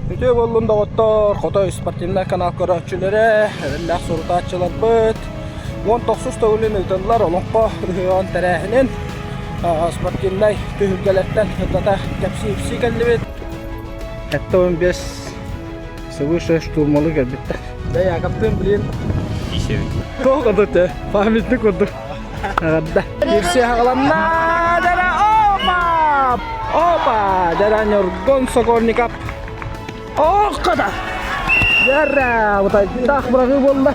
Үтүө буоллун доҕоттор, Хотой спортивнай канал көрөөччүлэрэ, эрэллээх сурутааччыларбыт. 19 төгүлүн ыытыллар Олоҥхо ыһыаҕын тэрээһинин спортивнай түһүлгэлэртэн сырдата кэпсии-ипсии кэллибит. 75 свыше штурмалы кэлбиттэр. Да Яковтыын блин. Туох курдук памятник курдук. Эҕэрдэ. Кирси хаҕаланна! Дара опа! Опа! Дара Ньургун Сокольников. Ох, кота! Дара, бутайдаах быраҕыы буолла.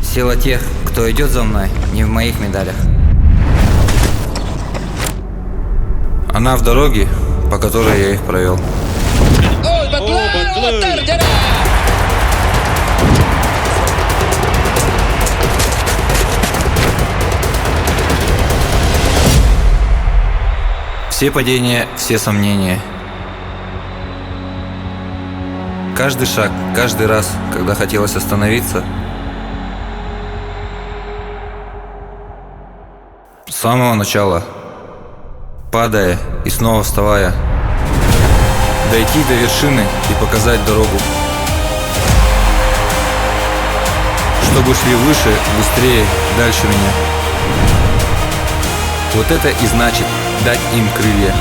Сила тех, кто идет за мной, не в моих медалях. Она в дороге, по которой я их провел. Все падения, все сомнения – Каждый шаг, каждый раз, когда хотелось остановиться, с самого начала, падая и снова вставая, дойти до вершины и показать дорогу. Чтобы шли выше, быстрее, дальше меня. Вот это и значит дать им крылья.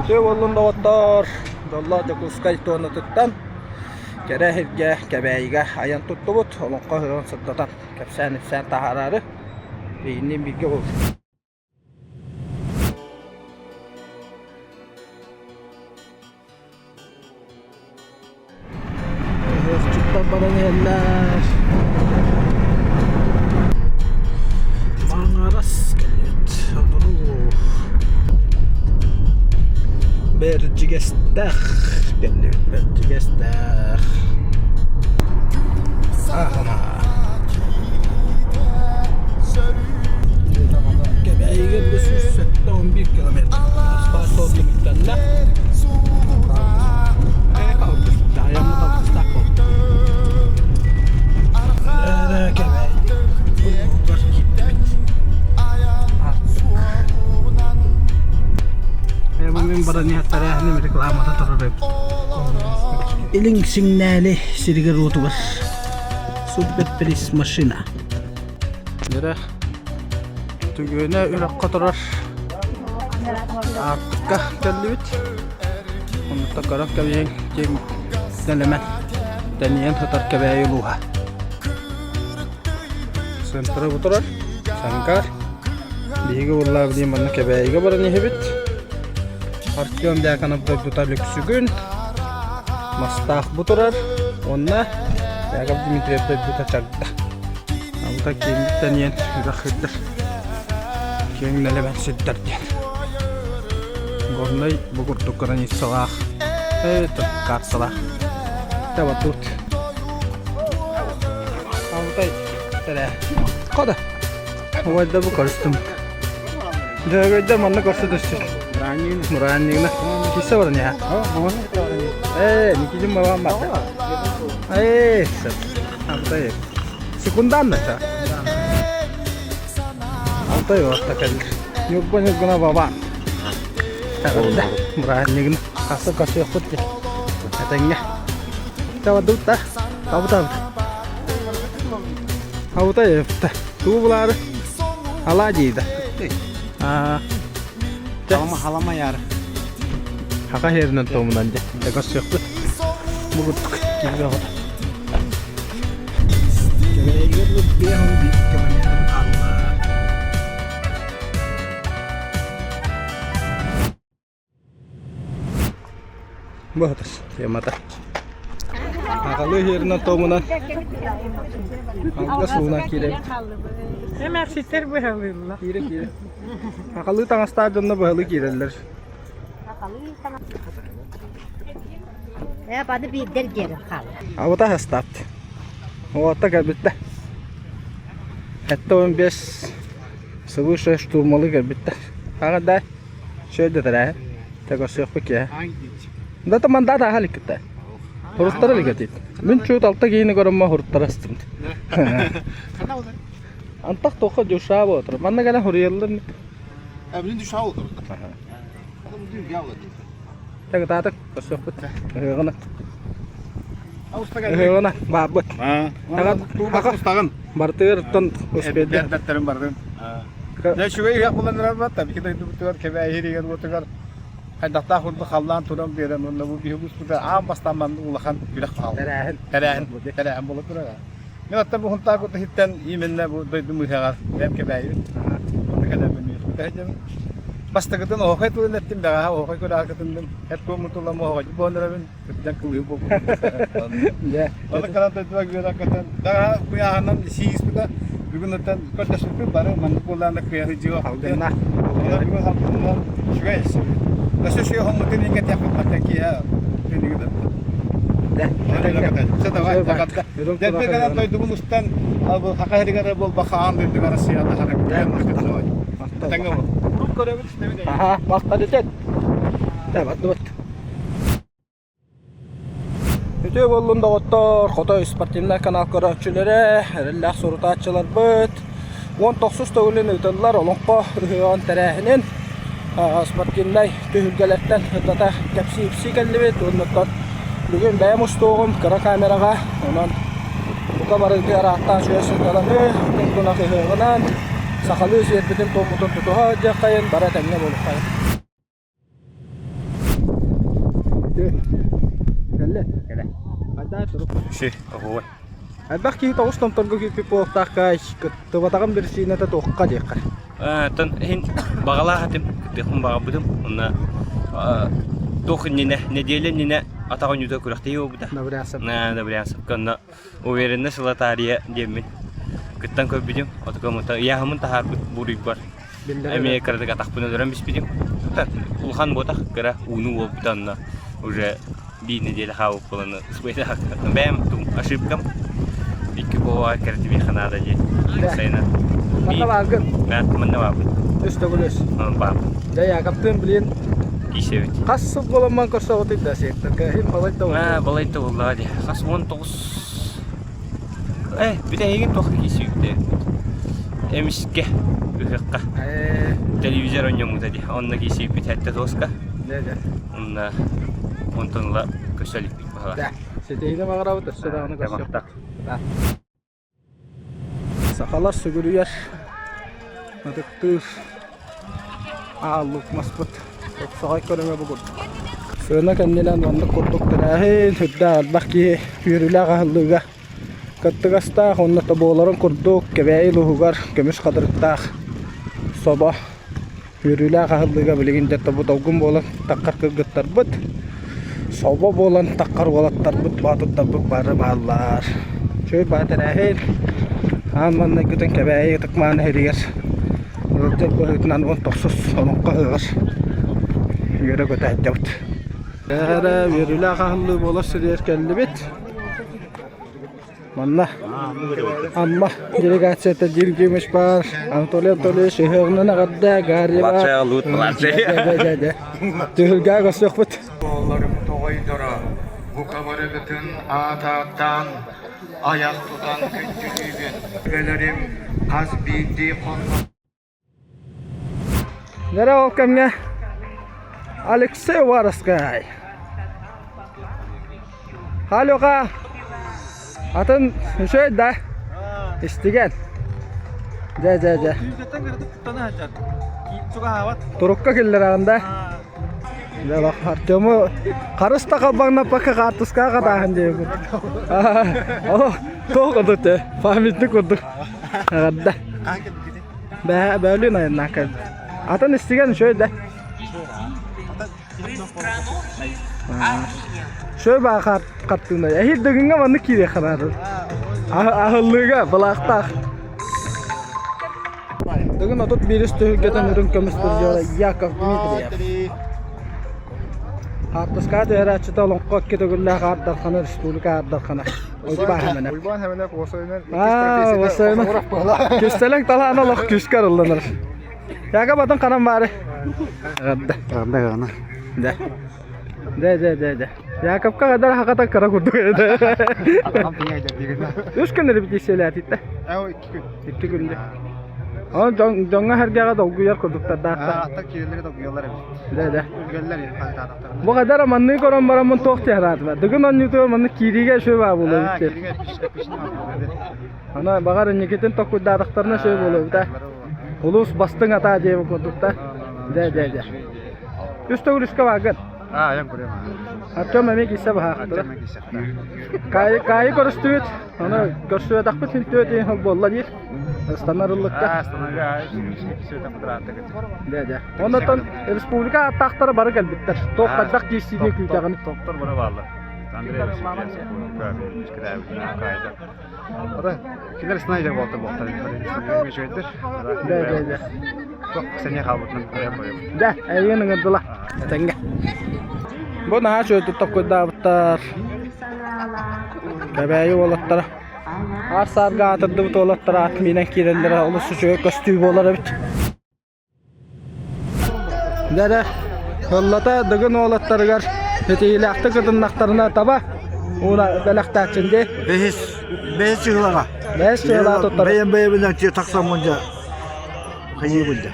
Үтүө буоллун доҕоттоор, дьоллоох Дьокуускай туонатыттан кэрэ сиргэ Кэбээйигэ айан туттубут, олоҥхо ыһыаҕын сырдатан кэпсээн-ипсээн таһаараары Эйигинниин бииргэ буол. Ыһыахчыттар баран иһэллэр. Маҥарас кэллибит. Одуруу. Бэрдьигэстээх кэллибит. Бэрдьигэстээх. Аха. Кэбээйигэ 171 километр. Аспаал суол түмүктэннэ. Айаммыт алгыстаах буолла. Кэбээйи улууһугар киирдибит. Бу мин баран иһэр тэрээһиним рекламата турар эбит. Илиҥ сиҥнээли сиригэр-уотугар Суперприз машина. Дьэрэ Түгүөнэ үрэххэ турар аартыкка кэллибит. Оннуттан көрөн кэбиһиҥ киэҥ нэлэмэн тэнийэн сытар Кэбээйи улууһа. Центра бу турар, Сангаар. Биһиги буоллаа билигин манна Кэбээйигэ баран иһэбит. Артем Дьяконов дойдута Лүксүгүн. Мастаах бу турар уонна Яков Дмитриев дойдута Чагда. Абыта киэҥник тэнийэн үрэх сирдэр, киэҥ нэлэмэн сирдэр диэн. Горнай бу курдук границалаах, карталаах. Таба тут. Алтай тэрэ. Хода. Убайда бу көрүстүм. Дьөгөйдөр манна көрсө түстүк. Мураанньыгына. Киссе баран иһэ. Ээ, Никитин бабам барда. Ээ, Алтай. Секундан да Алтай орта кэллир. Ньурба ньургуна бабам. Эҕэрдэ. Мураанньыгына. Хасса көрсүөхпүт дии. Этэҥҥэ. Табадыбыт да. Табыт Абытай эппитэ. Тугу булаары? Алаадьы да. Аа. Халама халама яары. Хака херинен туомунан дьэ. Көрсүөхпүт. Бу курдук киһи бөҕөтө. Кэбээйигэр 51 километр хаалла. Быһатас темата. Аҕалыы иһэринэн туомунан алгыс уунан киирэбит. Эмээхситтэр быһалыыллар. Киирэ киирэ. Аҕалыы таҥастаах дьонно быһалыы киирэллэр. Ээ, баны биирдэр диэри хаалла. Абыта астаат. Уолаттар кэлбиттэр. 75 свыше штурмалы кэлбиттэр. Аҕа да шөйдө тэрээһин. Төгөсүөхпүт киһи. Да та мандат аха ликкитте. Хуруттара ликетит. Мин чуут алта киһини көрөммө хуруттара астым. Антах тоха дюша болотур. Манна кэлэн хуруйаллар. Блин, душа болотур. Тагытаатык көрсүөхпүт. Ыһыаҕына. Ыһыаҕына баарбыт. Устаҕын. Бартыгар оттон успейда. Бэртэрин бардын. Дьэ үчүгэй ыһыах булан эрэр бат, биһи дойдубутугар Кэбээйи уотугар хайдахтаах курдук халлаан туран биэрэн уонна бу биһи улууспутугар аан бастаан маннык улахан күрэх хаалла. Тэрээһин. Тэрээһин, тэрээһин буола турар. Мин оттон бу Һунтаар кутуһуттан именно бу дойдум ыһыаҕар бэйэм Кэбээйибин. Онно кэлэммин үөрбүтэ сылдьабын. Бастакытын оһохой тылын эттим, бэҕэһээ оһохой күрэҕэр кытынным. Эт туомун тулам оһоҕойдук буолан эрэбин. Кырдьан кылыһы буолбутум. Дьэ. Ону кэлэн дойдуга үөрэн көтөн, бэҕэһээ куйааһынан сииспитэ. Бүгүн оттон көрдөспүппүт бары маннык буоллаҕына кыайа сылдьыа. Салгынна. Онон бүгүн салгынынан үчүгэй. Өссө үчүгэй хоммутун иҥҥэ тиэхпит мантан киэһэ Дойдубун устан Саха сиригэр буолбакка аан дойдуга Россияҕа Аха, махталитет. Бардыбыт. Үтүө буоллун доҕоттор, Хотой спортивнай канал көрөөччүлэрэ, эрэллээх сурутааччыларбыт. 19 төгүлүн ыытыллар Олоҥхо ыһыаҕын тэрээһинин спортивнай түһүлгэлэртэн сырдата кэпсии-ипсии кэллибит. Уонна бүгүн бэйэм устуоҕум кыра камераҕа, онон бука барыгытыгар ааттаан сүө сырдаланыы, тунах ыһыаҕынан сахалыы сиэрбитин-туоммутун тутуһа сылдьыаххайын, бары этэҥҥэ буолуоххайын. Кэллэ. Кэлэ. Хайдаа турук. Ши, оһуой. Элбэх киһи тоҕус томторго киирбит буолуохтаахха кыттыбатаҕым биричиинэтэ туохха диэххэ. Тон иһин баҕалаах этим, кыттыахпын баҕарбытым. Онно туох иннинэ, нэдиэлэ иннинэ атах оонньуута күрэхтэһии буолбута. Добрясов. Добрясовка онно уверенно сылатаарыйа диэммин кыттан көрбүтүм. Отукамыта ыйааһыммын таһаарбыт буруйбар Эмиэ кыратык атахпын өлөрөн биспитим. Улахан буотах кыра ууну уолбута онно уже биир неделя хаалбыт буолан бэйэм тум ошибкам икки куоҕа кэрдимиэхэ наада диэн сайына. Манна бааргын? Манна баарбын. Үс төгүл үс. Баар. Дьэ Якоптыын билин Киисэбит. Хас сыл буоламман көрсөҕүтүй да секторга иһин балай да Аа, балай да буоллаҕа дии. Хас 19 Э, бүтэһигин туох киисүүктэ эмискэ ыһыахха телевизор оонньоммута дии. Онно киисийбит сэттэ тоска. Онно онтон ыла көрсө иликпит баһылар. Ситиһиини баҕарабыт өссө даҕаны көрсүөхпүт. Сахалар сүгүрүйэр ытыктыыр ааллык маспыт тупсаҕай көрүҥэ бу курдук. Сыана кэннинэн оннук курдук тэрээһин сүрдээх элбэх киһи үөрүүлээх аһыллыыга кыттыгастаах уонна тобуоларын курдук Кэбээйи улууһугар көмүс хатырыктаах собо үөрүүлээх аһыллыыга билигин дьэ тобу долгун буолан таххар кыргыттарбыт собо буолан таххар уолаттарбыт боотурдарбыт бары бааллар. Үчүгэй баа тэрээһин аан маҥнайгытын Кэбээйи ытык-мааны сиригэр ыалдьар быһыытынан 19 олоҥхо ыһыаҕар үөрэ-көтө сылдьабыт. Эрэ үөрүүлээх аһыллыы буолар сиригэр кэллибит. Манна Амма делегацията Дим Димыч баар, Анатолий Анатольевич ыһыаҕынан эҕэрдэ, Гарри баар. Младший лут, младший. Түһүлгэҕэ көрсүөхпүт. Оҕолорум тоҕойдоро, бука барыгытын аат-ааттаан, айах тутан күндүлүүбүн. Өбүгэлэрим хас биирдии хонно Нэрэ ол кэмҥэ Алексей Уваровскай Алёха атын үчүгэй да истигэн дьэ дьэ дьэ турукка киллэрэҕин да дьэ Артему харыс да халбаҥнаппакка хаартыскаҕа хатааһын диэбит туох курдук те памятник курдук эҕэрдэ Бээ бөөлүүн айаннаан кэлбит. Атын истигэн үчүгэй да. Үчүгэй баа хартыына. Эһиил дыгыҥҥа маннык киириэххэ наада. Аһыллыыга былаахтаах. Дыгын 31 түһүлгэтин үрүҥ көмүс призера Яков Дмитриев. Хаартыскаҕа түһэрээччитэ олоҥхо икки төгүллээх Аар Дархана республика Аар Дархана. Уйбаан Хэмэнэп. Уйбаан Хэмэнэп уосайынан Аа, уосайынан. Кистэлэҥ талаан олох күүскэ арылланар. Яга батын ханан баары. Ҕадда. Ҕадда ҕана. Да. Да, да, да, да. Якобка гадар хаката кыра курдук еді. Үс күн репетициялаатитта. Икки күн. Икки күндө. Ол дьоҥҥо сэргэҕэ долгуйар курдуктардаахтар. Аттар киирэллэри долгуйаллар эбит. Да, да. Үргэллэр хаһытаатахтар. Бу гадара манны көрөн бараммын туох тиһараатыба. Дыгын онньутугар манны киириигэ үчүгэй баа буолуо эбит диэн. Кииригэ Ана баҕар инникитин токкуйдаатахтарына үчүгэй буолуо эбит аа. Улуус бастыҥ атаа диэбит курдук да. Дэ, дэ, дэ. Үс төгүл үскэ бааргын. Аа, айан көрөм. Артем эмиэ киирсэ баһаахтара. Артем киирсэ. Каайы каайы көрүстүбүт. Аны көрсүбэтэхпит син түөт иһин буолла диир. Ыстанар ыллыкка. Аа, ыстанарга Дэ, дэ. Оннотон республика ааттаахтара бары кэлбиттэр. Туох хайдах киирсиини күүтэҕин. Топтор бары бааллар. Андрей Кинилэр снайдер буолта буолтар. Дэ, дэ, дэ. Сэниэ хаалбытынан көрөм. Дьэ, эйигин ыҥырдыла. Этэҥҥэ. Бу наһаа үчүгэйдик толкуйдаабыттар. Кэбээйи уолаттара. Аар саарга аатырдыбыт уолаттара ат миинэн киирэллэрэ олус үчүгэй көстүү буолар эбит. Дьэ эрэ, ыллата Дыгын уолаттарыгар ситиһиилээхтик ытыннахтарына таба ууна бэлэхтээччин дии. Бэһис, бэһис чыһылаҕа. Бэһис чыһылаҕа туттар. Бэйэм бэйэбинэн тахсаммын дьэ хайыыбын дьэ.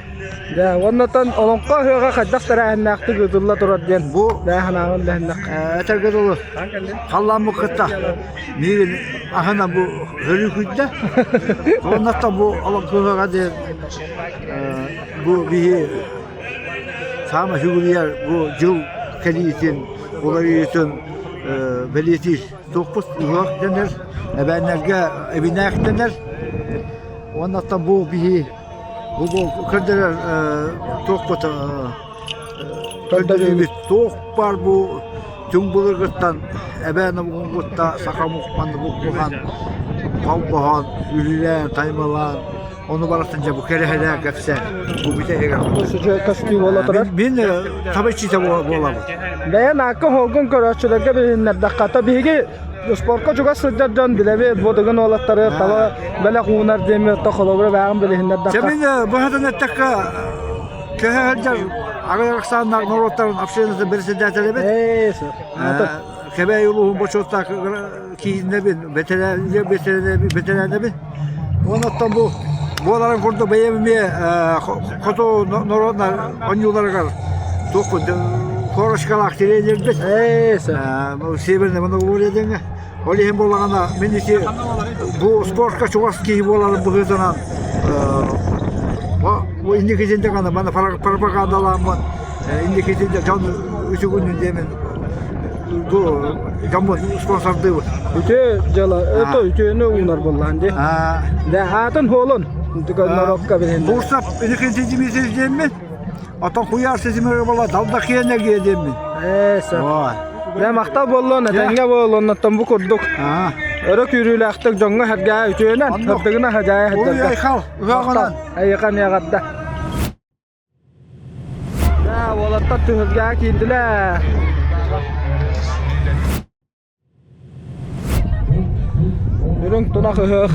Дьэ, уоннатан олоҥхо ыһыаҕа хайдах тэрээһиннээхтик ыытылла турар диэн Бу бэйэ санааҕын үллэһиннэх. этэргэ дылы халлааммыт кытта миигин аһына бу хөрүкүйдэ. Оннаттан бу олоҥхо ыһыаҕа диэн бу биһи саамай сүгүрүйэр бу дьыл кэлиитин, уларыйыытын бэлиэтиир туохпут ыһыах дэнэр, эбээннэргэ эбинээх дэнэр. Уоннаттан бу биһи бу көрдөрөр туохпут көрдөрүүбүт туох баар бу түҥ былыргыттан эбээн омугуттан саха омук манна буккуһан холбоһон үлэлээн таймалаан ону барытын дьэ бу кэрэһэлээн кэпсээн бу бүтэһигэр Көстүү буола турар. Мин таба иччитэ буолабын. Бэйэн аакка хоолгун көрөөччүлэргэ билиһиннэрдэххэ, то биһиги спорка чугас сылдьар дьон билэбит, бу дыгын уолаттары таба бэлэх уунар диэми то холобура бэйэҕин билиһиннэрдэххэ. Чэ мин быһатын эттэххэ, көһө сылдьар аҕыйах ахсааннаах норуоттарын общественнай председателебит. Ээ, Кэбээйи улууһун бочуоттаах кииннэбин, бэтэрээнэбин. Онон бу буоларын курдук бэйэм эмиэ хоту норуотунай оонньууларыгар туохпун корочкалаах тренербит. Северный Монголия диэҥҥэ. Ол иһин буоллаҕына мин ити бу спортка чугас киһи буоларым быһыытынан бу инникитин даҕаны маны пропагандалааммын инникитин да дьон үтүгүнүн диэмин бу дьоммун спонсордуубут. Үтүө дьыала, это үтүөнү уунар буоллаан дии. Дэ аатын хуолун норуокка билин. Бурсап инникитин Дмитрий диэммин. Оттон куйаар ситимигэр буолла далдакыйан эргийэ диэммин. Ээ, сөп. Дьэ, махтал буоллун, этэҥҥэ буол, оннуттан бу курдук өрө күүрүүлээхтик дьоҥҥо сэргээ үтүөнэн, сырдыгына садьаайа сылдьарга. Уруй-айхал, ыһыаҕынан. Эйиэхэ эмиэ эҕэрдэ. Дьэ, уолаттар түһүлгэҕэ киирдилэр. Үрүҥ тунах ыһыах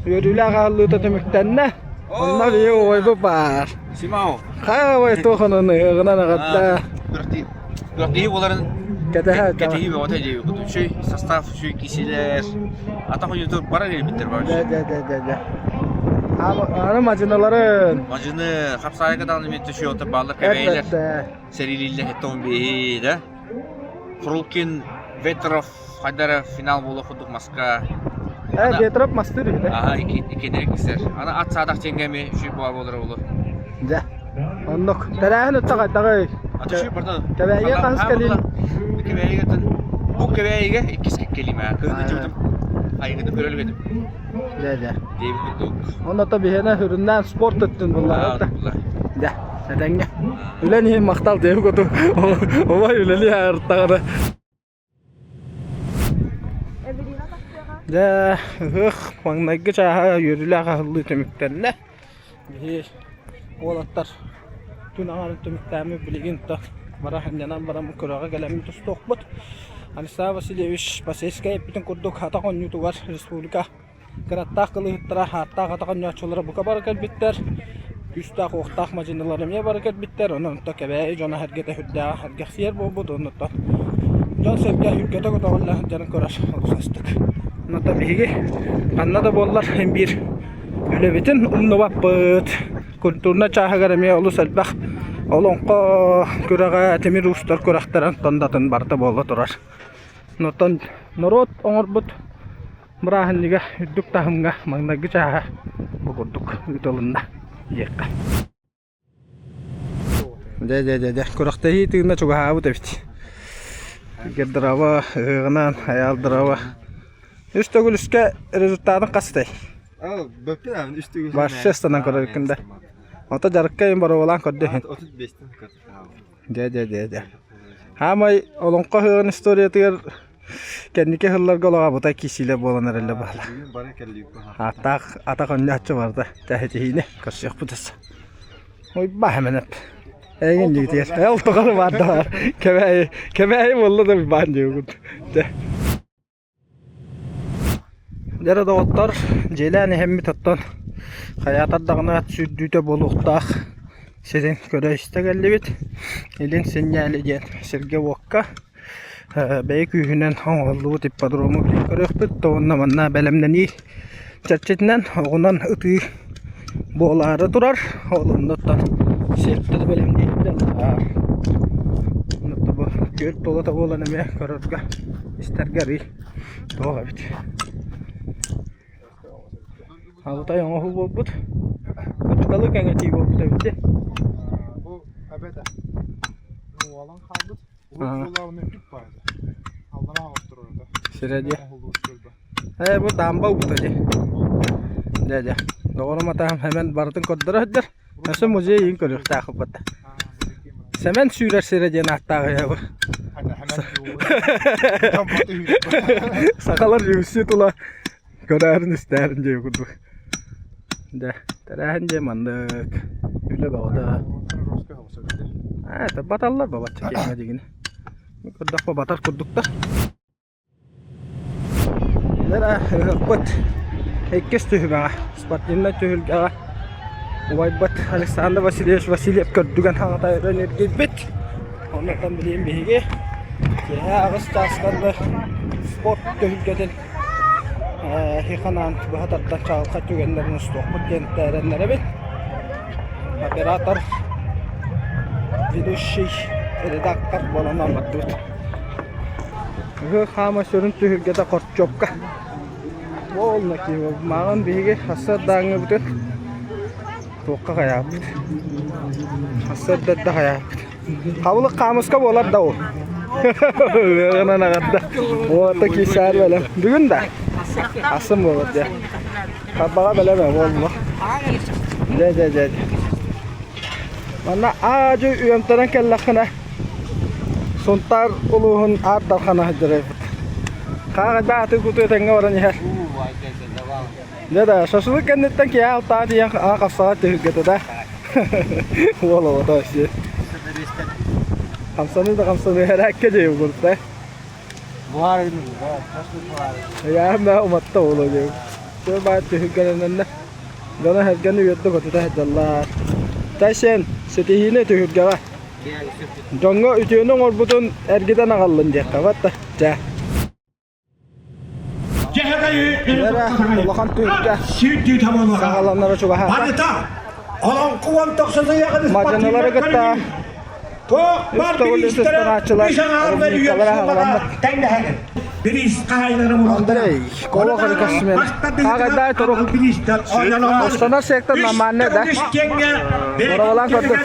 үөрүүлээх аһыллыыта түмүктэннэ. Онно биһиги убайбыт баар. Симао. Хайа убай туох онон ыһыаҕынан эҕэрдэ. Күрэхтэһии буоларын Кэтэһэ кэтэһии бөҕөтө диэбит. Үчүгэй состав, үчүгэй киисилэр. Атах ойуутур барар кэлбиттэр бар. Дэ дэ дэ дэ дэ. Аны мадьыналарын. Мадьыны хапсаайга даҕаны миэттэ үчүгэй бааллар кэбэйэлэр. Сэриилииллэр хэттэ биһи да. Фрулкин, Ветров хайда эрэ финал буолуох курдук маска. Э, Ветров мастыыр үһү да? Аха, иккиэннэрэ киирсэр. Аны ат саадах дьиҥҥэ эмиэ үчүгэй буола буолара буолуо. Дьэ, оннук. Тэрээһин өттө хайдаҕый? Аты үчүгэй барда. Кэбээйигэ хаһыс кэлиин? Кэбээйигэ бу Кэбээйигэ иккис кэлиим ээ. Кыһын дьыбытым. Айыгыны көрөлүк этим. Дьэ, дьэ. Диэбит курдук. Онно биһиэнэ сүрүннээн спорт өттүн буллаҕа. Дьэ, этэҥҥэ. Үлэн иһин махтал диэбит курдук убай үлэлии аарыттаҕына. Дьэ, ыһыах маҥнайгы чааһа үөрүүлээх аһыллыы түмүктэннэ. Биһи уолаттар күн аҥарын түмүктээммит билигин то бара сынньанан баран күрэҕэ кэлэммит устуохпут. Александр Васильевич Посельскай эппитин курдук атах оонньуутугар республика кынаттаах кылыыһыттара, ааттаах атах оонньооччулара бука бары кэлбиттэр. Күүстээх-уохтаах мадьынылар эмиэ бары кэлбиттэр. Онон онто Кэбээйи дьоно-сэргэтэ сүрдээҕэ сэргэхсийэр буолбут. Оннуттан дьон-сэргэ сүргэтэ көтөҕүллэ сылдьарын көрөр олус астык. Онон биһиги ханна да буоллар син биир үлэбитин умнубаппыт. Культурнай чааһыгар эмиэ олус элбэх олоҥхо күрэҕэ, тимир уустар күрэхтэрэ онтон да атын барыта буола турар. Онтон норуот оҥорбут бырааһынньыга үрдүк таһымҥа маҥнайгы чааһа бу курдук ыытылынна диэххэ. Дьэ дьэ дьэ дьэ күрэхтэһии тыына чугаһаабыт эбит. Гердрава ыһыаҕынан айаал дрова. Үс төгүл үскэ результатын хастай? Вообще станан көрөркүн да. Ото дьарыкка им боруобалаан көрдө иһин. Дьэ дьэ дьэ дьэ. Хаамай олоҥхо ыһыаҕын историятыгар кэнники сылларга олоҕобута киисиилэр буолан эрэллэр баһыла. Ааттаах атах онньооччу барда. Тэһитиһиини көрсүөхпүт өссө. Уйбаа Хэмэнэп. Эйигин дьиитигэр. Ол тоҕо баар да баар. Кэбээйи, кэбээйи буолла да баан диэбит. Дьэ. Дьэ доҕоттор, дьиэлээн иһэммит оттон хайаатар даҕаны ат сүүрдүүтэ буолуохтаах сирин көрө-истэ кэллибит. Илин Синньээли диэн сиргэ-уокка бэйэ күүһүнэн оҥоһуллубут ипподрому билигин көрүөхпүт уонна манна бэлэмнэнии чэрчитинэн оҕунан ытыы буолаары турар. Ол оннуттан сиэптэри бэлэмнииллэр. Онно бу күөл туолата буолан эмиэ көрөргө истэргэ арыый туох эбит. Алтай оҥоһуу буолбут. Кырдалы кэҥэтии буолбут эбит дии. Бу эбэтэ уолан хаалбыт. Урут буоллаҕына үрдүк баар этэ. Аллараа оҕотторор этэ. Сирэ дии. Ээ бу даамба угута дии. Дьэ дьэ. Доҕорум атаһым Сэмэн барытын көрдөрө сылдьар. Өссө музей иһин көрүөхтээх бата. Сэмэн сүүрэр сирэ диэн ааттаах үһү бу. Сахалар UFC тула көрөөрүн истээрин диэ курдук. Дьэ, тэрээһин дьэ маннык. Үлэ бөҕөтө. Ээ, баталлар бабачча киэҥэ дигини. Көрдөхпө батар курдуктар. Ыһыахпыт иккис түһүмэҕэ спортивнай түһүлгэҕэ убайбыт Александр Васильевич Васильев көрдүгэн хаҥата өрөн эргийбит. Оннуттан билигин биһиги киэһэ аҕыс чаастарга спорт түһүлгэтин хиханаан быһа тардан чаҕылхай түгэннэрин устуохпут диэн эрэннэрэбит. Оператор, ведущий, редактор буолан бардыбыт. Ыһыах хаама сүрүн түһүлгэтэ Хорчуопка. Буолла киһи мааҕын биһиги сарсыардааҥҥыбытын туохха хайаабыт. Сарсыарда эрдэ хайаабыт. Хабылык хаамыска буолар да ол. Ыаҕынан аҕарда. Уота кисаар бэлэм. Бүгүн да? Асын буолар дьэ. Харбаҕа бэлэм ээ буолла. Дьэ дьэ дьэ. Манна аа-дьуо үөмтэрэн кэллэххинэ Сунтаар улууһун Аар Дархана сылдьар эбит. Хааҕайдаах аты куту этэҥҥэ баран иһэр. Дьэ да, шашлык кэнниттэн киһи алтаан тиийэн аа хапсаҕа түһүлгэтэ да. Уол оҕото вообще. Хамсаныы да хамсаныы эрээккэ дии курда. Ыйаан уматта уолу дии. Чө баар түһүлгэлэнэннэ. Дьоно-сэргэни үөрдэ-көтүтэ сылдьаллар. Тайсен, ситиһиини түһүлгэҕэ. Дьоҥҥо үтүөнү оҥорбутун эргитэн аҕаллын диэххэ батта. Чэ. Эрэ улахан түһүлгэ саҕаланара чугаһаата. Мадьынылары кытта Үс төгүл ыстанааччылар рубрикалара аҕаламмыт. Андрей, Колох рекордсмен. Ааҕайдаай турук. Останар сектор нормальный да? Боровалаан көрдүк.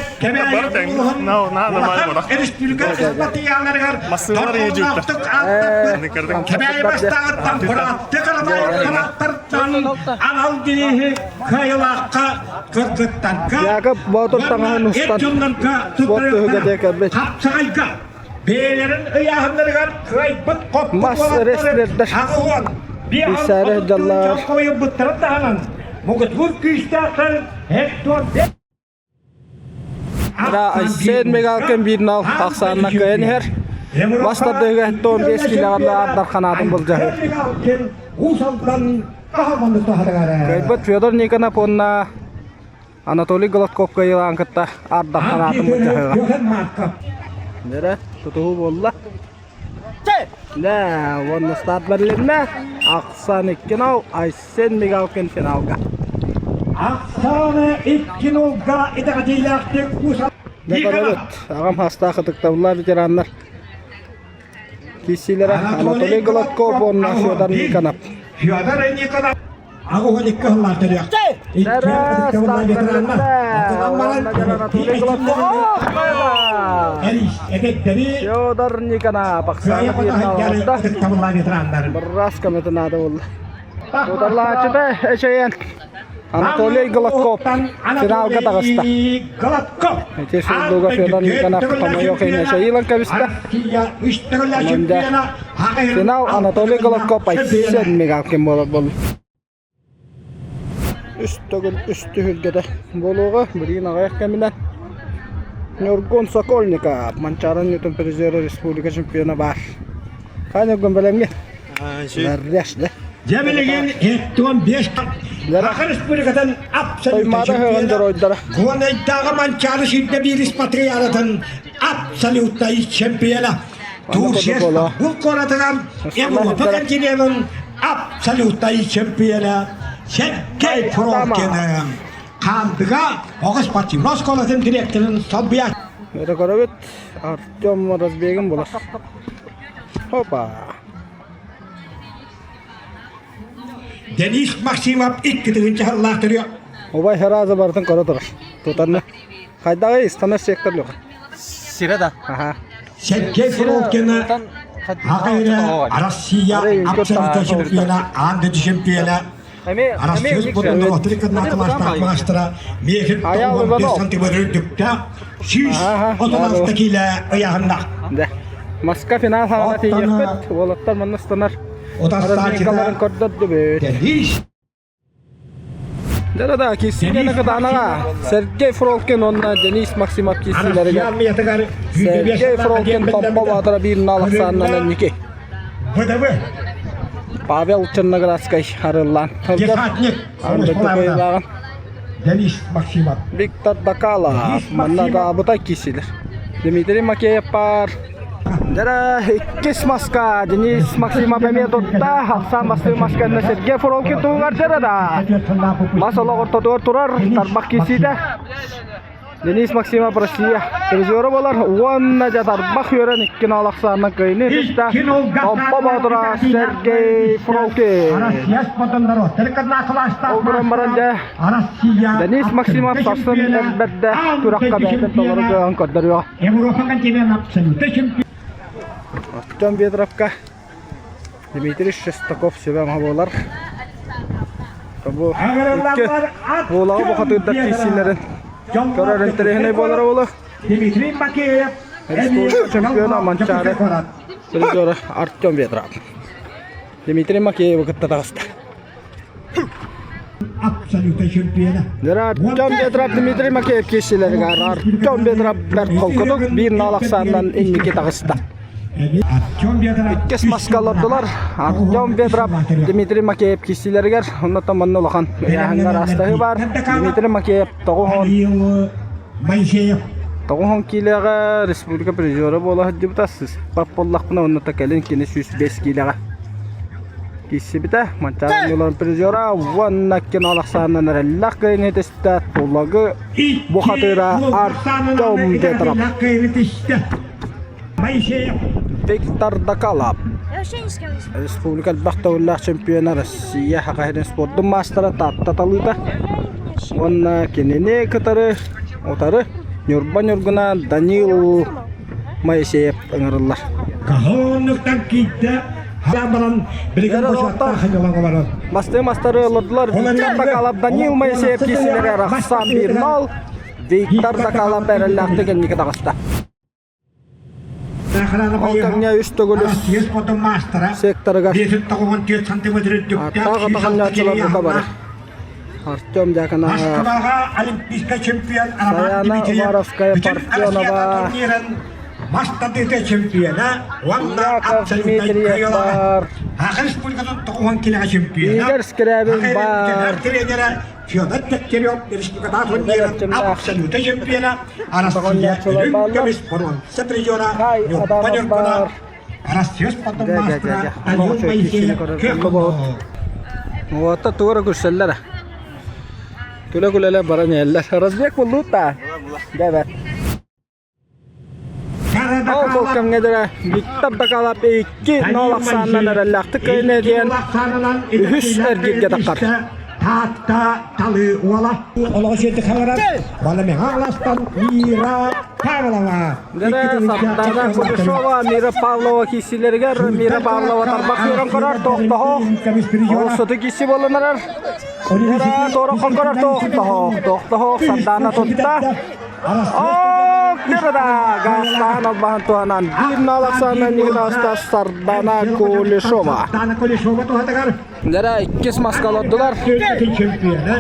Кыргыттарга Яков Боотур таҥаһын устан спорт түһүлгэтигэр кэлбит. Хапсаҕайга бэйэлэрин ыйааһыннарыгар кыайбыт хоппут Мас рестлердэр 5 билсээри сылдьаллар. Хойбуттарын таһынан мугутуур күүстээхтэр Hector Айсен Мигалкин биир нал ахсаанна кыайан иһэр. Мас тардыһыга 75 киилэҕэ аардар ханаатын былдьаһыы. Кыайбыт Федор Никонов уонна Анатолий Гладков кыайыылаан кытта аардар ханаатын былдьаһыаҕа. Дэрэ, тутуһуу буолла. Дэ, уонна старт бэрилиннэ. Ахсан 2-0, Айсен Мигалкин финалга. Ахсааны 2-0-га итэҕэтиилээхтик Уус Декоробут. Аҕам хастаах ытыктабыллаах ветераннар киирсиилэрэ Анатолий Гладков уонна Федор Никонов. Федор Никонов 82 сыллаах төрүөх. Ытыктабыллаах ветераннар. Анатолий Гладков. Федор Никонов Оксана Ытыктабыллаах ветераннар. Бырраас көмөтө наада буолла. Утарлааччыта эчэйэн Анатолий Гладков финалга таҕыста. Гладков. Ити сурдуга Федор Никонов хомойуох иһин эчэйиилэн кэбистэ. Финал Анатолий Гладков Айсен Мигалкин буолар буолла. Үс төгүл үс түһүлгэтэ буолуоҕа. Билигин аҕыйах кэминэн Ньургун Сокольников Манчаары Ньютон призера республика чемпиона баар. Хаан Ньургун бэлэмҥэ? Наряшда. Дьэ билигин 75 Саха Республикатын абсолютнай Тоймаада ыһыаҕын чемпиона дьоруойдара. Гонайдааҕы Манчаары сирдэ биирис патриаратын абсолютнай чемпиона Турция Стамбул куоратыгар Европа континенын абсолютнай чемпиона Сергей Фролкин Хаандыга оҕус спортивнай оскуолатын директорын солбуйааччы. Это көрөбүт Артем разбегын булар. Опа. Денис Максимов икки тыһыынча сыллаах төрүө. Убай сразу барытын көрө турар. Тутанна. Хайдаҕый истанар сектор лөҕө. Сирэ да. Аха. Сергей Фролкина Аҕайра Россия абсолютно чемпиона, аан дойду чемпиона, Россия спортунан отрик маастара Мехин 95 сантиметр үрдүктээх 136 киилэ ыйааһыннаах. Да. Москва финал хаана тиийиэхпит. Уолаттар манна ыстанар. Утарсааччыта көрдөрдүбүт. Денис Да-да-да, киирсиилэрэ кытаанаҕа. Сергей Фролкин уонна Денис Максимов киирсиилэригэр армиятыгар Сергей Фролкин Томпо Баатыра биир наал ахсаанынан инники. ВДВ Павел Черноградскай арыллаан сылдьар. Десантник Аан дойду кыайыылааҕын Денис Максимов Виктор Дакалов манна даабыта киирсилэр. Дмитрий Макеев баар. Дьэ, иккис маска Денис Максимов эмиэ тутта. Ахсаан бастыыр масканна Сергей Фролкин туһугар дьэ да. Мас олох ортотугар турар тарбах киирсиитэ. Денис Максимов Россия призера буолар уонна дьэ тарбах үөрэн икки нал ахсаанынан кыайыны түстэ. Томпо Боотура Сергей Фролкин. Ол гынан баран дьэ Денис Максимов сарсын элбэрдэ күрэххэ бэйэтин толору кыаҕын көрдөрүөҕэ. Европа континент абсолютно чемпион. Артем Бедровка Дмитрий Шестаков сүбэ буолар. Бу икки буолаҕы бухатыырдар киирсиилэрин көрөр интэриэһинэй буолара буолуо. Дмитрий Макеев Республика чемпиона Манчаары призера Артем Ветров. Дмитрий Макеевы кытта таҕыста. Абсолютно чемпиона. Артем Ветров Дмитрий Макеев киирсиилэригэр Артем Ветров бэрт холкутук биир нал ахсаанынан инники таҕыста. Иккис маска олордулар. Артем Ветров, Дмитрий Макеев киирсиилэригэр оннуттан манна улахан ыйааһыҥҥа араастаһыы баар. Дмитрий Макеев тоҕуһун тоҕуһун киилэҕэ республика призера буола сылдьыбыта. Сыспат буоллахпына оннута кэлин кини 105 киилэҕэ киирсибитэ. Манчаары Ньулан призера уонна кино ахсаанынан эрэллээх кыайыыны ситистэ. Тулагы бухатыыра Артем Ветров. Виктор Дакалап Республика элбэх төгүллээх чемпиона Россия Саха сирин спордун маастара Таатта талыыта уонна кинини кытары утары Ньурба Ньургуна Данил Моисеев ыҥырыллар. Бастыы мастары олордулар Виктор Дакалап Данил Моисеев киирсиилэрэ арахсан 1-0 Виктор Дакалап эрэллээхтик инники таҕыста. Ол кэмҥэ үс төгүл секторыгар аттаах атаханнааччылар бука бары. Артем Дьяконов, Москваҕа олимпийскай чемпион Роман Саяна Дмитриев Уваровская, бүтүн Парфенова, Россията турнирын Мас тардыыта чемпиона уонна Яков абсолютнай Дмитриев кыайыылааҕа. баар. Саха Республикатын 90 килэҕэ чемпиона, Игорь Скрябин Саха баар. тренера Федор Дегтярев республикатаах Эдэр турнирын эрчимнээх абсолютнай чемпиона, Арассыыйа Доҕонньооччулар үрүҥ бааллар. көмүс боруонса призера Хай Ньурба Адамов Ньургуна, баар. Арассыыйа спордун Дьэ, дьэ, дьэ, маастара дьэ. Данил Олох үчүгэй киирсиини Моисеев көрөр күөх боллубут. Уота туора көрсөллөр. Күлэ-күлэлэр баран иһэллэр. Разбег буллуут да? Дьэ бэрт. Ол сол кэмҥэ дэрэ Виктор Дакалап 2-0 ахсаанынан эрэллээхтик кыайна диэн үһүс эргииргэ таххар. Таатта Талы уола олоҕу сиэрдик хаҥарар Баламеҕа аластан Мира Павлова Дэрэ Сардана Кудашова Мира Павлова киирсиилэригэр Мира Павлова тарбах үөрэн көрөр тохтоһоох ол сыты киирси буолан эрэр Дэрэ туора көрөр тохтоһоох тохтоһоох Сардана тутта Ок, Гаастаан албаһын туһанан биир нал ахсаанынан Николаевта Сардана Кулешова. Дэрэ иккис маска олордулар.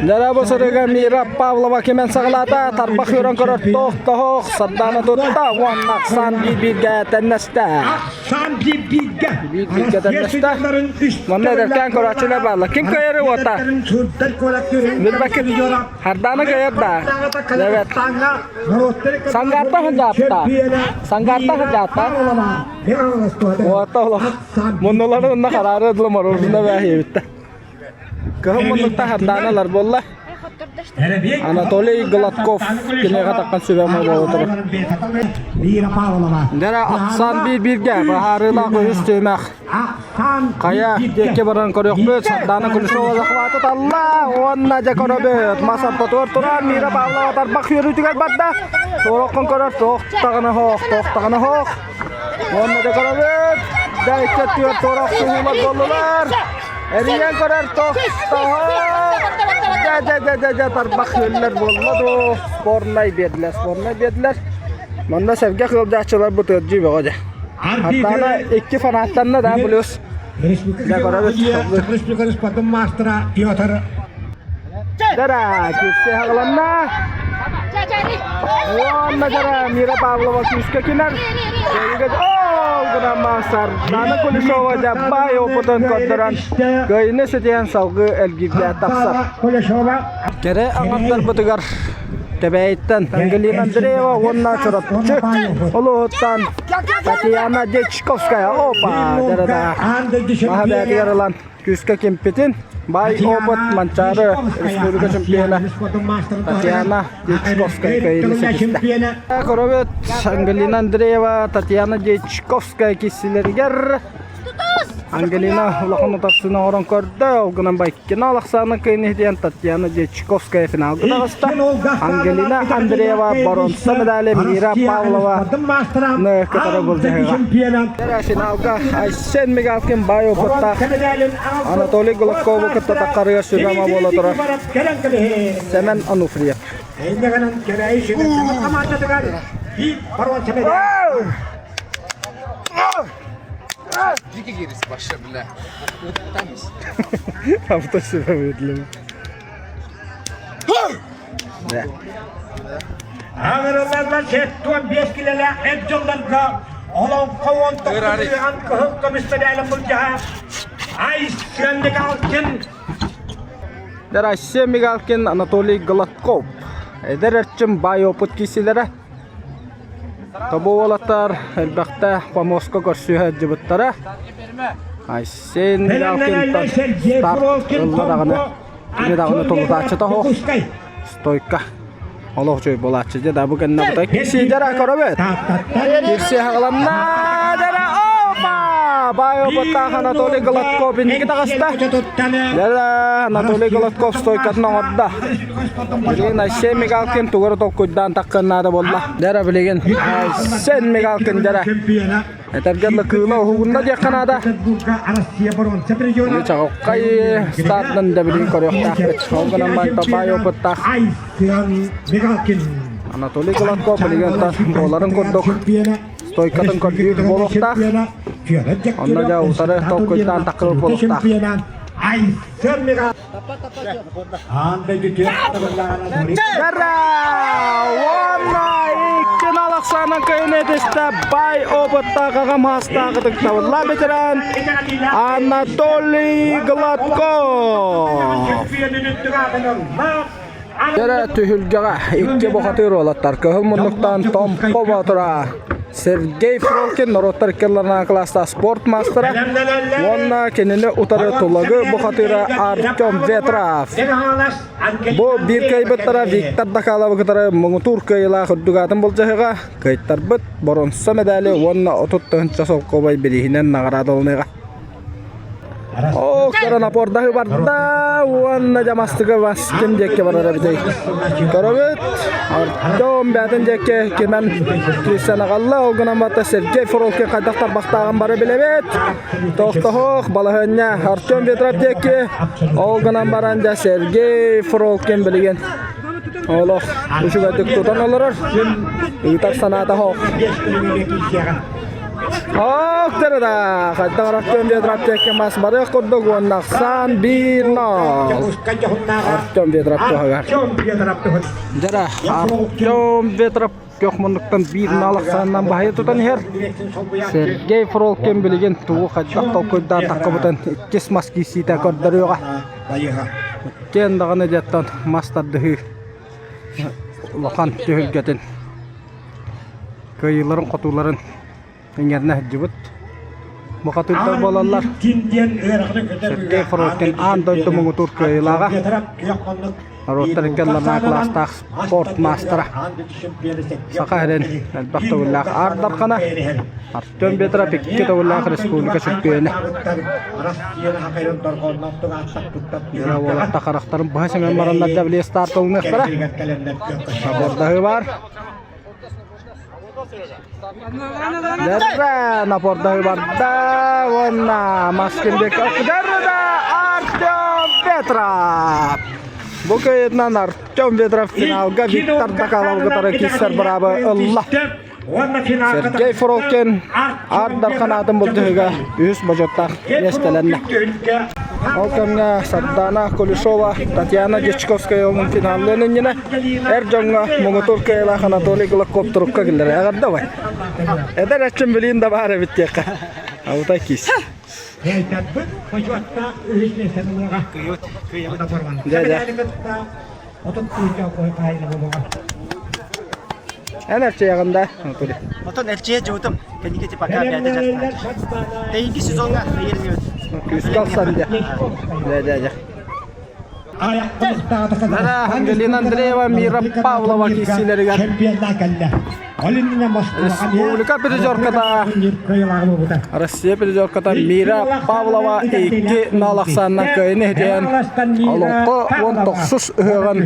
Дэрэ бу сырыга Мира Павлова кимэн саҕалаата, тарбах үөрэн көрөр тоох-тоһох, Сардана тутта уонна ахсаан биир-бииргэ тэннэстэ. Ахсаан биир-бииргэ. Биир-бииргэ тэннэстэ. Манна эдэркээн көрөөччүлэр бааллар. Ким кыайары уота? Билбэккит. Хардаана кыайар да? Эбэт. Сангарта сылдьаатта. Сангарта сылдьаатта. Уота олох. Муннуларын онно хараары дылы мороженое бээһиэбиттэ. Кыһын муннукта хардааналар буолла. Анатолий Гладков киниэхэ таххан сүбэ буола турар. Дара ахсаан биир-бииргэ быһаарыылаах үһүс түһүмэх. Хайа диэки баран көрүөхпүт. Сардаана Кулешова захваты талла уонна дьэ көрөбүт. Мас ортотугар турар Мира Павлова тарбах үөрүүтүгэр барда. Туороххун көрөр туохтаҕына хоох, туохтаҕына хоох. Уонна дьэ көрөбүт. Дьэ икки өттүгэр туорах туһуулар буоллулар. Эрийэн көрөр тохтоһо. Дьэ дьэ дьэ дьэ дьэ тарбах үөллэр буолла дуу. Спорнай биэрдилэр, спорнай биэрдилэр. Манна сэргэх ыалдьааччылар бу тыырдьыы бөҕө дьэ. Хаттаана икки фанаттанна да плюс. Республика спортун маастара Петр Дара, кирсе хагаланна. Уонна дара Мира Павлова күүскэ кинер. Ол гынан Сардана Кулешова дьаббай опытын көрдөрөн кыайыны ситиһэн салгыы элгиргэ тахсар. Кэрэ аҥардарбытыгар Кэбээйиттэн Ангелина Андреева уонна Чурапчы улууһуттан Татьяна Дьячковская опа дьарада маһа бэйэтигэр ылан күүскэ кимпитин баай опыт Манчаары республика чемпиона Татьяна Дьячковская кыайыыны ситистэ. Көрөбүт Ангелина Андреева Татьяна Дьячковская киссилэригэр Ангелина улахан утарсыыны оҥорон көрдө, ол гынан Байкина ахсаанын кыайан иһитийэн Татьяна Дьячковская финалга таҕыста. Ангелина Андреева боруонса медали Мира Павлова кытары былдьаһыаҕа. Финалга Айсен Мигалкин баай опыттаах Анатолий Гладкову кытта таххарыгар сүбэ-ама буола турар Сэмэн Ануфриев. Авто себя выдлил. Аҥырыларга 75 килэлээх эр дьоннорго олоҥхо уон тохтутуйан кыһыл көмүс мэдээлин былдьаһа Айсен Мигалкин Россия Мигалкин Анатолий Гладков эдэр эрчим баай опыт киисилэрэ Тобу уолаттар элбэхтэ помостка көрсүһэ сылдьыбыттара. Айсен Мигалкинтан старт ылла даҕаны кини даҕаны толутааччыта суох. Стойка. Олох үчүгэй буолааччы дьэ да бу кэннэ бута кирси дьара көрөбүт. Кирси хаҕыланна дьара опа! Баай опыттаах Анатолий Гладков инники таҕыста. Дьара Анатолий Гладков стойкатын оҥордо. Билигин Айсен Мигалкин тугу эрэ толкуйдаан таххыан наада буолла. Дьэрэ билигин Айсен Мигалкин дьэрэ. Этэргэ дылы кыыла уһугунна диэххэ наада. Чаҕылхай стартан да билигин көрүөхтээхпит. Ол гынан баран баай опыттаах Анатолий Гладков билигин буоларын курдук стойкатын көрдүүр буолуохтаах. Онно дьэ утары толкуйдаан таххыбыт буолуохтаах. Аан дойду Ура! Уонна икки нал. ахсаанан кыайан этистэ бай опыттаах аҕа маастаах ытыктабыллаах ветеран Анатолий Гладков. Дьэрэ түһүлгэҕэ икки бухатыыр уолаттар кыһыл муннуктан Томпо Боотура Сергей Фролкин норуоттар иккилларынан кылаастаах спорт маастара уонна кинини утары Тулагы бухатыыра Артем Ветров. Бу биир кыайбыттара Виктор Дакаловы кытары муҥутуур кыайыылаах үрдүк аатын былдьаһыга кыайтарбыт боруонса медали уонна 30 тыһыынча солкуобай бирииһинэн наҕараадаланыаҕа. Оо, көрөн опордаһыы барда уонна дьамастыга Васкин диэки барар эбитий. Көрөбүт, Артем бээтин диэки кимэн киирсэн аҕалла, ол гынан барта Сергей Фролкин хайдах тарбахтааҕын бары билэбит. Тохтоһох, балаһыанньа Артем Ветров диэки, ол гынан баран дьэ Сергей Фролкин билигин олох үчүгэйдик тутан олорор, ыытар санаата суох. Ох, да, хайдах Артем Ветров диэки мас барыах курдук уонна ахсаан 1-0. Артем Ветров туһагар. Дьара, Артем Ветров көх муннуктан 1-0 ахсаанынан баһыйа тутан иһэр. Сергей Фролкин билигин тугу хайдах толкуйдаан таххыбытын иккис мас киирсиитэ көрдөрүөҕэ. Иккиэн даҕаны дьэттэн мас тардыһыы улахан түһүлгэтин кыайыыларын-хотууларын иҥэринэ сылдьыбыт бухатыырдар буолаллар. Сергей Фролкин аан дойду муҥутуур кыайыылааҕа, норуоттар иккиэн кылаастаах спорт маастара, Саха сирин элбэх төгүллээх Аар Дархана, Артем Ветров икки төгүллээх республика чөмпүйүөнэ. Дьоно уолаттар харахтарын быһа симэн бараннар да били старт ылыныахтара. Набордаһыы баар. Дэррэ напордаһыы барда уонна Маскин Дэррэ Артем Ветров! Бу кыайыытынан Артем Ветров финалга Виктор Дакалов кытары киирсэр быраабы ылла. Сергей Фролкин Аар Дархан аатын былдьаһыыга үһүс бочуоттаах миэстэлэннэ. Ол кэмҥэ Сардана Кулешова, Татьяна Дьячковская омун финаллыан иннинэ эр дьоҥҥо муҥутуур кыайыылаах Анатолий Гладков турукка киллэрэ. Эҕэрдэ убай. Эдэр эрчим билиин да баар эбит диэххэ. Алтай киис. Дьэ, дьэ. Эн эрчийэҕин да? Отон эрчийэ дьыбытым. Кэнники типа пока бэйэтэ дьарыктааччы. Тэйинки сезоҥҥа ыйырныбыт. Күүскэ ылсан дьэ. Дьэ, дьэ, дьэ. Нара Ангелина Андреева, Мира Павлова киирсиилэригэр Республика призерката Россия призерката Мира Павлова 2-0 ахсаанынан кыайыны иһитиэн Олоҥхо 19 ыһыаҕын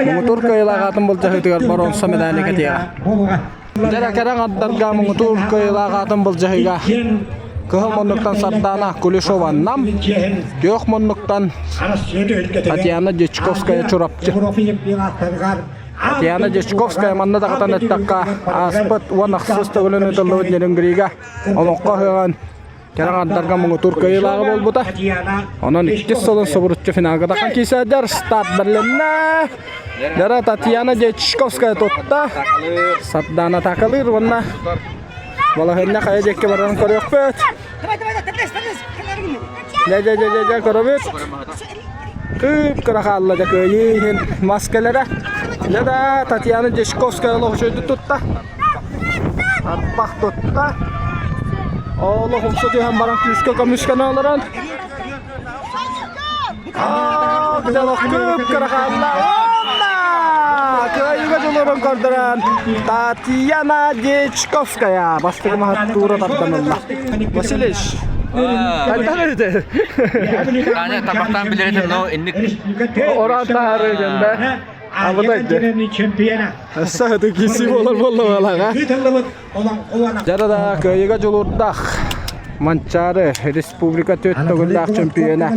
муҥутуур кыайыылаах аатын былдьаһыытыгар боруонса медали кэтиэҕэ. Дьэрэ кэрэ аҥардарга муҥутуур кыайыылаах аатын былдьаһыыга Кыһыл муннуктан Сардаана Кулешова Нам, Күөх муннуктан Татьяна Дьячковская Чурапчы. Татьяна Дьячковская манна даҕатан эттэххэ, ааспыт уон ахсыс төгүлүн ыытыллыбыт Нерюнгрига олоҥхо ыһыаҕын кэрэ аҥардарга муҥутуур кыайыылааҕа буолбута. Онон иккис сылын субуруччу финалга тахан киирсээдэр старт бэрилиннэ. Дара Татьяна Дьячковская тутта. Сардаана атаакалыыр уонна балаһыанньа хайа диэки барарын көрүөхпүт. Дьэ дьэ дьэ дьэ дьэ көрөбүт. Кып-кыра хаалла дьэ кыайыы иһин мас кэлэрэ. Дьэ да Татьяна Дьячковская олох үчүгэйдик тутта. Арбах тутта. Олох умса түһэн баран күүскэ көмүскэнэ олорон. Олох кып-кыра хаалла. Уонна кыайыыга дьулуурун көрдөрөн Татьяна Дьячковская бастакы маһаттуура тардан ылла. Васильевич, хайдах эбитэ? Таня табахтаан билэр этим, но инник Оран таһаарыы диэн да. Абытай Өссө ытык киирсии буолар буолла Дьара да кыайыыга дьулуурдаах Манчаары республика төрт төгүллээх чөмпүйүөнэ.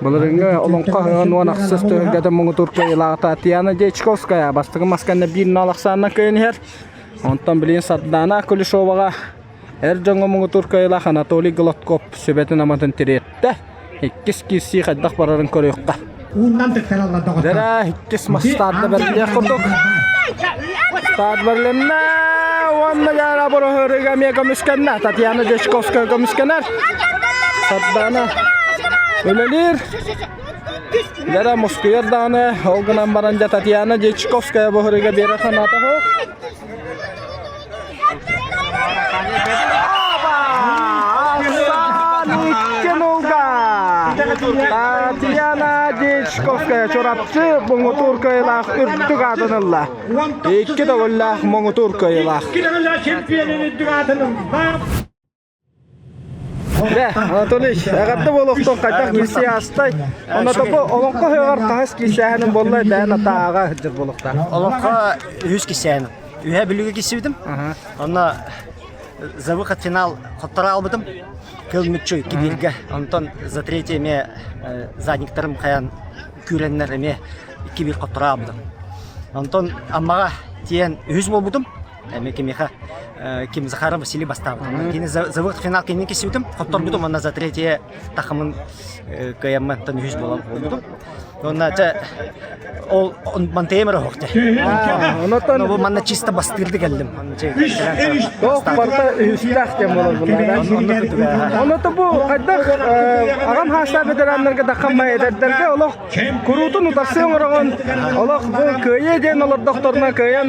Былырыыҥҥы Олоҥхо ыһыаҕын уон ахсыс түһүлгэтин муҥутуур кыайыылааҕа Татьяна Дьячковская бастакы масканна биир нал ахсаанынан кыайан иһэр. Онтон билигин Сардаана Кулешоваҕа эр дьоҥҥо муҥутуур кыайыылаах Анатолий Гладков сүбэтин-аматын тириэртэ. Иккис киирсии хайдах барарын көрүөххэ. Дэрэ, иккис мастаарда бэриллиэх курдук. Старт бэрилиннэ уонна дьара бороһырыга эмиэ көмүскэннэ. Татьяна Дьячковская көмүскэнэр. Сардаана үлэлиир. Дьара мускуйар даҕаны, ол гынан баран дьэ Татьяна Дьячковская бороһырыга биэрэр санаата суох. Татьяна Дьячковская Чурапчы муҥутуур кыайыылаах үрдүк аатын ылла. Икки төгүллээх муҥутуур кыайыылаах. Дэ, Анатолий, эҕэрдэ буолуохтун хайдах киирсии аастай? Онно бу олоҥхо ыһыаҕар хаһыс киирсээһинин буолла бэйэн атааҕа сылдьар буолуохтаах. Олоҥхо үһүс киирсээһиним. Үһэ Бүлүүгэ киирсибитим. Онно за выход финал хотторо албытым. Кыл мүччү икки бииргэ. Онтон за третье эмиэ задниктарым хайан күүрэннэр эмиэ 2-1 хотторо албытым. Онтон Аммаҕа тиийэн үһүс буолбутум. Эмиэ кимиэхэ ким Захаров Василий бастаабытым. Кини за выход финал кинини киирсибитим. Хотторбутум уонна за третье тахамын кыайаммын үһүс буолан буолбутум. Уонна чэ ол мантыйым эрэ оһох Онотон бу манна чисто бастыырды кэллим. Туох барыта үһүстээх диэн буолар буллаҕа. Оното бу хайдах аҕам хаастаах ветераннарга даххаммай эдэрдэргэ олох куруутун утарсыы оҥороҕун олох бу кыайыы диэн олордохторуна кыайан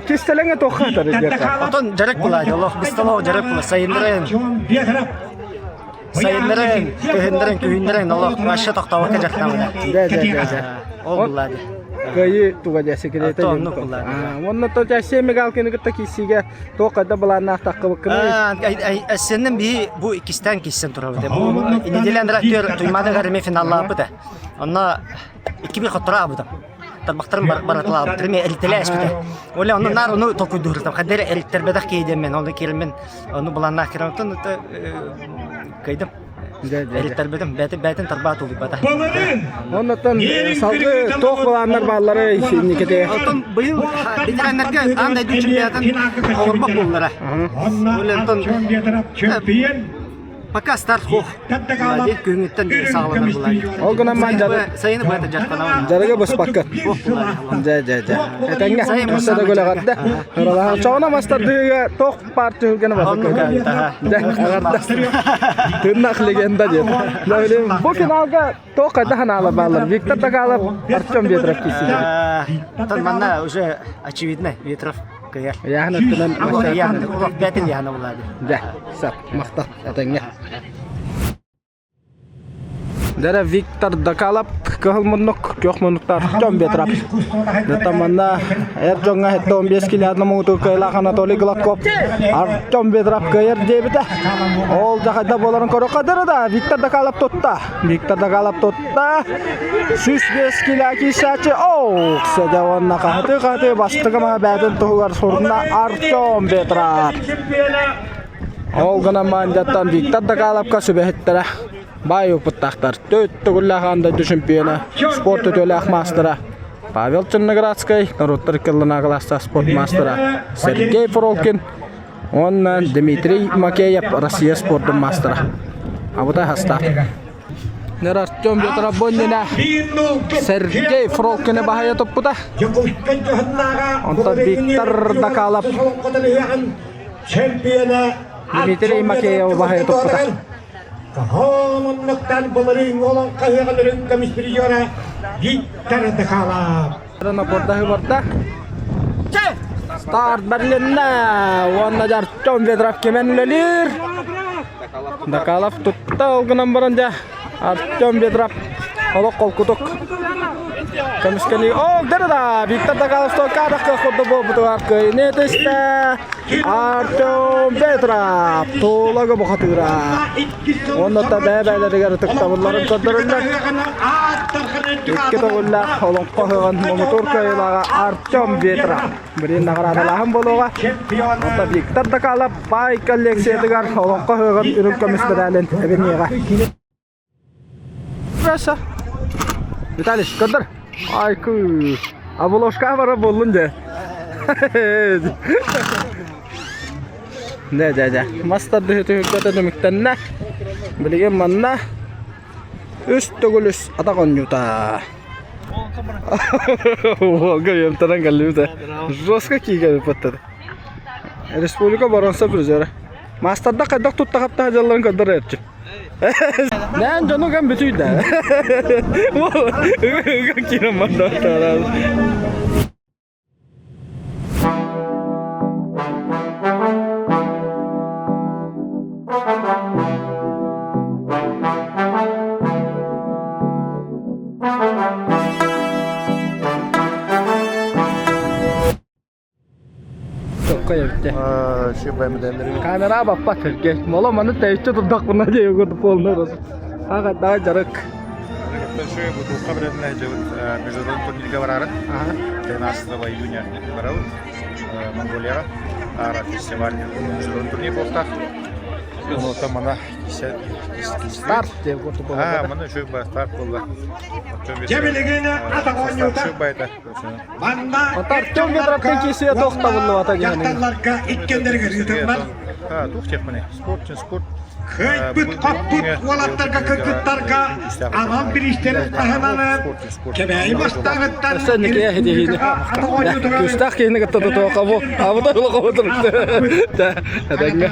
кистэлэҥэ туохха сытар диэххэ. Отон дьарык булаады олох бысталаах дьарык була сайыннарайын сайыннарайын күһүннэрин күһүннэрин олох вообще тохтообокко дьарыктанабыта. Дэ дэ дэ дэ. Ол булаады. Кыайыы туга дьэ секретэ Оннук диэн булаады. Уонна то дьэ Мигалкины кытта киирсиигэ туох хайда былааннаах таххыбыккыный? Эссеннен биһи бу иккистээн киирсэн турабыт. Бу неделя андрактер Туймаадагар эмиэ финаллаабыта. Онно 2-1 хотторо аабытым. Тарбахтарым баратылаабыттар эмиэ эритэлээспитэ. Оля онно наар ону толкуйдууртам. Хайда эрэ эриттэрбэтэх киһи диэммин, ону киирэммин, ону былааннаах киирэн, оттон кыайдым. Эриттэрбитим, бээтин бээтин тарбаа тулуйбата. Оннуттан салгыы туох былааннар баалларый инникитэ? Оттон быйыл ветераннарга аан дойду чемпионатын оҥорбот буоллара. Онтон Пока старт суох. Күһүҥҥүттэн саҕаланар булаайы. Ол гынан маан Сайыны быата дьарыктанабын. Дьарыгы быспакка. Дьэ дьэ дьэ. Этэҥҥэ өссө да күлэҕэрдэ. Ыралаһан чоҕуна мастардыыга туох паар түһүлгэни басыкка. Дьэ эҕэрдэ. Тыыннах легенда диэн. Бу финалга туох хайдах ханаалар бааллар? Виктор Дагалов, Артем Ветров киирсилэр. Манна уже очевидно Ветров кыайар. Ыйааһын өттүнэн Ыйааһын бээтин ыйааһына булаады. Дьэ, сап, махтал, этэҥҥэ. Дэрэ Виктор Дакалап кыһыл муннук, күөх муннуктаах Артем Ветров. Дэтэ манна эр дьоҥҥо 75 килоҕа муҥутуур кыайыылаах Анатолий Гладков Артем Ветров кыайар диэбитэ. Ол да хайда буоларын көрүөххэ дөрө да Виктор Дакалап тутта. Виктор Дагалов тутта. 105 кило киирсээччи. Оу, сэдэ уонна хаһытыы-хаһытыы бастакы маһа бэйэтин туһугар сурна Артем Ветров. Ол гынан маандьаттан Виктор Дагаловка сүбэһиттэрэ баай опыттаахтар. Төрт төгүллээх аан дойду чемпиона, спорт үтүөлээх маастара Павел Черноградскай, норуоттар икки кылаастаах спорт маастара Сергей Фролкин Уонна Дмитрий Макеев Россия спордун маастара. Абытай хастаах. Нер Артем Ветробоннина Сергей Фролкины баһайа туппута. Онтон Виктор Дакалов Дмитрий Макеевы баһайа туппута. Виктор Дакалов. Барда. Старт бэрилиннэ уонна Артем Ветров кимэн үлэлиир. Дакалов тутта ол гынан баран дьэ Артем Ветров олох холкутук көмүскэни ол да Виктор Дакалов стойкаадах курдук буолбутугар кыайыны түстэ Артем Ветров туулага бухатыыра уонна та бэйэ-бэйэлэригэр ытыктабылларын көрдөрөллөр Икки төгүллээх олоҥхо ыһыаҕын муҥутуур кыайыылааҕа Артем Ветров билигин наҕараадалааһын буолуоҕа. Онтон Виктор Дакалов баай коллекциятыгар олоҥхо ыһыаҕын үрүҥ көмүс мэдээлин эбиниэҕэ. Раша. Виталий, көрдөр. Айку. Обложка бара буоллун дьэ. Дэ дэ дэ. Мас тардыһыы түһүлгэтэ түмүктэннэ. Билигин манна Үс төгүл үс атах оонньуута. Уолга үөмтэрэн кэллибит Жестко киигэбит Республика боронса призера. Маастарда хайдах тутта-хапта сылдьалларын көрдөр эрчи. Нээн дьону кэм бүтүйдэ. Ыга киирэн барда. Камера баппат эргэ. Моло маны тэйиччи турдахпына диэ курдук полный рост. Ага да жарык. Бутылка билетин дьыбыт международный турнирга барары. 13 июня барабыт Монголияҕа. Ара фестиваль международный турнир буолтах. Онуота мана Старт диэн курдук буолла. Аа, маны үчүгэй старт буолла. Дьэ билигин атах оонньуута Манна Артем Ветровтан киисиэ тохтобуллубата диэн. Дьахталларга иккиэннэригэр ыытыллар. Туох диэхпиний? Спорт, спорт. Кыайбыт-хоппут уолаттарга кыргыттарга анал бириистэри таһынан Кэбээйи бастааҕыттан Өссө никия хидиһини. Күүстээх киһини кытта тутуохха бу. Абыта улаха Этэҥҥэ.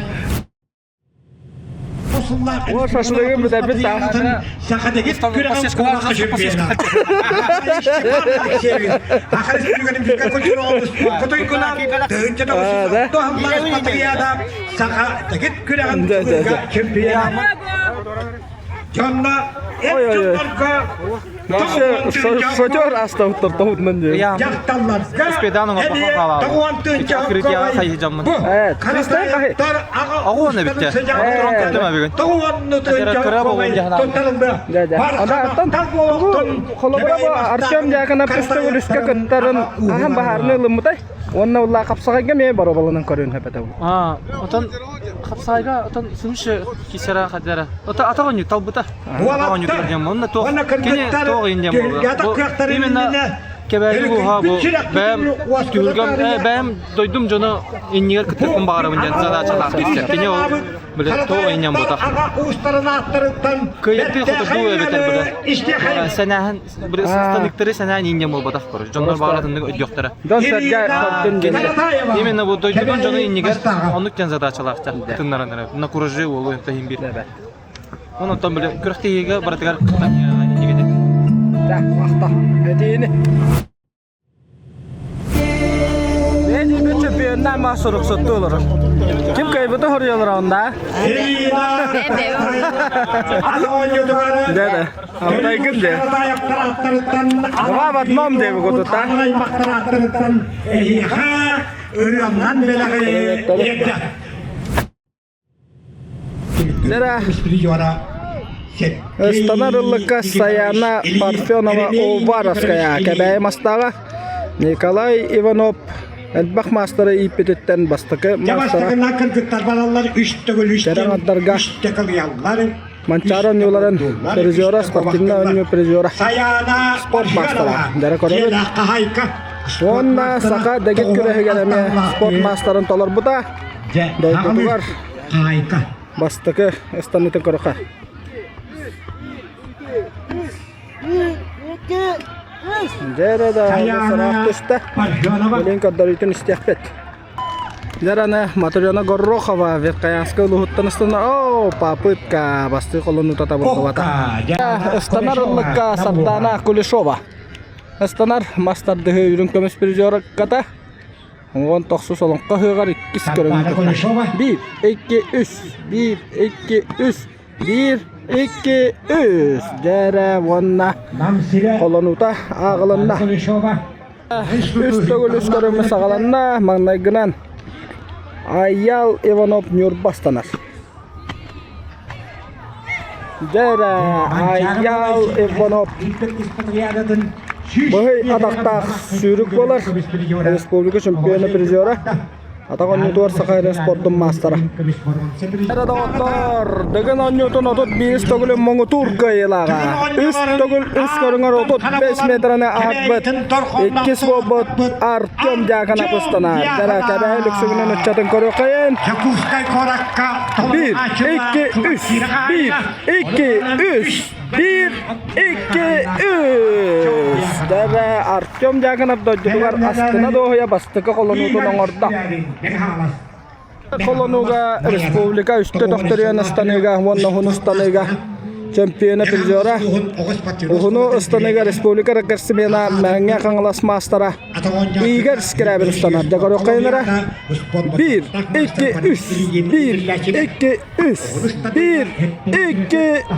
О, шашлыгын бүтэрбит да. Сахатегит күрэҕин куолаха чемпиона. Саха Республикатын физкультура Саха тегит күрэҕин чемпиона. Дьонно эр дьоннорго Шатер астабыттар тоһутунан диye. Дьахталларга Холобура бу Артем Дьяконов үскэ кыттарын аһан баһаарны ылыммытай. Уонна улла хапсаҕайга эмиэ боруобаланан көрүөн сөп этэ. Отон хапсаҕайга отон сымшы кисера хадара. Ото атах онньу талбыта. Атах онньу көрдем. Онно туох кини туох индем буолла. Именно Кэбээйи улууһа бу бэйэм түһүлгэм бэйэм дойдум дьоно иннигэр кыттыахпын баҕарабын диэн задачалаах киирсэр. Кини ол били туох инньэн буотах. Кыайыттыы хотурдуу эбэтэр били сэнээһин били станыктары сэнээн инньэн буолбатах короче. Дьоннор баҕаратыннык өйдүөхтэрэ. Дьон сэргэ көрдүн диэн. Именно бу дойдутун дьону иннигэр оннук диэн задачалаахтар кытыннаран эрэ. На куражи уолу таһин биир. Онон били күрэхтэһиигэ барытыгар иннигити. Да, махта. Этиини. Бэйдиби чөпүйөннән ма суруксутту олорор. Ким кыайбыты хоруйалар онда? Да, да. Алтайгын де. Два в одном деп кутута. Дера Ыстанар ыллыкка Саяна Парфенова Уваровская Кэбээйи мастааҕа Николай Иванов элбэх маастары ииппититтэн бастакы маастара Кэрэ аҥардарга Манчаары оонньууларын призера, спортивнай оонньуу призера, спорт маастара дьара көрөбүт. Уонна саха дэгит күрэһигэр эмиэ спорт маастарын толорбута. Дойдутугар бастакы ыстаныытын көрөхө. Дьэ да сараах түстэ. Билин көрдөрүүтүн истиэхпит. Дьэ Матрена Горохова Верхоянскай улууһуттан ыстана О, попытка бастыы холонуута табыллыбата. Ыстанар ыллыкка Сардана Кулешова. Ыстанар мас тардыһыы үрүҥ көмүс призерката. Оҥон тохсус олоҥхо ыһыаҕар иккис көрүҥ Биир, икки, үс, биир, икки, үс, биир, икки, үс. Дьэрэ уонна холонуута ааҕылынна. Үс төгүл үс көрүҥмүт саҕаланна. Маҥнайгынан Айял Иванов Ньурба ыстанар. Дьэ Айял Иванов быһый атахтаах сүүрүк буолар. Республика чемпиона призера. Атах оонньуутугар Саха эрэ спордун маастара. Эрэ доҕоттор, Дыгын оонньуутун 31 төгүлүн муҥутуур кыайыылааҕа. Үс төгүл үс көрүҥэр 35 метраны аһарбыт. Иккис буолбут Артем Дьяконов ыстанар. Дара кэбэһэ лүксүгүнэн ыччатын көрүөххэйин. Биир, икки, үс, биир, икки, үс, биир, икки, үс. Дьэ, Артем Дьяконов дойдутугар астына дуоһуйа бастакы холонуутун оҥордо. Холонууга республика үстэ төхтөрүйэн ыстаныыга уонна уһун ыстаныыга чемпиона призера уһуну ыстаныыга республика рекордсмена Мэҥэ Хаҥалас маастара Игорь Скрябин ыстанар. Дьэ көрүөххэйинэрэ 1 2 3 1 2 3 1 2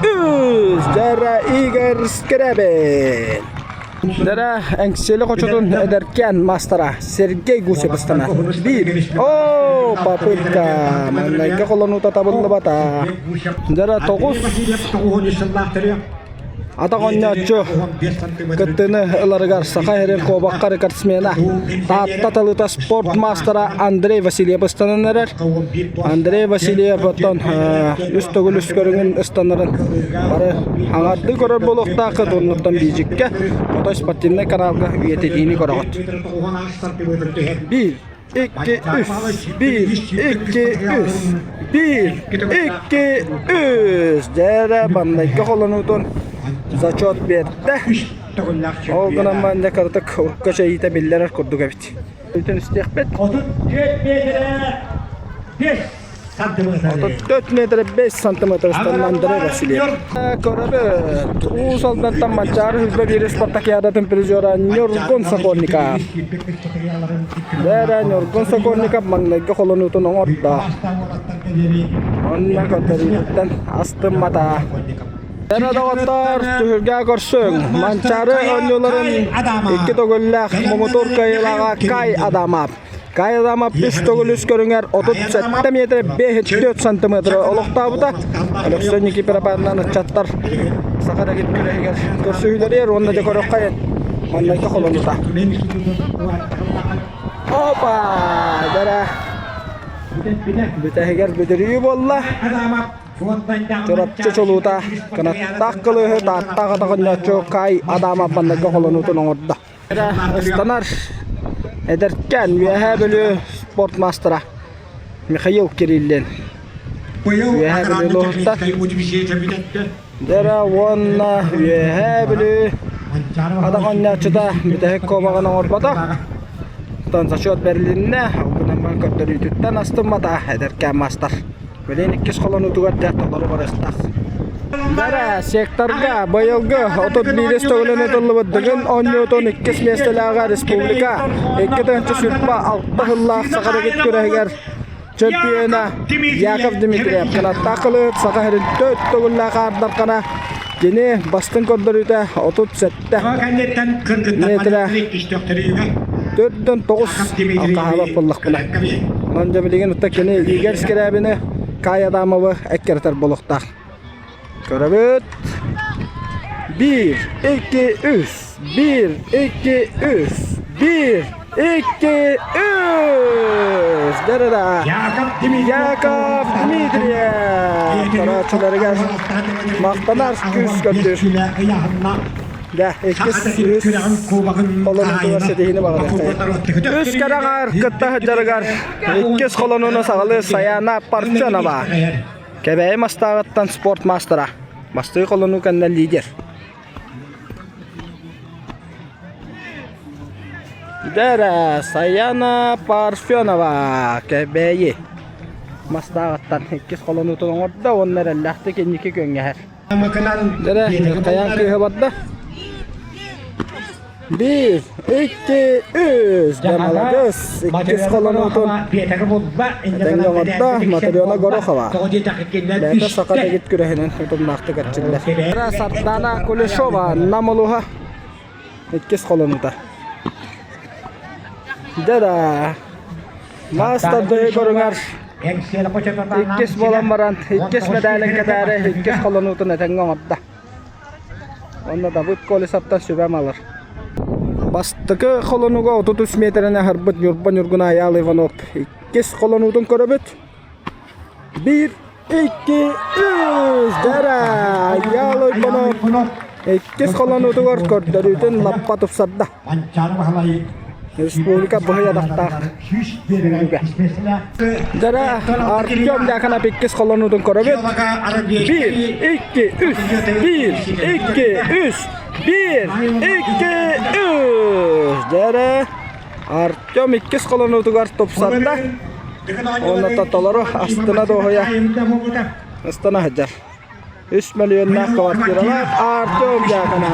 3 Дьэ Игорь Скрябин Дара Эҥсиэли хочотун эдэркээн маастара Сергей Гусев ыстанар. Биир. О, попытка. Маҥнайгы холонуута табыллыбата. Дара 9 Атах оонньооччу кыттыыны ыларыгар Саха сирин куобахха рекордсмена Таатта талыыта спорт маастара Андрей Васильев ыстанан эрэр. Андрей Васильев оттон үс төгүл үс көрүҥүн ыстанарын бары аҥардыы көрөр буолуохтааххыт оннуттан биидьиккэ Хотой спортивнай каналга үйэтитиини көрөҕүт. Биир, икки, үс, биир, икки, үс, биир, икки, үс. Дьэ маннайга холонуутун зачет биэрдэ. Ол гынан манна кыратык урукка чэйиитэ биллэрэр курдук эбит. Бүтүн истиэхпит. 34 метрэ 5 сантиметр. 34 метр 5 сантиметр Андрей Васильев. Көрөбүт. Уус Алдантан Манчаары Хүлбэ биир спартакиадатын призера Ньургун Сокольников. Бээрэ Ньургун Сокольников маҥнайгы холонуутун оҥордо. Онно көрдөрүүтүттэн астыммата. Эра доҕоттор, түһүлгэ көрсүҥ. Манчаары оонньууларын икки төгүллээх муҥутуур кыайыылааҕа Кай Адамов. Кай Адамов үс төгүл үс көрүҥэр 37 метр 5,4 сантиметры олохтообута. Алексей Никифоровынан ыччаттар саха дэгит күрэһигэр көрсүһүүлэригэр уонна дьэ көрөххө маннайга холонута. Опа! Дара бүтэһигэр бүдүрүйүү буолла. Чурапчы чулуута кынаттаах кылыыһы Тааттаах атаҕынньааччы Кай Адамов маннайга холонуутун оҥордо. Ыстанар эдэркээн Үөһээ Бүлүү спорт маастара Михаил Кириллин. Үөһээ Бүлүү улууһуттан Дьэрэ уонна Үөһээ Бүлүү атах оонньооччута бүтэһик куобаҕын оҥорбото. Оттон зачет бэрилиннэ, ол гынан баран көрдөрүүтүттэн астыммата эдэркээн маастар. Билигин иккис холонуутугар дьэ толору барыахтаах. Бара секторга быйылгы 31 төгүлүн ытыллыбыт Дыгын оонньуутун иккис миэстэлээҕэ республика 2026 сыллаах Саха дэгит күрэһигэр чөмпүйүөнэ Яков Дмитриев кынаттаах кылыыт Саха сирин төрт төгүллээх аардархана кини бастыҥ көрдөрүүтэ 37 метрэ 4-9 алқаһаабат буоллахпына. Онон дьэ билигин ытта кини Игорь Скрябины Кай Адамовы эккирэтэр буолуохтаах. Көрөбүт. Биир, икки, үс. Биир, икки, үс. Биир, икки, үс. Да-да-да. Яков Дмитриев. Көрөөччүлэригэр махтанар күүс көрдүүр. Дэ, иккис үс холонуутугар ситиһиини баҕарыахтайын. Үс кэрэҕэр кытта сылдьарыгар иккис холонууну саҕалыы Саяна Парфенова. Кэбээйи мастааҕыттан спорт маастара. Бастакы холонуу кэннэ лидер. Дэрэ, Саяна Парфенова, Кэбээйи мастааҕыттан иккис холонуутун оҥордо уонна эрэллээхтик инники күөҥҥэһэр. Дэрэ, хайаан кыыһа барда? Биир, икки, үс. Дьэ, маладьыас. Иккис холонуутун этэҥҥэ оҥордо Матрена Горохова. Бэйэтэ саха дэгит күрэһинэн утумнаахтык эрчиллэр. Сардана Кулешова, Нам улууһа. Иккис холонуута. Дьэ да, маастар көрүҥэр иккис буолан баран, иккис мэдээлин кэтээри иккис холонуутун этэҥҥэ оҥордо. Уонна Давыд Колесовтан сүбэм алар. Бастакы холонууга 33 миэтэрэни аһарбыт Ньурба Ньургуна Айаал Иванов иккис холонуутун көрөбүт. Биир, икки, үс! Дэрэ! Айаал Иванов иккис холонуутугар көрдөрүүтүн лаппа тупсарда. Республика быһый адахтаах сүүрүүгэ. Дьара Артем Дьяконов иккис холонуутун көрөбүт. Биир, икки, үс, биир, икки, үс, биир, икки, үс. Дьэрэ Артем иккис холонуутугар тупсарда. Уонна толору астына дуоһуйа ыстана сылдьар. Үс мөлүйүөннээх квартиралаах Артем Дьяконов.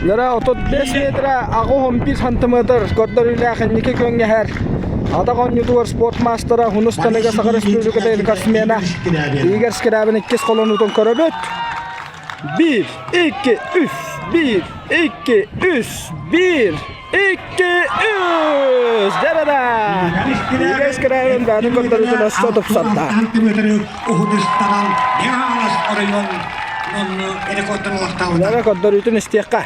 Нара 35 метра 81 сантиметр көрдөрүүлээх инники күөҥҥэһэр Атах оонньуутугар спорт маастара Хунус Таныга Саха Республикатын рекордсмена Игорь Скрябин иккис холонуутун көрөбүт. 1, 2, 3, 1, 2, 3, 1, 2, 3! Дьэ-да-да! Игорь Скрябин бэйэтин көрдөрүүтүн өссө тупсарда. Дьэ, көрдөрүүтүн истиэххэ.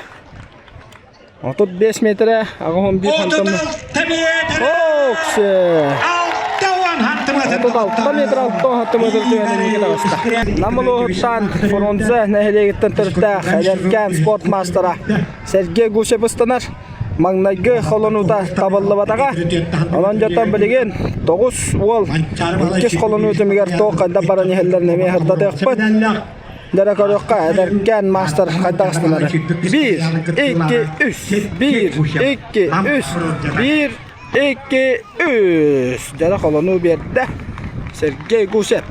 35 метрэ, 81 сантиметр. Оксе! 36 метр 6 сантиметр түһэн инники таҕыста. Нам улууһуттан Фрунзе нэһилиэгиттэн төрүттээх эдэркээн спорт маастара Сергей Гусев ыстанар. Маҥнайгы холонуута табыллыбатаҕа. Онон дьонтон билигин 9 уол иккис холонуу түмүгэр туох хайдах баран иһэллэрин эмиэ сырдатыахпыт. Дьэ көрүөххэ, эдэркээн маастар хайдах ыстанара. Биир, икки, үс, биир, икки, үс, биир, икки, үс. Дьэ холонуу биэрдэ Сергей Гусев.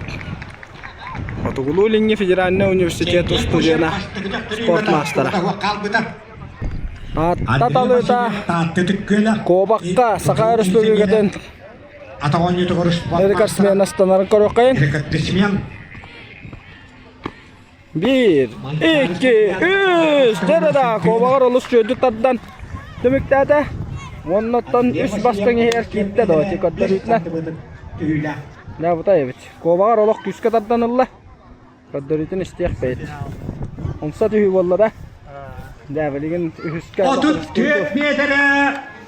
Хотугулуу-Илиҥҥи федеральнай университет устудьуона, спорт маастара. Таатта талыыта Куобакка Саха Өрөспүүбүлүкэтин рекордсмен астанарын көрүөххэйин. Биир, икки, үс! Дьэ-да, куобаҕар олус үчүгэйдик тардан түмүктээтэ. Уоннаттан үс бастыҥ иһигэр киирдэ да, ити көрдөрүүтүнэн. Дьэ, бута эбит. Куобаҕар олох күүскэ тардан ылла. Көрдөрүүтүн истиэх бэйт. Умса түһүү буолла да. Дьэ, билигин үһүскэ 34 миэтэрэ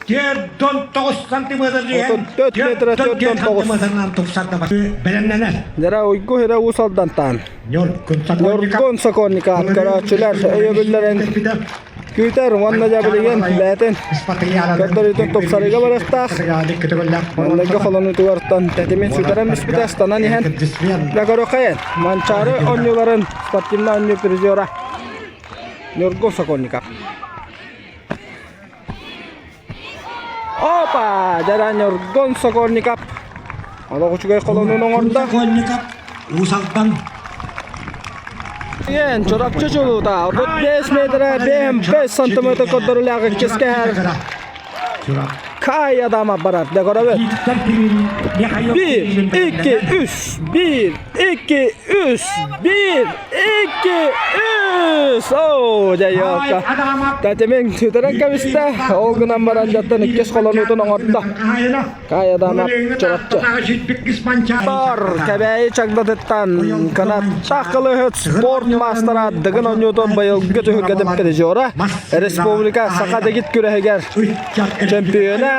49 сантиметр 34 метрэ 49 сантиметрынан тупсарда бэлэмнэнэр. Дьара уйгу хирэ уус алдантаан. Ньургун Сокольников көрөөччүлэр өйөбүллэрин күүтэр уонна дьэ билигин бэйэтин көрдөрүүтүн тупсарыыга барыахтаах. Манныгы холонуутугартан тэтимин сүтэрэн бүспүтэ ыстанан иһэн дьэ көрүөххэйин Манчаары оонньууларын спортивнай оонньуу призера Ньургун Сокольников. Опа! Дьэ Ньургун Сокольников олох үчүгэй холонуун оҥордо. Сокольников Уус Алдан Диэн Чурапчы чулуута 35 метрэ 5 сантиметр көрдөрүүлээх иккис кэһэр Кай Адама барар дегоробет. 1, 2, 3, 1, 2, 3, 1, 2, 3! Оо, дьэ ёлка. Тэтимин сүтэрэн кэбистэ. Ол гынан баран дьаттан иккис холонуутун оҥордо. Кай Адамов Чурапчы. Тор Кэбээйи чагдатыттан канаттаах кылыһыт спорт маастара Дыгын оонньуутун быйылгы түһүлгэтин призера республика саха дэгит күрэһигэр чемпиона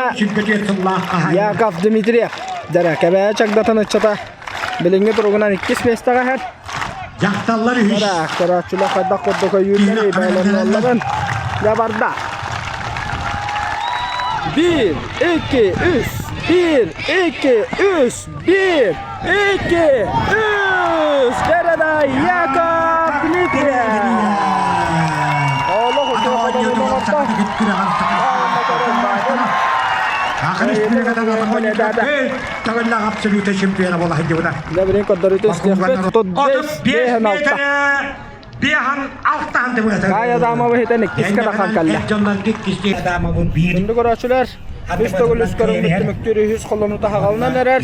Яков Дмитриев. Дьэрэ Кэбээйи чагдатын ыччата билиҥҥи туругунан иккис миэстэҕэ иһэр. Дьахталлар үһүс. Дьэрэ көрөөччүлэр хайдах курдук өйүүллэрий бэлэмнэллэрин дьабарда. Биир, икки, үс, биир, икки, үс, биир, икки, үс! Дьэрэ Яков Дмитриев! Олох Төгүллээх абсолюта чемпиона буола сылдьыбыта. Дьэ, көрдөрүүтүн истиэхпит. 35 метрэ 56 сантиметр. Кая Адамова хитэн иккискэ тахан кэллэ. Күндү көрөөччүлэр, үс төгүл үс көрүҥмүт түмүктүүр үһүс холонуута хаҕалынан эрэр.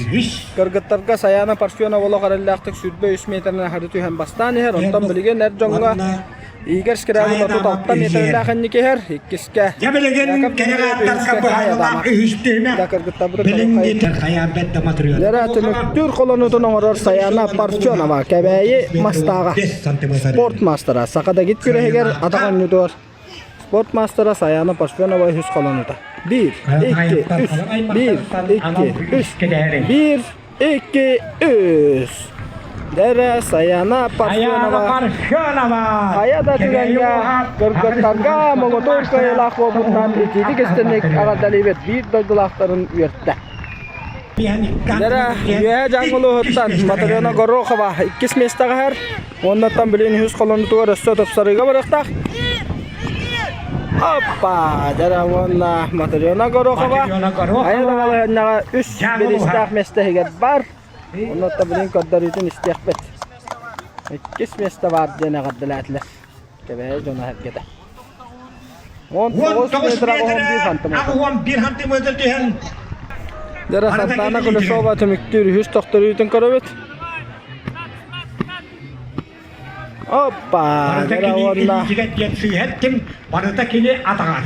Кыргыттарга Саяна Парфенова олох эрэллээхтик 23 метринэн хары түһэн бастаан иһэр. Онтон билигин эр дьоҥҥо Игорь Скрябин 36 метрэлээх инники иһэр. Иккискэ Дьэ билигин Яков кэлэр Дмитриев, ааттарга үһүскэ Кая быһаарылаах Адамов. үһүс түһүмэх Лера түмүктүүр холонуутун оҥорор Саяна Парфенова Кэбээйи Мастааҕа спорт маастара Саха дэгит күрэһигэр атах оонньуутугар спорт маастара Саяна Парфенова үһүс холонуута. Биир, икки, үс, биир, икки, үс, биир, икки, үс. Дэрэ Саяна Парфенова хайа да түгэҥҥэ кыргыттарга муҥутуур кыайыылаах буолбутунан итиитик истинник эҕэрдэлиибит биир дойдулаахтарын үөртэ. Дэрэ Үөһээ Дьааҥы улууһуттан Матрена Горохова иккис миэстэҕэ иһэр. Уоннаттан билигин үһүс холонуутугар өссө тупсарыыга барыахтаах. Оппа! Дьэ уонна Матрена Горохова. Айа даҕалаһыннаҕа үс бириистээх миэстэ иһигэр бар. Онно билин көрдөрүүтүн истиэхпит. Иккис миэстэ баар диэн эҕэрдэлээтилэр. Кэбээйи дьоно сэргэтэ. 19 метр 81 сантиметр. 81 сантиметр түһэн. Дьэ Сартана Кулешова түмүктүүр үһүс тохторүүтүн көрөбүт. Оппа! Барыта кини илиитигэр диэн сыыһа эттим, барыта кини атаҕар.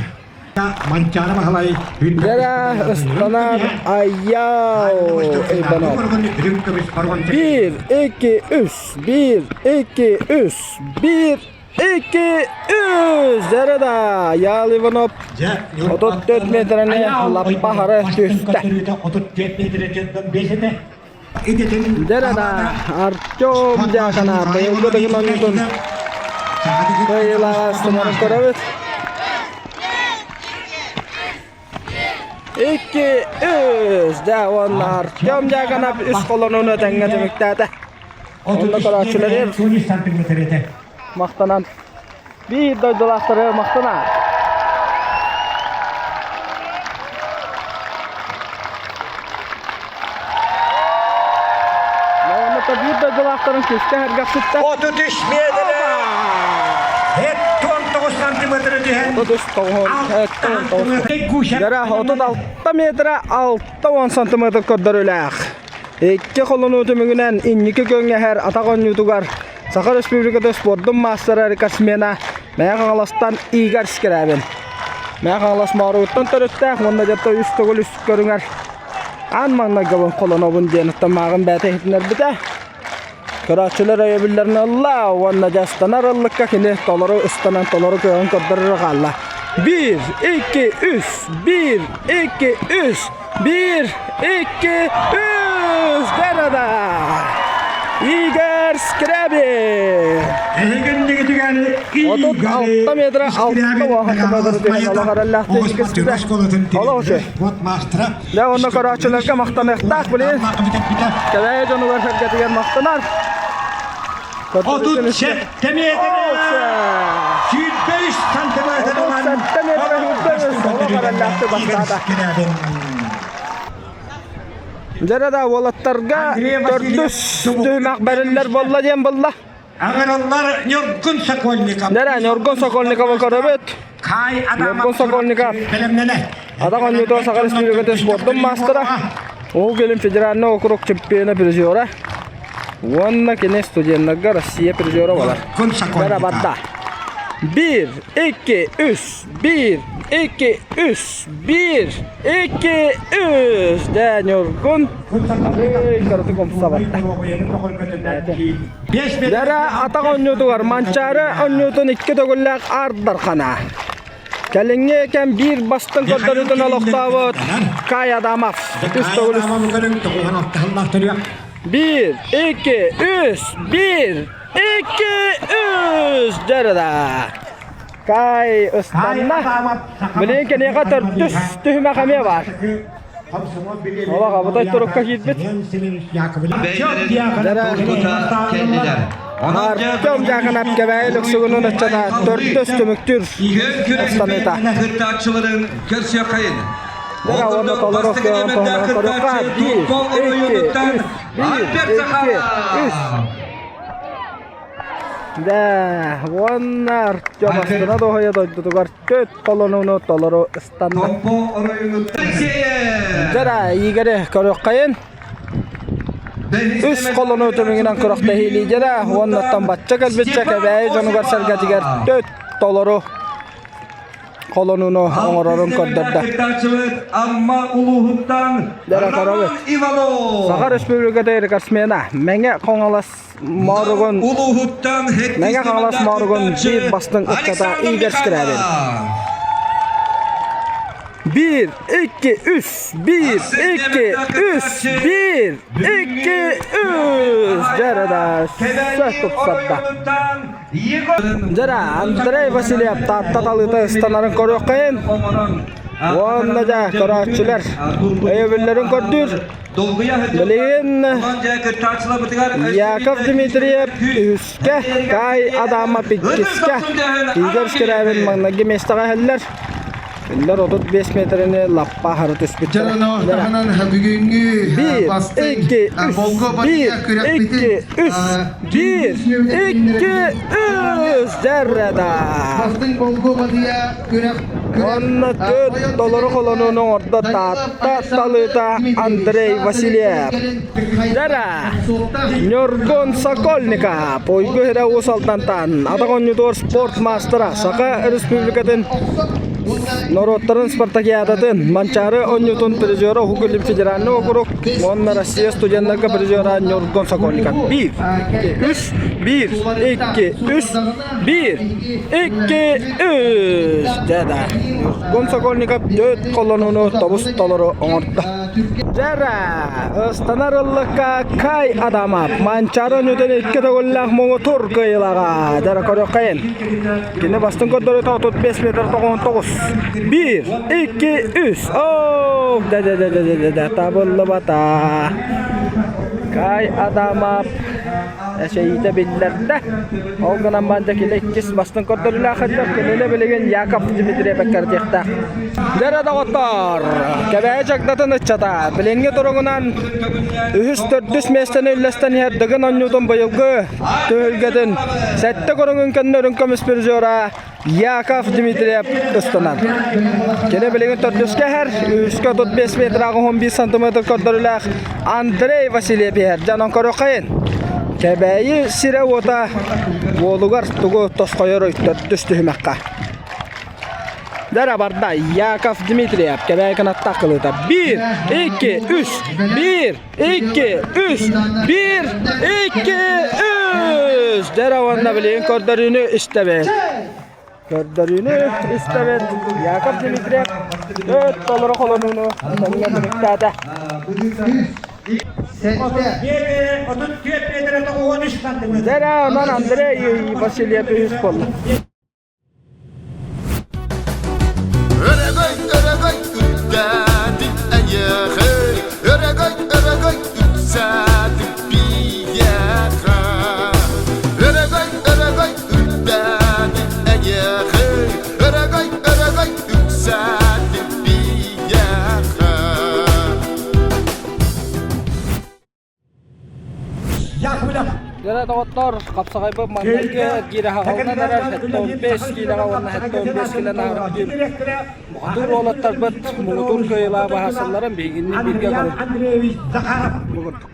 Манчаары Баһылай Дьэ ыстанар айяу Иванов. Биир, икки, үс, биир, икки, үс, биир, икки, үс. Дьэ да, Ял Иванов 34 метрени лаппа хара түстэ. 34 метреттен 5 этэ. Дьэ Артем Дьяконов быйылгы дыгын оонньуутун кыайыылааҕа ыстанарын көрөбүт. Икки, үс, дьэ уонна Артем Дьяконов үс холонууну тэҥҥэ түмүктээтэ. Онно көрөөччүлэр махтанан биир дойдулаахтары махтанар. Онно биир дойдулаахтарын күүскэ сэргэхситтэ. 33 метр! 19 сантиметр түһэн. 39 Дара 36 метра 60 сантиметр көрдөрүүлээх. Икки холонуу түмүгүнэн инники көҥҥэһэр атах оонньуутугар Саха Республиката спордун маастара рекордсмена Мэҥэ Хаҥаластан Игорь Скрябин. Мэҥэ Хаҥалас Мооругуттан төрүттээх уонна дьэ үс төгүл үс көрүҥэр аан маҥнайгыбын холонобун диэн оттон мааҕын бэйэтэ иһитиннэрбитэ. Көрөөччүлэр өйөбүллэрин ылла уонна дьэ ыстанар ыллыкка кини толору ыстанан толору кыаҕын көрдөрөрө хаалла. Биир, икки, үс, биир, икки, үс, Биир, икки, үс! Дэрада! Игорь Скрябин! 36 метра 6 Дьэ онно көрөөччүлэргэ махтаныахтаах билин. Кэбээйи дьонугар сэргэтигэр махтанар. 37 метр! 105 сантиметр! 37 метр 105 бастаата. Дьэ да уолаттарга төрдүс түһүмэх бэриллэр буолла диэн булла. Аҥараллар Ньургун Сокольников. Дьэ Ньургун Сокольниковы көрөбүт. Ньургун Сокольников. Атах оонньуутугар Саха Республикатын спордун маастара. Уһук Илин федеральнай округ чемпиона призера. Уонна кини студеннарга Россия призера буолар. Дьэ барда. Биир, икки, үс, биир, икки, үс, биир, икки, үс. Дьэ Ньургун арыый кыратык умса барда. Дэрэ атах оонньуутугар Манчаары оонньуутун икки төгүллээх Аар Дархана. Кэлиҥҥи кэм биир бастыҥ көрдөрүүтүн олохтообут Кай Адамов. Үс төгүл Биир, икки, үс, биир, икки, үс. Дэрэ Кай ыстанна. Билигин киниэхэ төрдүс түһүмэх эмиэ баар. Олох абытай турукка киирбит. Артем Дьааканап Кэбээйи Лүксүгүнүн ыччата төрдүс түмүктүүр ыстаныыта. Кыттааччыларын көрсүөххэйин. Дьэ, уонна толору кыаҕын туһунан көрүөххэ. Биир, икки, үс, биир, икки, үс. Дэ, уонна Артем Астана дуоһуйа дойдутугар төрт холонууну толору ыстанна. Дьэ, Игорь көрүөххэйин. Үс холонуу түмүгүнэн күрэхтэһии лидерэ уоннаттан бачча кэлбиччэ Кэбээйи дьонугар сэргэтигэр төрт толору холонууну оҥорорун көрдөрдө. Амма улууһуттан Роман Иванов. Саха Республиката рекордсмена Мэҥэ Хоҥалас Мооругун улууһуттан Мэҥэ Хаҥалас Мооругун биир бастыҥ ыччата Игорь Скрябин. Биир, икки, үс, биир, икки, үс, биир, икки, үс. Дьэ да, сөп тупсарда. Дьэ Андрей Васильев Таатта талыыта ыстанарын көрүөххэйин. Уонна да көрөөччүлэр өйөбүллэрин көрдүүр. Билигин Яков Дмитриев үһүскэ, Кай Адамов иккискэ, Игорь Скрябин маҥнайгы миэстэҕэ иһэллэр. Кинилэр 35 метрини лаппа аһары түспүттэр. Биир, икки, үс, биир, икки, үс, биир, икки, үс, дьэррэда. Уонна төрт толору холонууну оҥордо Таатта талыыта Андрей Васильев. Дара! Ньургун Сокольников, Уйгу Хирэ Уус Алдантан, атах оонньуутугар спорт маастара, Саха Республикатын норуоттарын спартакиадатын Манчаары оонньуутун призера Уһук Илин федеральный округ уонна Россия студеннарга призера Ньургун Сокольников. Биир, үс, биир, икки, үс, Биир, икки, үс, дьэ Ньургун Сокольников төрт колонуну тобус толору оҥордо. Дьэрэ, ыстанар ыллыкка Кай Адамов Манчаары оонньуутун икки төгүллээх муҥутуур кыайыылааҕа. Дьэрэ көрүөххэйин. Кини бастыҥ көрдөрүүтэ 35 метр 99. Биир, икки, үс. Оо, дэ-дэ-дэ-дэ-дэ, табыллыбата. Кай Адамов эчэйиитэ биллэрдэ. Ол гынан баран дьэ кини иккис бастыҥ көрдөрүүлээх этэ. Кинини билигин Яков Дмитриев эккирэтиэхтээх. Дьэ доҕоттоор, Кэбээйи Чагдатын ыччата билиҥҥи туругунан үһүс төрдүс миэстэни үллэстэн иһэр Дыгын оонньуутун быйылгы түһүлгэтин сэттэ көрүҥүн кэннэ үрүҥ көмүс призера Яков Дмитриев ыстанар. Кини билигин төрдүскэ иһэр, үһүскэ 35 метраҕа 11 сантиметр көрдөрүүлээх Андрей Васильев иһэр. Дьонон көрүөххэйин. Кэбээйи сирэ-уота уолугар тугу тосхойор төрдүс түһүмэххэ. Дара барда Яков Дмитриев Кэбээйи кынаттаах кылыыта. Биир, икки, үс, биир, икки, үс, биир, икки, үс. Дьэ уонна билигин көрдөрүүнү истэбит. Көрдөрүүнү истэбит. Яков Дмитриев төрт толору холонууну тэҥҥэ түмүктээтэ. Дьэ онон Андрей Васильев үһүс буолла. Өрөгөй, өрөгөй үрдээтин эйиэхэ, Өрөгөй, өрөгөй үксээтин биһиэхэ. Өрөгөй, өрөгөй үрдээтин эйиэхэ, Өрөгөй, өрөгөй үксээтин биһиэхэ. Дьэ доҕоттор, хапсаҕайбыт маҥнайгы киирэ хаҕылынан эрэр 75 киилэҕэ уонна 75 килэ наарыктыыр муҥутуур уолаттарбыт муҥутуур кыайыылаах баһаасалларын биһигинни бииргэ көрүҥ. Бу курдук.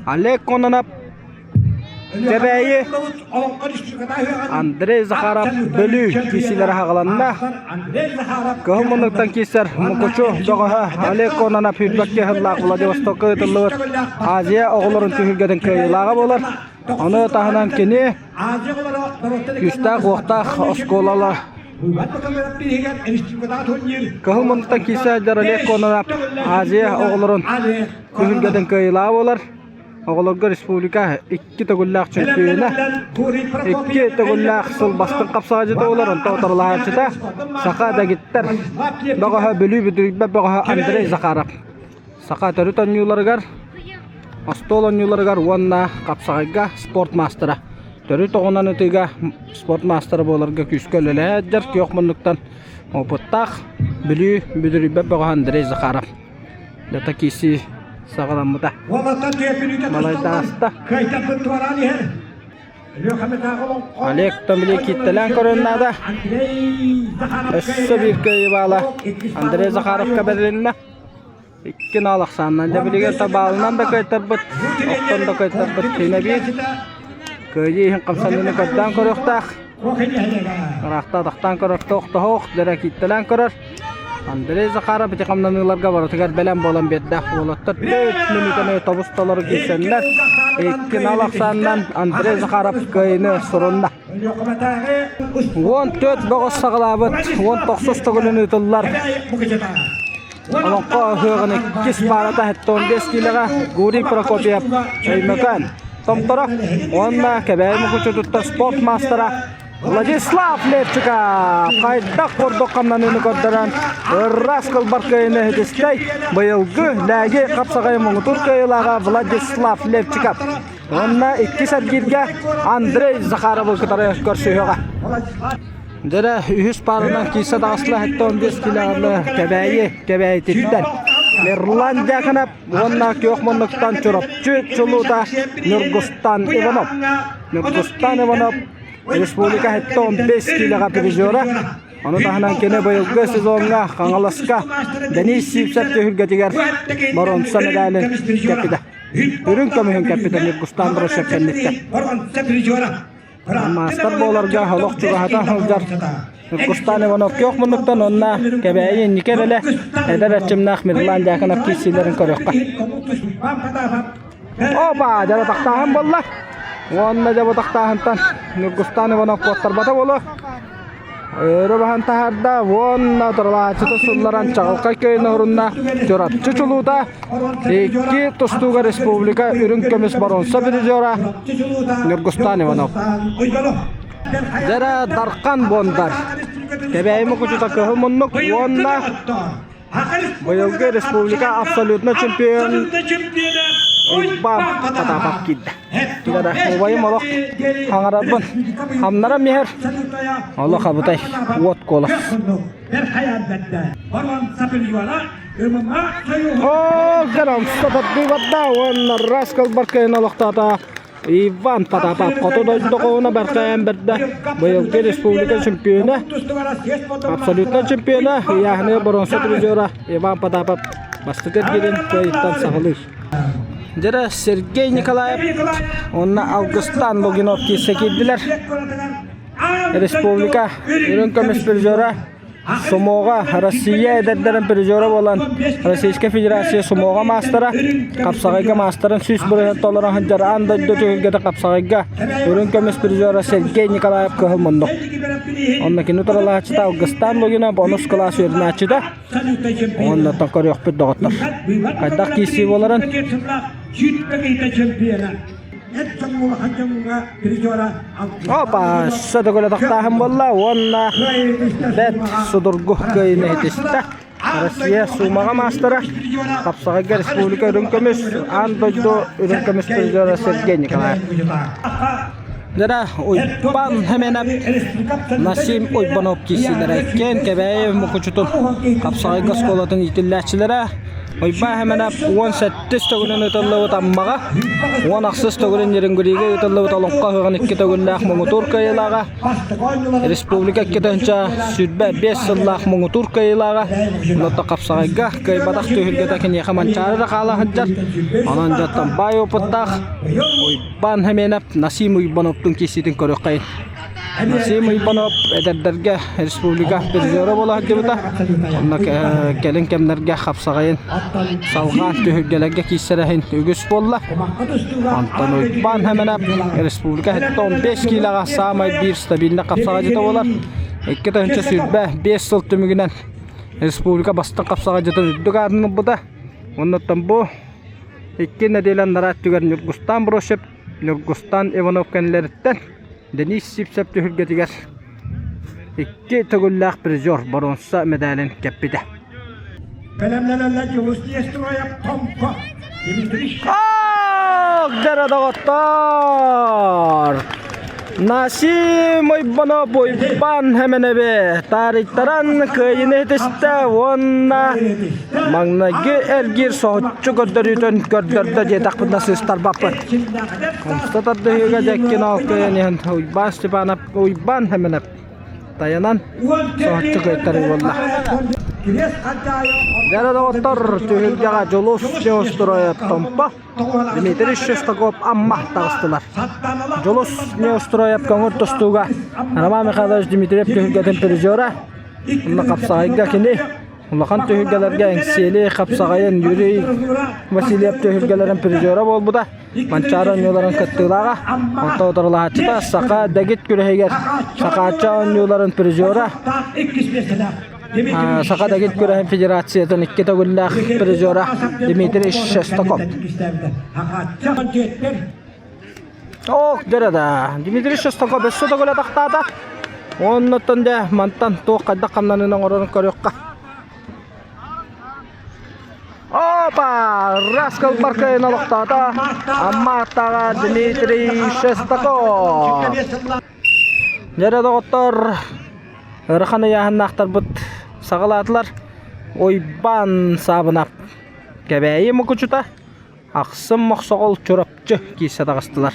Олег Кононов Кэбээйи Андрей Захаров Бүлүү киирсиилэрэ аҕаланна. Кыһыл муннуктан киирсэр Мукучу бөҕөһө Олег Кононов сүүрбэккэ сыллаах Владивостокка ыытыллыбыт Азия оҕолорун түһүлгэтин кыайыылааҕа буолар. Ону таһынан кини күүстээх-уохтаах оскуолала Кыһыл муннуктан киирсэр Олег Кононов Азия оҕолорун түһүлгэтин кыайыылааҕа буолар. Оҕолорго республика икки төгүллээх чөмпүйүөнэ, икки төгүллээх сыл бастыҥ хапсаҕайдьыта буолар, онтон утарылаһааччыта саха дэгиттэр бөҕөһө Бүлүү Бүдүрүйбэт бөҕөһө Андрей Захаров. Саха төрүт оонньууларыгар, остуол оонньууларыгар уонна хапсаҕайга спорт маастара. Төрүт оҕунан ытыыга спорт маастара буоларга күүскэ үлэлэһэ күөх муннуктан опыттаах Бүлүү Бүдүрүйбэт бөҕөһө Андрей Захаров. Дата киси саҕаламмыта. Малайдааста. Олег Томили кииттэлээн көрөн наада. Өссө биир кыайыы баала Андрей Захаровка бэрилиннэ. Икки наал ахсаанынан дьэ билигин табаалынан да кыайтарбыт, охтон да кыайтарбыт синэ биир. Кыайыы иһин хамсаныыны көрдөөн көрүөхтээх. Ыраахта атахтаан көрөр тохтоһох, дьэрэ кииттэлээн көрөр. Андрей Захаров ити хамнаныыларга барытыгар бэлэм буолан биэрдэ. Уолаттар төрт мүнүүтэни тобус толору киирсэннэр, икки нал ахсаанынан Андрей Захаров кыайыыны сурунна. 14 бөҕөс саҕалаабыт, 19 төгүлүн ыытыллар. Олоҥхо ыһыаҕын иккис паарата 75 киилэҕэ Гурий Прокопьев Өймөкөөн Томторо уонна Кэбээйи Мукучутуттан спорт маастара. Владислав Левчиков хайдах курдук хамнаныыны көрдөрөн ыраас кылбар кыайыыны иһитистэй быйылгы Лээги хапсаҕай муҥутуур кыайыылааҕа Владислав Левчиков. Уонна иккис эргииргэ Андрей Захаровы кытары көрсүһүөҕэ. Дьэрэ үһүс пааранан киирсэ таҕысла 75 килоҕы Кэбээйи Кэбээйититтэн Мирлан Дьяконов уонна күөх муннуктан Чурапчы чулуута Ньургустан Иванов. Ньургустан Иванов республика 75 киилэҕэ призера. Ону таһынан кини быйылгы сезоҥҥа Хаҥаласка Денис Сивцев түһүлгэтигэр боруонса медалын кэппитэ. Үрүҥ көмүһүн кэппитэ Ньургустан Бросев кэнниттэн. Маастар буоларга олох чугаһата сылдьар Ньургустан Иванов күөх муннуктан уонна Кэбээйи инники эрэлэ эдэр эрчимнээх Мирлан Дьяконов киирсиилэрин көрүөххэ. Опа, дьэ тахтааһын буолла. Уонна дьэ бу тахтааһынтан Ньургустан Иванов куоттарбата буолуо. Өрө баһан таһаарда уонна туралааччыта сулларан чаҕылхай көйөн орунна Чурапчы чулуута икки тустууга республика үрүҥ көмүс боруонса призера Ньургустан Иванов. Дьэрэ Дархан Бондар. Кэбээйи мукучута кыһыл муннук уонна Быйылгы республика абсолютно чемпион Уйбаан Потапов киирдэ. Түгэрэ убайым олох хаҥарарбын хамнарам иһэр. Олох абытай уот куолас. Оо, гером сатардыы барда уонна раз кылбар кыайын олохтоото Иван Потапов хоту дойду хоһуна бархайан бэрдэ быйылгы республика чемпиона, абсолютно чемпиона, ыйааһыны боруонса призера Иван Потапов бастакы эргиирин кыайыттан саҕалыыр. Дьэрэ Сергей Николаев уонна Алгыстан Лугинов киирсэ киирдилэр. Республика үрүҥ көмүс призера Сумоҕа Россия эдэрдэрин призера буолан Российскай Федерация сумоҕа маастара, хапсаҕайга маастарын 100% толоро сылдьар аан дойду түһүлгэтэ хапсаҕайга үрүҥ көмүс призера Сергей Николаев кыһыл муннук. Онно кини туралааччыта Алгыстаан Лугинов онус кылаас үөрэнээччитэ. Уонна көрүөхпүт доҕоттор. Хайдах киирсии буоларын Опа, сөтөгүлэ тохтааһын буолла уонна бэт судургу кыайыыны иһитистэ. Россия суумаҕа маастара, Хапсаҕайга республика үрүҥ көмүс, аан дойду үрүҥ көмүс призера Сергей Николаев. Дара Уйбан Хеменеп, Насим Уйбанов киирсиилэрэ иккиэн Кэбээйи Мукучутун Хапсаҕайга оскуолатын иитиллээччилэрэ Уйбаан Хеменеп 17 төгүлүн ыытыллыбыт Аммаҕа, 16 төгүлүн Нерюнгригэ ыытыллыбыт Олоҥхо ыһыаҕын икки төгүллээх муҥутуур кыайыылааҕа, республика 2025 сыллаах муҥутуур кыайыылааҕа, онон Хапсаҕайга кыайбатах түһүлгэтэ киниэхэ Манчаары да хаала сылдьар. Онон дьонтон баай опыттаах Уйбаан Хеменов Насим Уйбановтун киирсиитин көрүөххэйин. Насим Уйбанов эдэрдэргэ республика призера буола сылдьыбыта. Онно кэлин кэмнэргэ хапсаҕайын салҕаан түһүлгэлэргэ киирсэрэһин үгүс буолла. Онтон Уйбаан Хеменов республика 75 киилэҕэ саамай биир стабильный хапсаҕайдьыта буолар. 2025 сыл түмүгүнэн республика бастыҥ хапсаҕайдьытын үрдүк аатын ылбыта. Оннуттан бу Икки нэдиэлэ анараа өттүгэр Ньургустаан Бросев, Ньургустаан Иванов кэннилэриттэн Денис Сивцев түһүлгэтигэр икки төгүллээх призер боруонса мэдээлин кэппитэ. Ах, дьэрэ доҕоттоор! Насим Уйбанов Уйбан Хэмэнэби таарыйтаран кыайыыны ситистэ уонна маҥнайгы эргиир соһуччу көрдөрүүтүн көрдөрдө диэтэхпитинэ сыыстарбаппыт. Умса тардыһыыга дьэккин ол кыайан иһэн Уйбаан Степанов Уйбаан Хэмэнэп тайанан соһуччу кыайтарыы буолла. Дьэ доҕоттор түһүлгэҕэ Дьулус Неустроев Томпо Дмитрий Шестаков Амма таҕыстылар. Дьулус Неустроев көҥүл тустууга Роман Михайлович Дмитриев түһүлгэтин призера. Онно хапсаҕайга кини улахан түһүлгэлэргэ Эҥсиэли хапсаҕайын Юрий Васильев түһүлгэлэрин призера буолбута. Манчаары оонньууларын кыттыылааҕа. Онтон утарылаһааччыта Саха дэгит күрэһигэр Сахаачча оонньууларын призера Саха дэгит күрэһин федерациятын икки төгүллээх призера Дмитрий Шестаков. Ох, дьэрэ да. Дмитрий Шестаков өссө төгүл атахтаата. Оннуттан дэ мантан туох хайдах хамнаныын оҥорорун көрүөххэ. Опа! Раскал Баркайын олохтоото. Амма аттаҕа Дмитрий Шестаков. Дьэрэ доҕоттор, ыарахан ыйааһыннаахтарбыт саҕалаатылар. Уйбаан Саабынап Кэбээйи мукучута Ахсым Мохсоҕол Чурапчы киирсэ таҕыстылар.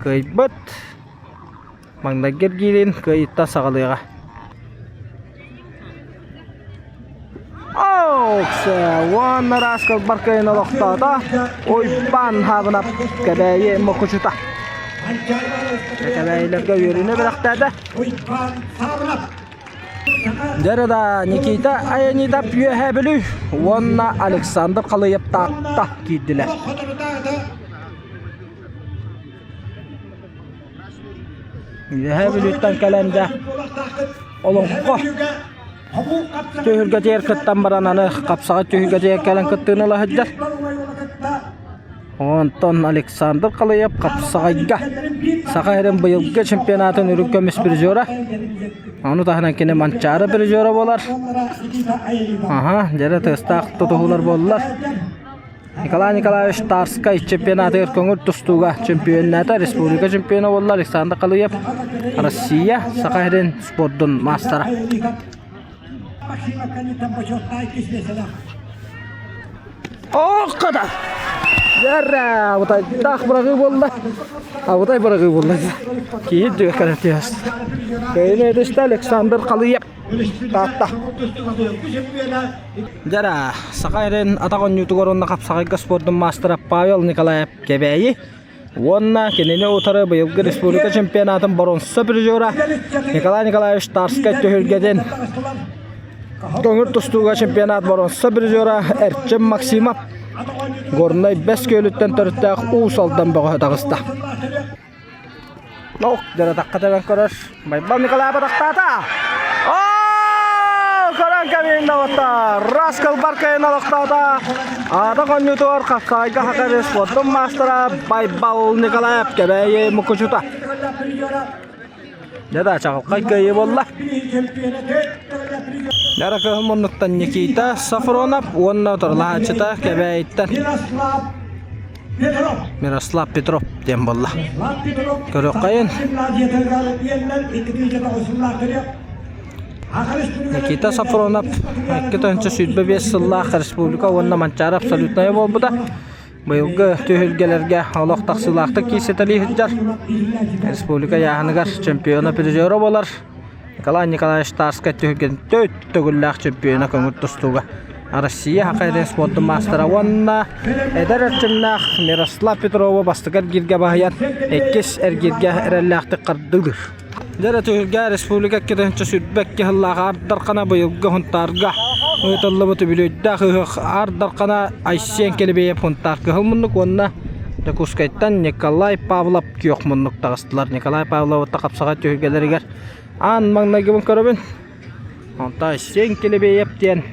Кыайбыт маҥнайгы эргиирин кыайыыттан саҕалыаҕа. Ооксэ уонна ыраас кылбар кыайын олохтоото Уйбаан Хаабынап Кэбээйи Мукучута. Кэбээйилэргэ үөрүүнү бэлэхтээтэ. Дьэ да Никита Аянидов Үөһээ Бүлүү уонна Александр Халыев Таатта киирдилэр. Үөһээ Бүлүүттэн кэлэн дьэ олоҥхо түһүлгэтигэр кыттан баран аны хапсаҕай түһүлгэтигэр кэлэн кыттыыны ыла сылдьар. Онтон Александр Халыев хапсаҕайга Саха сирин быйылгы чемпионатын үрүҥ көмүс призера. Ону таһынан кини Манчаары призера буолар. Аха, дьэрэ тыастаах тутуһуулар буоллар. Николай Николаевич Тарскай чемпионатыгар көҥүл тустууга чемпионната республика чемпиона буолла Александр Халыев Россия Саха сирин спордун маастара. Ооккода! Дьэрэ, абытайдаах быраҕыы буолла. Абытай быраҕыы буолла. Киһи дүө кэлэтиэс. Кэйин эдистэ Александр Халыев Таатта. Дьэрэ, Саха эрин атах оонньуутугар уонна хапсаҕайга спордун маастара Павел Николаев Кэбээйи уонна кинини утары быйылгы республика чемпионатын боруонса призера Николай Николаевич Тарскай түһүлгэтин көҥүл тустууга чемпионат боруонса призера Эрчим Максимов Горнай Бэс Күөлүттэн төрүттээх Уус Алдан бөҕөһө таҕыста. Ох, дьарытахха тэбэн көрөр. Байбал Николаев атахтаата. Оо, көрөн кэбиһин доҕоттор. Раскал Баркайын олохтоото. Аата хонньутугар Хаххайга Хакары спордун маастара Байбал Николаев Кэбээйи мукучута. Дьэ да, чаҕылхай кыайыы буолла. Дара кыһыл муннуктан Никита Сафронов уонна утарылаһааччыта Кэбээйиттэн Мирослав Петров диэн буолла. Көрүөххэйин. Никита Сафронов 2025 сыллаах республика уонна Манчаары абсолютнайа буолбута. Быйылгы түһүлгэлэргэ олох тахсыылаахтык киирситэлии сылдьар. Республика ыйааһыныгар чемпиона призера буолар. Николай Николаевич Тарскай түһүлгэтин төрт төгүллээх чемпиона көҥүл тустууга Россия Саха спордун маастара уонна эдэр эрчимнээх Мирослав Петрову бастакы эргииргэ баһыйан иккис эргииргэ эрэллээхтик хардыылыыр. Дьэ түһүлгэ республика 2022 сыллаах Аар Дархана быйылгы Хунтаарга ыытыллыбыт үбүлүөйдээх ыһыах Аар Дархана Айсен Кэлибиэйэп Хунтаар Кыһыл муннук уонна Дьокуускайтан Николай Павлов Күөх муннук таҕыстылар. Николай Павлов хапсаҕай түһүлгэлэригэр аан маҥнайгыбын көрөбүн. Онтон Айсен Кэлибиэйэп диэн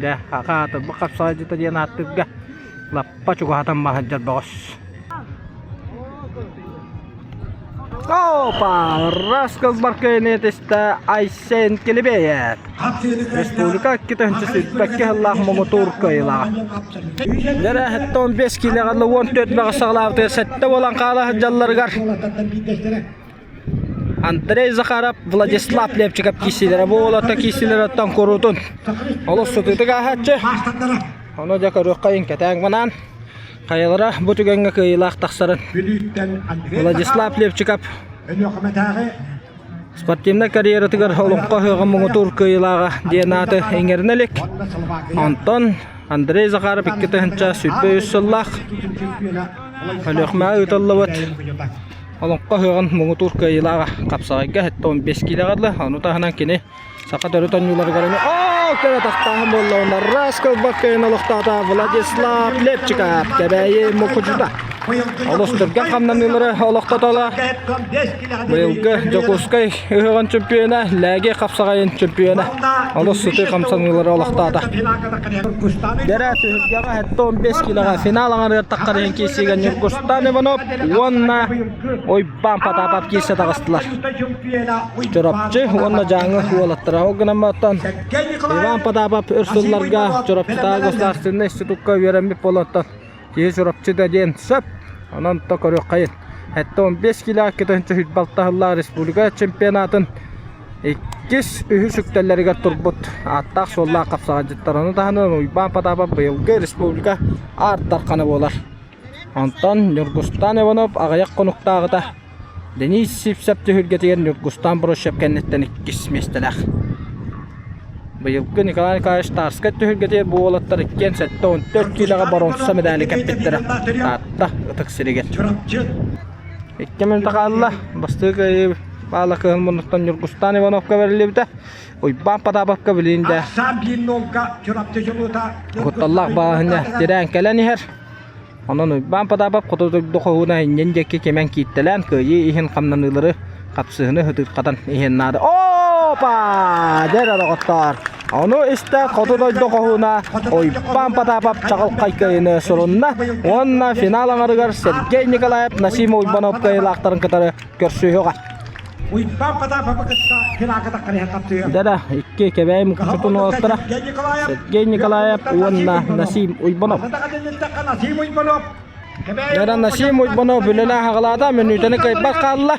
дьэ аҕа аатырбыт хапсаҕайдьыта диэн ааттыырга лаппа чугаһатан маһырдьар бөҕөс. Опа! Раскал Баркайны этистэ Айсен Килибеев. Республика 2022 сыллаах муҥутуур кыайыылааҕа. Дьэрэ 15 киилэҕэ 14 бөҕө саҕалаабытыгар сэттэ буолан хаала сылдьалларыгар Андрей Захаров, Владислав Левчиков киирсиилэрэ бу уолаттар киирсиилэриттэн куруутун олус сытыытык ааһааччы. Ону дьэ көрүөххэ иҥкэтээҥ манаан. Хайалара бу түгэҥҥэ кыайыылаах тахсарын Владислав Левчиков спортивнай карьератыгар олоҥхо ыһыаҕын муҥутуур кыайыылааҕа диэн ааты иҥэринэ илик. Онтон Андрей Захаров 2023 сыллаах Өлүөхүмэҕэ ыытыллыбыт олоҥхо ыһыаҕын муҥутуур кыайыылааҕа хапсаҕайга 75 киилэҕэ дылы. Ону таһынан кини Саха төрүт оонньууларыгар эмиэ оо кэрэ тахтааһын буолла уонна раз кылбаккайын олохтоото Владислав Лепчиков Кэбээйи Мукучута. Олус түргэн хамнаныылары олохтотоло. Быйылгы Дьокуускай ыһыаҕын чөмпүйүөнэ, Лээги хапсаҕайын чөмпүйүөнэ. Олус сытыы хамсаныылары олохтоото. Дэрэ түһүлгэҕэ 75 килоҕа финал аҥарыгар таххар иһин киирсиигэ Ньургустан Иванов уонна Уйбаан Потапов киирсэ таҕыстылар. Чурапчы уонна Дьааҥы уолаттара. Ол гынан баран Иван Потапов өр сылларга Чурапчытааҕы государственнай институкка үөрэммит буолан киһи Чурапчы да диэн сөп. Онон то көрүөххэйин. 75 кило 226 сыллаах республика чемпионатын иккис, үһүс үктэллэригэр турбут ааттаах-суоллаах хапсаҕайдьыттар. Ону таһынан Уйбаан Потапов быйылгы республика Аар Дархана буолар. Онтон Ньургустаан Иванов аҕыйах хонуктааҕыта Денис Сивцев түһүлгэтигэр Ньургустаан Брощев кэнниттэн иккис миэстэлээх. Быйылгы Николай Николаевич Тарскай түһүлгэтигэр бу уолаттар иккиэн 74 киилэҕэ боруонса медали кэппиттэрэ. Таатта ытык сиригэр. Икки мүнүүтэ хаалла. Бастакы кыайыы баала кыһыл муннуктан Ньургустаан Ивановка бэриллибитэ. Уйбаан Потаповка билигин да кутталлаах бааһына тирээн кэлэн иһэр. Онон Уйбаан Потапов хоту дойду хоһууна иннин диэки кимэн кииртэлээн кыайыы иһин хамнаныылары хапсыһыны ытырхатан иһин наада. Опа! Дэр доҕоттоор! Ону истэ хоту дойду хоһууна Уйбаан Потапов чаҕылхай кыайыыны сурунна уонна финал аҥарыгар Сергей Николаев Насим Уйбанов кыайыылаахтарын кытары көрсүһүөҕэ. Уйбаан Потаповы кытта финалга тахханыһан таптыа. Дара икки Кэбээйи мукучутун уолаттара Сергей Николаев уонна Насим Уйбанов. Насим Уйбанов Дара Насим Уйбанов үлэлээх аҕалаата мүнүүтэни кыайбат хаалла.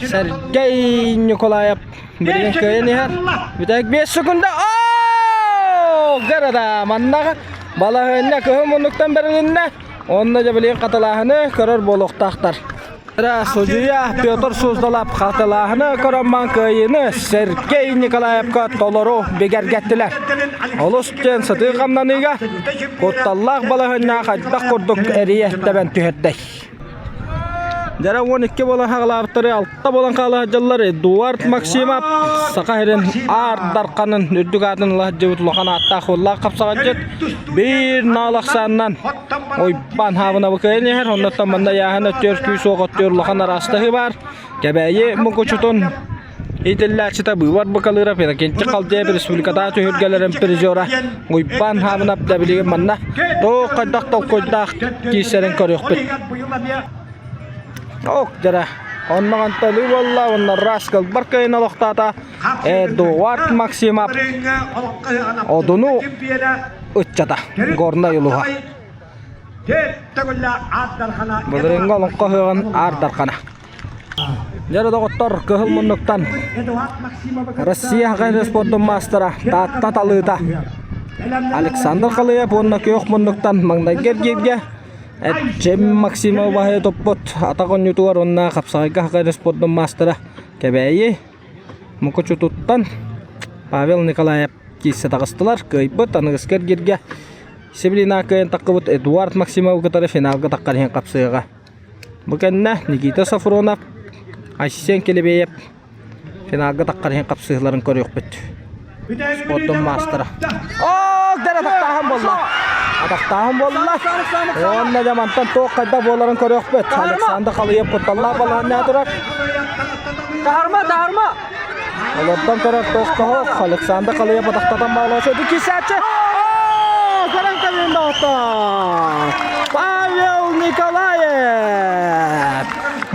Сергей Николаев билигин кыайан иһэр. Бүтэһик 5 секунда. Оо! Города маннаҕа балаһыанньа кыһыл муннуктан бэрилиннэ. Онно дьэ билигин хатылааһыны көрөр буолуохтаахтар. Судьуйа Петр Суздалов хатылааһыны көрөн кыайыыны Сергей Николаевка толору бигэргэттилэр. Олус диэн сытыы хамнаныыга кутталлаах балаһыанньаҕа хайдах курдук эрийэ тэбэн түһэрдэй. Дьара 12 буолан хаҕалаабыттары алта буолан хаала сылдьаллар Эдуард Максимов Саха сирин Аар Дарханын үрдүк аатын ыла сылдьыбыт улахан ааттаах уоллаах хапсаҕайдьыт биир наал ахсаанынан Уйбаан Хаабынабы кыайан иһэр, оннуттан манна ыйааһын өттүгэр күүс-уох өттүгэр улахан араастаһыы баар. Кэбээйи Мукучутун иитиллээччитэ Быыбар Быкалыырап Иннокентий Халдеев республикатааҕы түһүлгэлэрин призера Уйбаан Хаабынап да билигин манна туох хайдах толкуйдаах киирсэрин көрүөхпүт. Ок дьара, онно анталыы буолла, онно Раскалбар кыайын олохтоото Эдуард Максимов Одуну ыччата Горнай улууһа. Былырыыҥҥы олоҥхо ыһыаҕын Аар Дархана. Дьэ доҕоттор, кыһыл муннуктан Россия Саха спордун маастара Таатта талыыта Александр Халыев уонна күөх муннуктан маҥнайгы эргииргэ Эрчим Максимов баһыйа туппут атах оонньуутугар уонна хапсаҕайга Саха спордун маастара Кэбээйи Мукучутуттан Павел Николаев киирсэ таҕыстылар. Кыайбыт аныгыскы эргииргэ Сибилина кыайан таххыбыт Эдуард Максимовы кытары финалга таххар иһин хапсыаҕа. Бу кэннэ Никита Софронов, Айсен Келебеев финалга таххар иһин хапсыһыыларын көрүөхпүт. Спордун маастара. Оо, дэр атахтааһын буолла. Атахтааһын буолла. Уонна дьэ мантан туох хайдах буоларын көрүөхпүт. Александр Халыев кутталлаах балаһанньа турар. Таһарма, таһарма! Олордон көрөр тохтоһох Александр Халыев атахтатан баалаачы. Кисээччи! Оо, көрөн кэлин доҕоттор! Павел Николаев!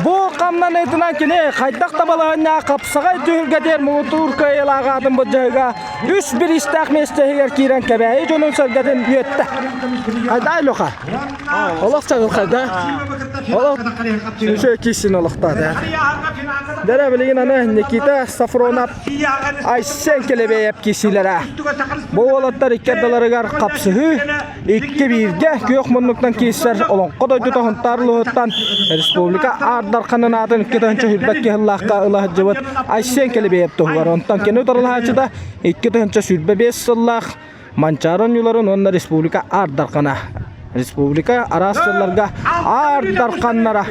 Бу хамнаныытынан кини хайдах да балаһанньа хапсаҕай түһүлгэтигэр муҥутуур кыайыылаах аатын былдьаһыга үс бириистээх миэстэһигэр киирэн Кэбээйи дьонун сэргэтин үөттэ. Хайда Илюха? Олох чаҕылхайда. Олох үчүгэй киирсин олохтоото. Дэрэ билигин аны Никита Сафронов Айсен Келебеев киирсиилэрэ. Бу уолаттар икки ардыларыгар хапсыһыы икки бииргэ күөх муннуктан киирсэр Олоҥхо дойдута Һунтаар улууһуттан республика Аар Дарханын аатын 2021 сыллаахха ыла сылдьыбыт Айсен Келебеев туһугар. Онтон кини утарылаһааччыта 2025 сыллаах Манчаары оонньууларын уонна республика Аар Дархана. Республика араас сылларга Аар Дарханнара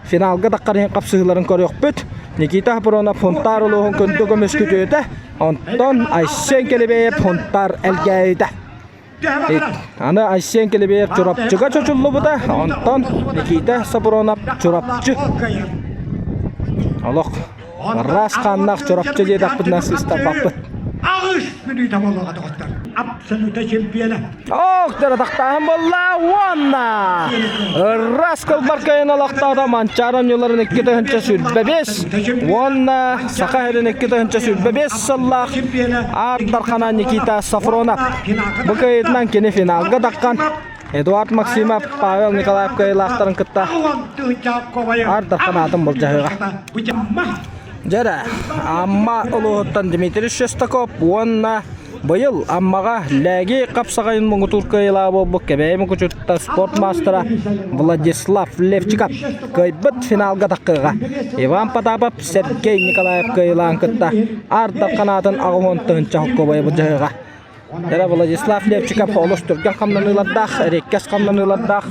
финалга таххар иһин хапсыһыыларын көрүөхпүт. Никита Хапронов Һунтаар улууһун күндү көмүс күтүөтэ, онтон Айсен Келебеев Һунтаар Элгээйитэ. Аны Айсен Килибиев Чурапчыга чочуллубута, онтон Никита Сапронов Чурапчы. Олох ыраас хааннаах Чурапчы диэтэхпитинэ сыыстарбаппыт. Аҕыс мүнүүтэ буолуоҕа доҕоттор. Абсолюта чемпиона. Ох, дьарытахтааһын буолла уонна ыраас кылбаркайын олохтоото Манчаары оонньууларын 2025 уонна Саха сирин 2025 сыллаах Аар Дархана Никита Сафронов. Бу кыайыытынан кини финалга таххан Эдуард Максимов, Павел Николаев кыайыылаахтарын кытта Аар Дархан аатын былдьаһыаҕа. Дьэрэ, Амма улууһуттан Дмитрий Шестаков уонна Быйыл Аммаҕа Лээги хапсаҕайын муҥутуур кыайыылааҕа буолбут Кэбээйи Мукучутта спорт маастара Владислав Левчиков кыайбыт финалга таххыаҕа. Иван Потапов Сергей Николаев кыайыылааҕын кытта Аар Дархан аатын 80 тыһыынча холкуобайы былдьаһыаҕа. Дьэ, Владислав Левчиков олус түргэн хамнаныылардаах, эриэккэс хамнаныылардаах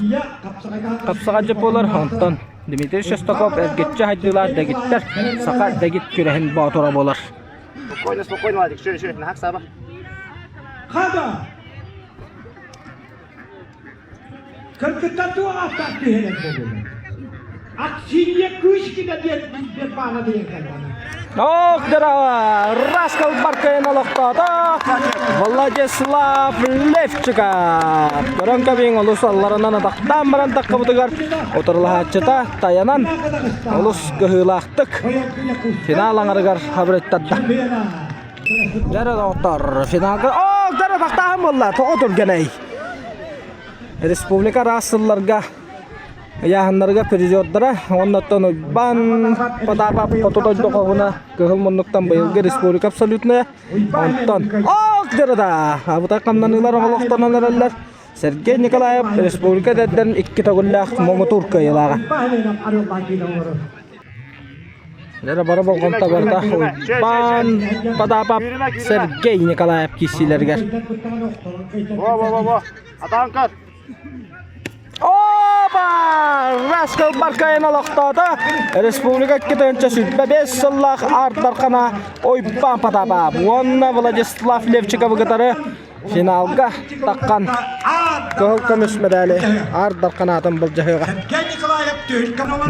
хапсаҕайдьыт буолар. Онтон Дмитрий Шестаков эргиччи хайдыылаах дэгиттэр саха дэгит күрэһин боотура буолар. Спокойно, спокойно, Владик, еще, еще, нахак саба. Хада! Кыргыттар туох ааттаах түһэрэр буолуо? Аксинья Кышкина диэн билбэт баана диэн кэлбана. Ох, здорово! Раскал Баркайын олохтоото Владислав Левчиков. Көрөн кэбиҥ олус алларынан атахтаан баран таххыбытыгар утарылаһааччыта тайанан олус кыһыылаахтык Финал аҥарыгар хабырыттарда. Дьэрэ доҕоттор, финалга Оо, дьэрэ тахтааһын буолла, тоҕо түргэнэй? Республика араас сылларга ыйааһыннарыгар призердара, уоннаттан Уйбаан Потапов хоту дойду хоһуна кыһыл муннуктан быйылгы республика абсолютная. Онтон Ок дьэрэ да, абытай хамнаныылар оҕолохтонон эрэллэр. Сергей Николаев республика эдэрдэрин икки төгүллээх муҥутуур кыайыылааҕа. Дьэ бары болҕомто барыта Уйбаан Потапов Сергей Николаев киирсиилэригэр. Во-во-во-во! Атаан көр! Опа! Раскыл Баркайын олохтоото Республика 2025 сыллаах Аар Дархана Уйбаан Потапов уонна Владислав Левчиковы кытары Финалга таххан кыһыл көмүс мэдээли Аар Дарханаатын былдьаһыаҕа.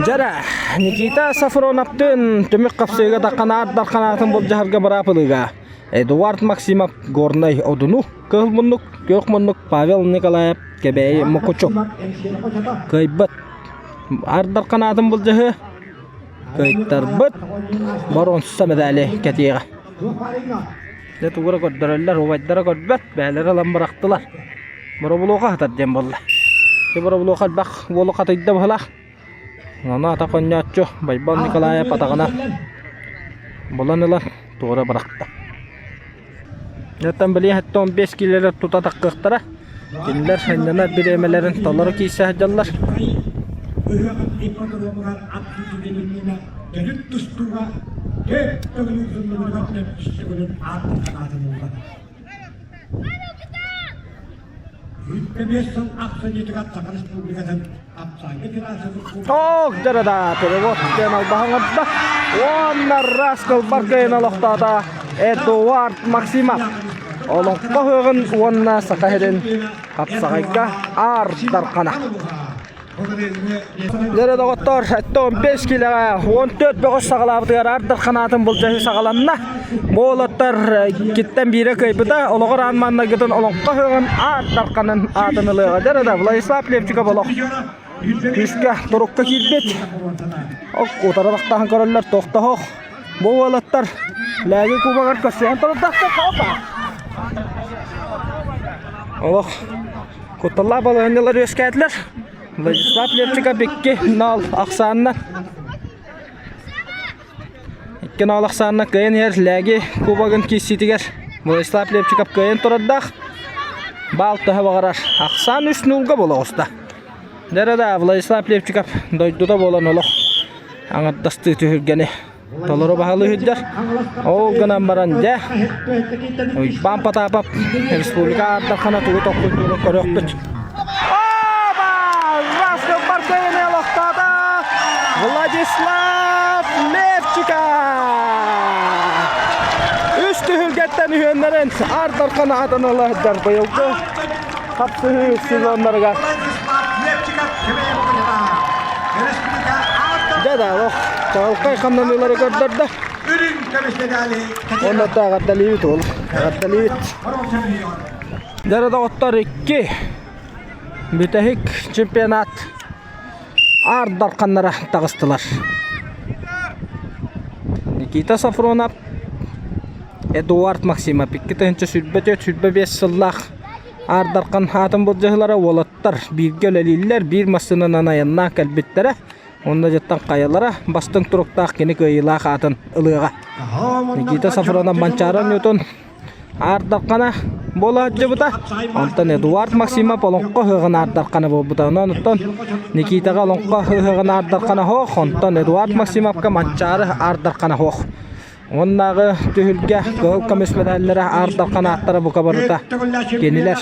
Дьэрэ, Никита Сафроновтыын түмүк хапсыыга таххан Аар Дарханаатын былдьаһарга быраапылыга Эдуард Максимов Горнай Одуну кыһыл муннук, күөх муннук Павел Николаев Кэбээйи Мукучу кыайбыт. Аар Дарханаатын былдьаһыы кыайтарбыт боруонса мэдээли кэтиэҕэ. Дьэ тугу эрэ көрдөрөллөр, убайдара көрбөт, бэйэлэрэ ылан бырахтылар. Боробулуоха сытар диэн буолла. Ити боробулуоха элбэх уолу хатыйда быһылаах. Ону ата хонньооччу Байбал Николаев атаҕына булан ылан туора бырахта. Оттон билигин 75 киилэлэр тута таххыахтара. Кинилэр сынньанар бириэмэлэрин толору киирсэ сылдьаллар. Ыһыаҕын ипподромугар ат сүүрдүүтүн иннинэ төрүт тустууга төрт төгүл ыытыллыбытыгар төрдүс төгүлүн ааттатан аатын ылла. 25 сыл ахсынньытыгар Саха Республикатын Апсайга Федерациятын Ох, дьарада, перевод диэн албаһын оҥордо. Уонна Раскал Баркайын олохтоото Эдуард Максимов. Олоҥхо ыһыаҕын уонна Саха сирин хапсаҕайга Аар Дархана. Дьэ доҕоттоор, 15 киилэҕэ 14 бөҕөс саҕалаабытыгар Аар Дарханаатын былдьаһыы саҕаланна. Бу уолаттар иккиттэн биирэ кыайбыта, олоҕор аан маҥнайгытын олоҥхо ыһыаҕын Аар Дарханын аатын ылыаҕа. Дьэ да, Владислав Левчиков олох күүскэ турукка киирбит. Утары тахтаһан көрөллөр, тохтоһох. Бу уолаттар Лээги кубогар көрсүһэн турдахтар. Олох кутталлаах балаһыанньалар үөскээтилэр. Владислав Левчиков 2-0 ахсаанна 2-0 ахсаанна кыайан иһэр Лээги кубогын киирсиитигэр Владислав Левчиков кыайан турардаах. Баал төһө баҕарар ахсаан 3-0-га буола оҕуста. Дьэ да Владислав Левчиков дойдута буолан олох аҥардастыы түһүлгэни толору баһылыы сылдьар. Ол гынан баран дьэ Уйбаан Потапов республика ааттархана тугу толкуйдуурун көрүөхпүт. Владислав Левчиков! Үс түһүлгэттэн үһүөннэрин Аар Дархан аатын ыла сылдьар быйылгы. хапсыһыы сезоннарыгар. Дьэ да, олох чаҕылхай хамнаныылары көрдөрдө. Онно да эҕэрдэлиибит уол, эҕэрдэлиибит. Дьэ доҕоттор икки бүтэһик чемпионат Аар Дарханнара таҕыстылар. Никита Сафронов, Эдуард Максимов 2024-25 сыллаах Аар Дархан аатын былдьаһыылара уолаттар бииргэ үлэлииллэр, биир массыынанан айаннаан кэлбиттэрэ. Онно дьыттан хайалара бастыҥ туруктаах кини кыайыылаах аатын ылыаҕа. Никита Сафронов Манчаары Ньютон Аар Дархана буола сылдьыбыта. Онтон Эдуард Максимов олоҥхо ыһыаҕын Аар Дархана буолбута. Онон оттон Никитаҕа олоҥхо ыһыаҕын Аар Дархана суох, онтон Эдуард Максимовка Манчаары Аар Дархана суох. Уоннааҕы түһүлгэ кыһыл көмүс мэдээллэрэ Аар Дархан ааттара бука барыта кинилэр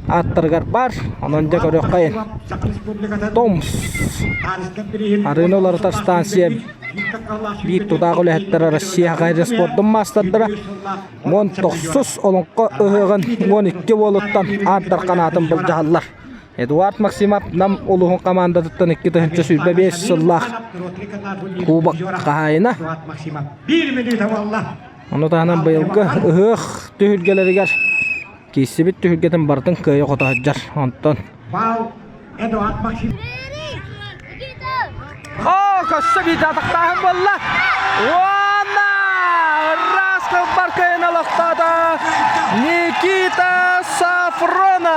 ааттарыгар баар. Онон дьэ көрүөххэйин. Томс арыыны уларытар станция биир тутаах үлэһиттэрэ Россия спордун маастардара 19 олоҥхо ыһыаҕын 12 уолуттан Аар Дархан аатын былдьаһаллар. Эдуард Максимов Нам улууһун хамаандатыттан 2025 сыллаах кубок хаһаайына. Ону таһынан быйылгы ыһыах түһүлгэлэригэр киирсибит түһүлгэтин барытын кыайа-хото сылдьар. Онтон Эдуард Максимов О, көссө биирдэ атахтааһын буолла. Уонна ыраас кылбар кыайан олохтоото Никита Сафронов.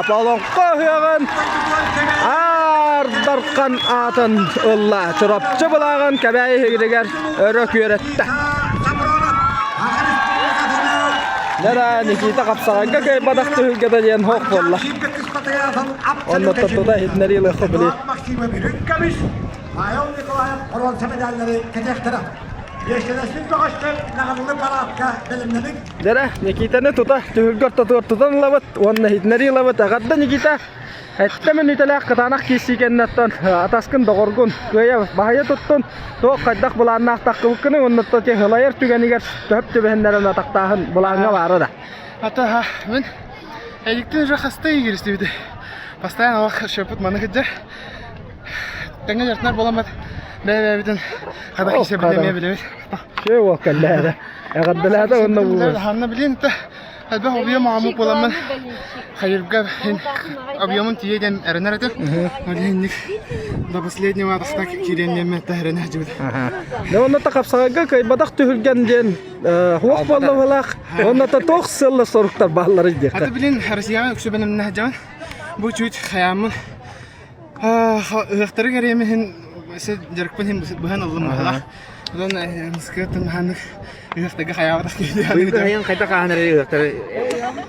Олоҥхо ыһыаҕын Аар Дархан аатын ылла. Чурапчы былааҕын Кэбээйи иһигиригэр өрө күөрэттэ. Нера Никита хапсаҕайга кыайбатах түһүлгэтэ диэн хоох буолла. Онно тута иһитиннэрии ылыахха били. Максимов үрүҥ көмүс, Павел Николаев боруонса медаллары кэтиэхтэрэ. Биэстэлэспит бөҕөстөр наҕыллы параадка бэлэмнэник. Дэрэ, Никитаны тута түһүлгэ ортотугар тутан ылабыт уонна иһитиннэрии ылабыт. Эҕэрдэ Никита! Эттэ мүнүүтэлээх кытаанах киирсии кэнниттэн атаскын доҕоргун кыайа баһыйа туттун, туох хайдах былааннаах таххыбыккыный уонна ылайар түгэнигэр төһөп түбэһиннэрэн атахтааһын былааҥҥа баара да? Ата мин Эдиктин уже хаста игристибит. Постоянно олох счеппут маны кыдьар. Тэҥҥэ дьартынар буоламмат бэйэ-бэйэбитин хада кисэбит эмиэ билэбит. Шö уол кэллээдэ. Эҕэрдэлээтэ уонна бу. Ханна билин та элбэх объем аҕаммыт буоламмын хайырга объемун тиийэ диэн эрэнэр этим. Ол иһинник до последнего атахта киириэн диэн эрэнэ сылдьыбыт. Дьэ онно та хапсаҕайга кыайбатах түһүлгэн диэн Хуох буоллабалаах уонна туох сыалла соруктар баалларый диэххэ. Аты билин Россияҕа үксү бэлэмнээх дьон. Бу чуть хаяммын ыһыахтары кэриэмиһин дьарыкпын иһин быһан ыллым быһалаах. Онон Москваттан хааннык ыһыахтарга хаябатах киһи. Быйыл хайдах хаһан эрэ ыһыахтары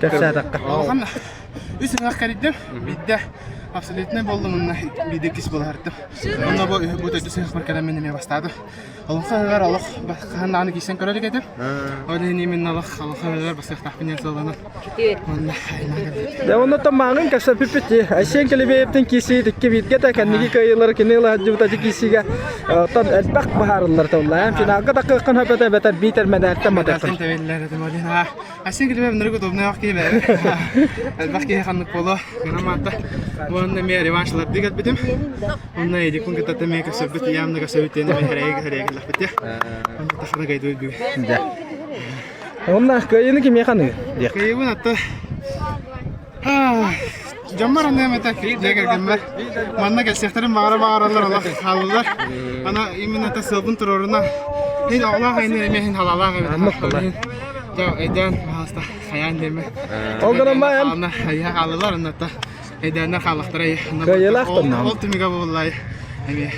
кэпсээтэххэ. Улахан үс ыһыах кэрийдим. Биирдэ абсолютно боллум онно биирдэ иккис буолаһартым. Онно бу бу төрдүс ыһыахпар кэлэн мин эмиэ бастаатым. Олоҥхо ыһыаҕар олох хаһан даҕаны киирсэн көрөр этим. Ол иһин именно олох олоҥхо ыһыаҕар басыахтаахпын диэн сыалланан. Уонна Дьэ оннуттан мааҕын кэпсэппиппит дии. Айсен Кэлибиэйэптин киирсии икки бииргэ да кэнники кыайыылары кини ыла сылдьыбыта ити киирсиигэ оттон элбэх быһаарыллар тылла. Финалга таххыаххын сөп этэ эбэтэр биитэр мэдээлтэн матыаххын. Тэбиллэр этим ол иһин Айсен Кэлибиэйэп нырык удобный киһи бэйэбит. Элбэх киһи ханнык буолуо. Гынан Уонна эмиэ реванш ылардыы кэлбитим. Онно Эдикпин кытта эмиэ көрсөрбүт, явно көрсөбүт диэн эмиэ хэрэйэ хэрэйэ кэллэхпит дии. Онно тахана кайдыбыт бүгүн. Дьэ. Онно кыайыыны кимиэхэ аныыр диэх. Кыайыыбын атта дьоммор аныам этэ, дьиэ кэргэммэр. Манна кэлсиэхтэрин баҕара баҕараллар олох хааллылар. Ана именно это сыалбын туруоруна хин оҕолоох айны эмиэ хин халаалаах эбит. Дьэ, өйдөөн, пожалуйста, хайаан диэмэ. Ол гынан баайан. Хайа хааллылар онно Эйдээннэр хааллахтара Кыайыылаах тоннаҕым. Ол түмүгэ буоллай эмиэ.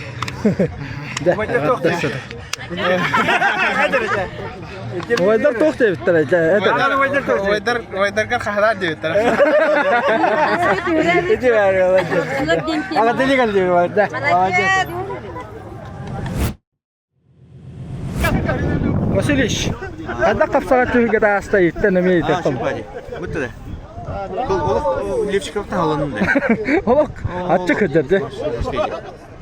Убайдар туох диэбиттэр Убайдар убайдарга хаһалаар диэбиттэр. Ага Васильевич, хайдах хапсаҕа түһүлгэ тааста иттэн эмиэ итэххин. Бутта Олох Левчиковтан алынным да. Олох аччык кырдьар дии.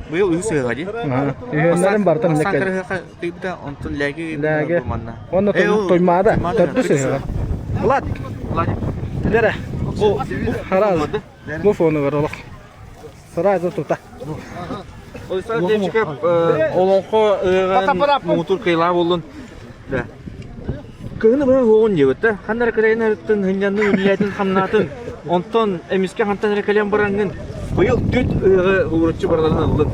Быйыл үһүс ыһыаҕа дии. Үһүөннэрин бартан Бастаан кырыһыаха тыйбыта, онтон лээги Лээги. манна. Онно тоймаада, төрдүс ыһыаҕа. Влад. Влад. Лера. Бу Хараз. Бу фонугар олох. Сразу тута. Александр Демчиков олоҥхо ыаҕын муҥутуур кыайылаах буоллун. Да. Кыһыны быһа уоҕун диэбит да. Ханна эрэ кэлэн арыттын, хынньаннын, үлэлээтин, хамнаатын. Онтон эмискэ хантан эрэ кэлэн бараҥҥын быйыл түт ыаҕы ууруччу барыларын ыллын.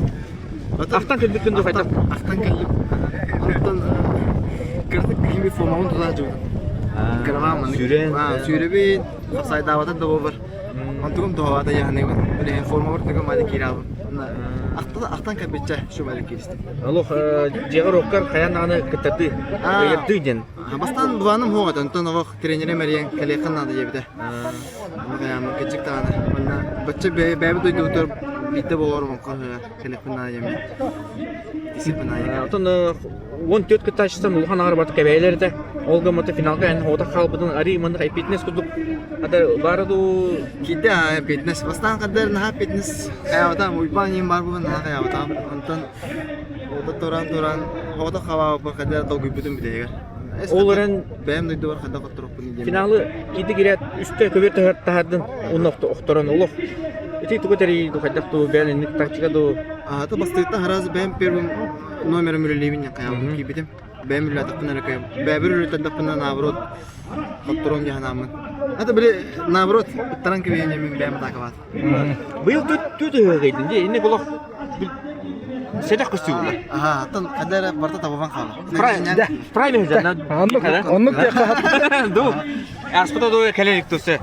Ахтан кэлбиккин дуу хайдах? Ахтан кэллим. Онтон кыратык киһими формабын тута сылдьыбытым. Кырамаан маннык. Сүүрэн. Сүүрэбин, хапсайдаабатар да буолбар. Онтугум туһалаата яһаныыбын. Билигин формабар тыгым али киирабын. Ахтан кэлбиччэ шубали кииристим. Олох дьиэҕэр оккар хайаан даҕаны кыттардыы, ыйырдыы диэн. Бастаан былааным суох этэ, онтон олох тренерим эрийэн кэлиэххин наада диэбитэ. Хайааммын кырдьык даҕаны. Манна бачча бэйэбит дойдубутугар биирдэ буолар олоҥхо кэлиэхпин наада диэммин. Оттон 14 кыттааччыттан улахан аҥар барыта кэбээйилэр этэ. Ол гыммыта финалга эн оҕотох хаалбытын арый маннык эппиэтинэс курдук ата баара дуу Киирдэ эппиэтинэс. Бастаан хаддар наһаа эппиэтинэс хайаабатаам, Уйбаан иин баар буолан наһаа хайаабатаам. Онтон оҕото туран-туран оҕотох хабаабыппар хайдах долгуйбутум бүтэһигэр. Ол эрэн бэйэм дойдубар хайдах хотторохпун диэн. Финалы киирдик ирээт үстэ көбүөр таһардын уонна охторон олох ити тугу тэрий хайдах дуу бэйэн инник тактика дуу Аата бастыыттан хараас бэйэм первым номерым үлэлиибин диэн хайаабытым киирбитим. Бэйэм үлэлээтэхпинэ эрэ кыайам. Бэйэбэр үлэлэтэрдэхпинэ наоборот хотторуом дии санааммын. Это били наоборот ыттаран кэбиһэн мин бэйэм атаакалаат. Быйыл түт ыһыаҕыйдын дии инник олох сэдэх көстүү буолла. Аха, оттон хайда эрэ барыта табыллан хаалла. Прайм Оннук оннук диэххэ Ду. Аспыта ду кэлэ илик тусе.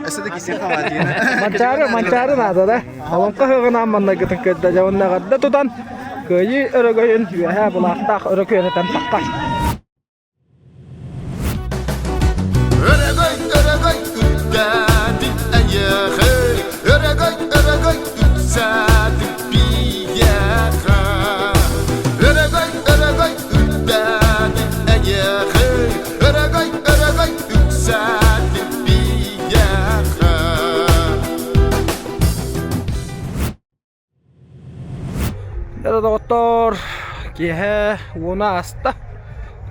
Өссө да кисиэ хаалаа диэн. Манчаары манчаары наада да. Олоҥхо ыһыаҕынаан маннайгытын көрдө дьэ уонна эҕэрдэ тутан кыайыы өрөгөйүн үөһээ былаахтаах өрө күөрэтэн таххар. Өрөгөй, өрөгөй үрдээтин эйиэхэ, Өрөгөй, өрөгөй үксээтин биһиэхэ. Өрөгөй, өрөгөй үрдээтин эйиэхэ, Өрөгөй, өрөгөй үксээтин биһиэхэ. Дьэ доҕоттоор, киэһэ уона ааста.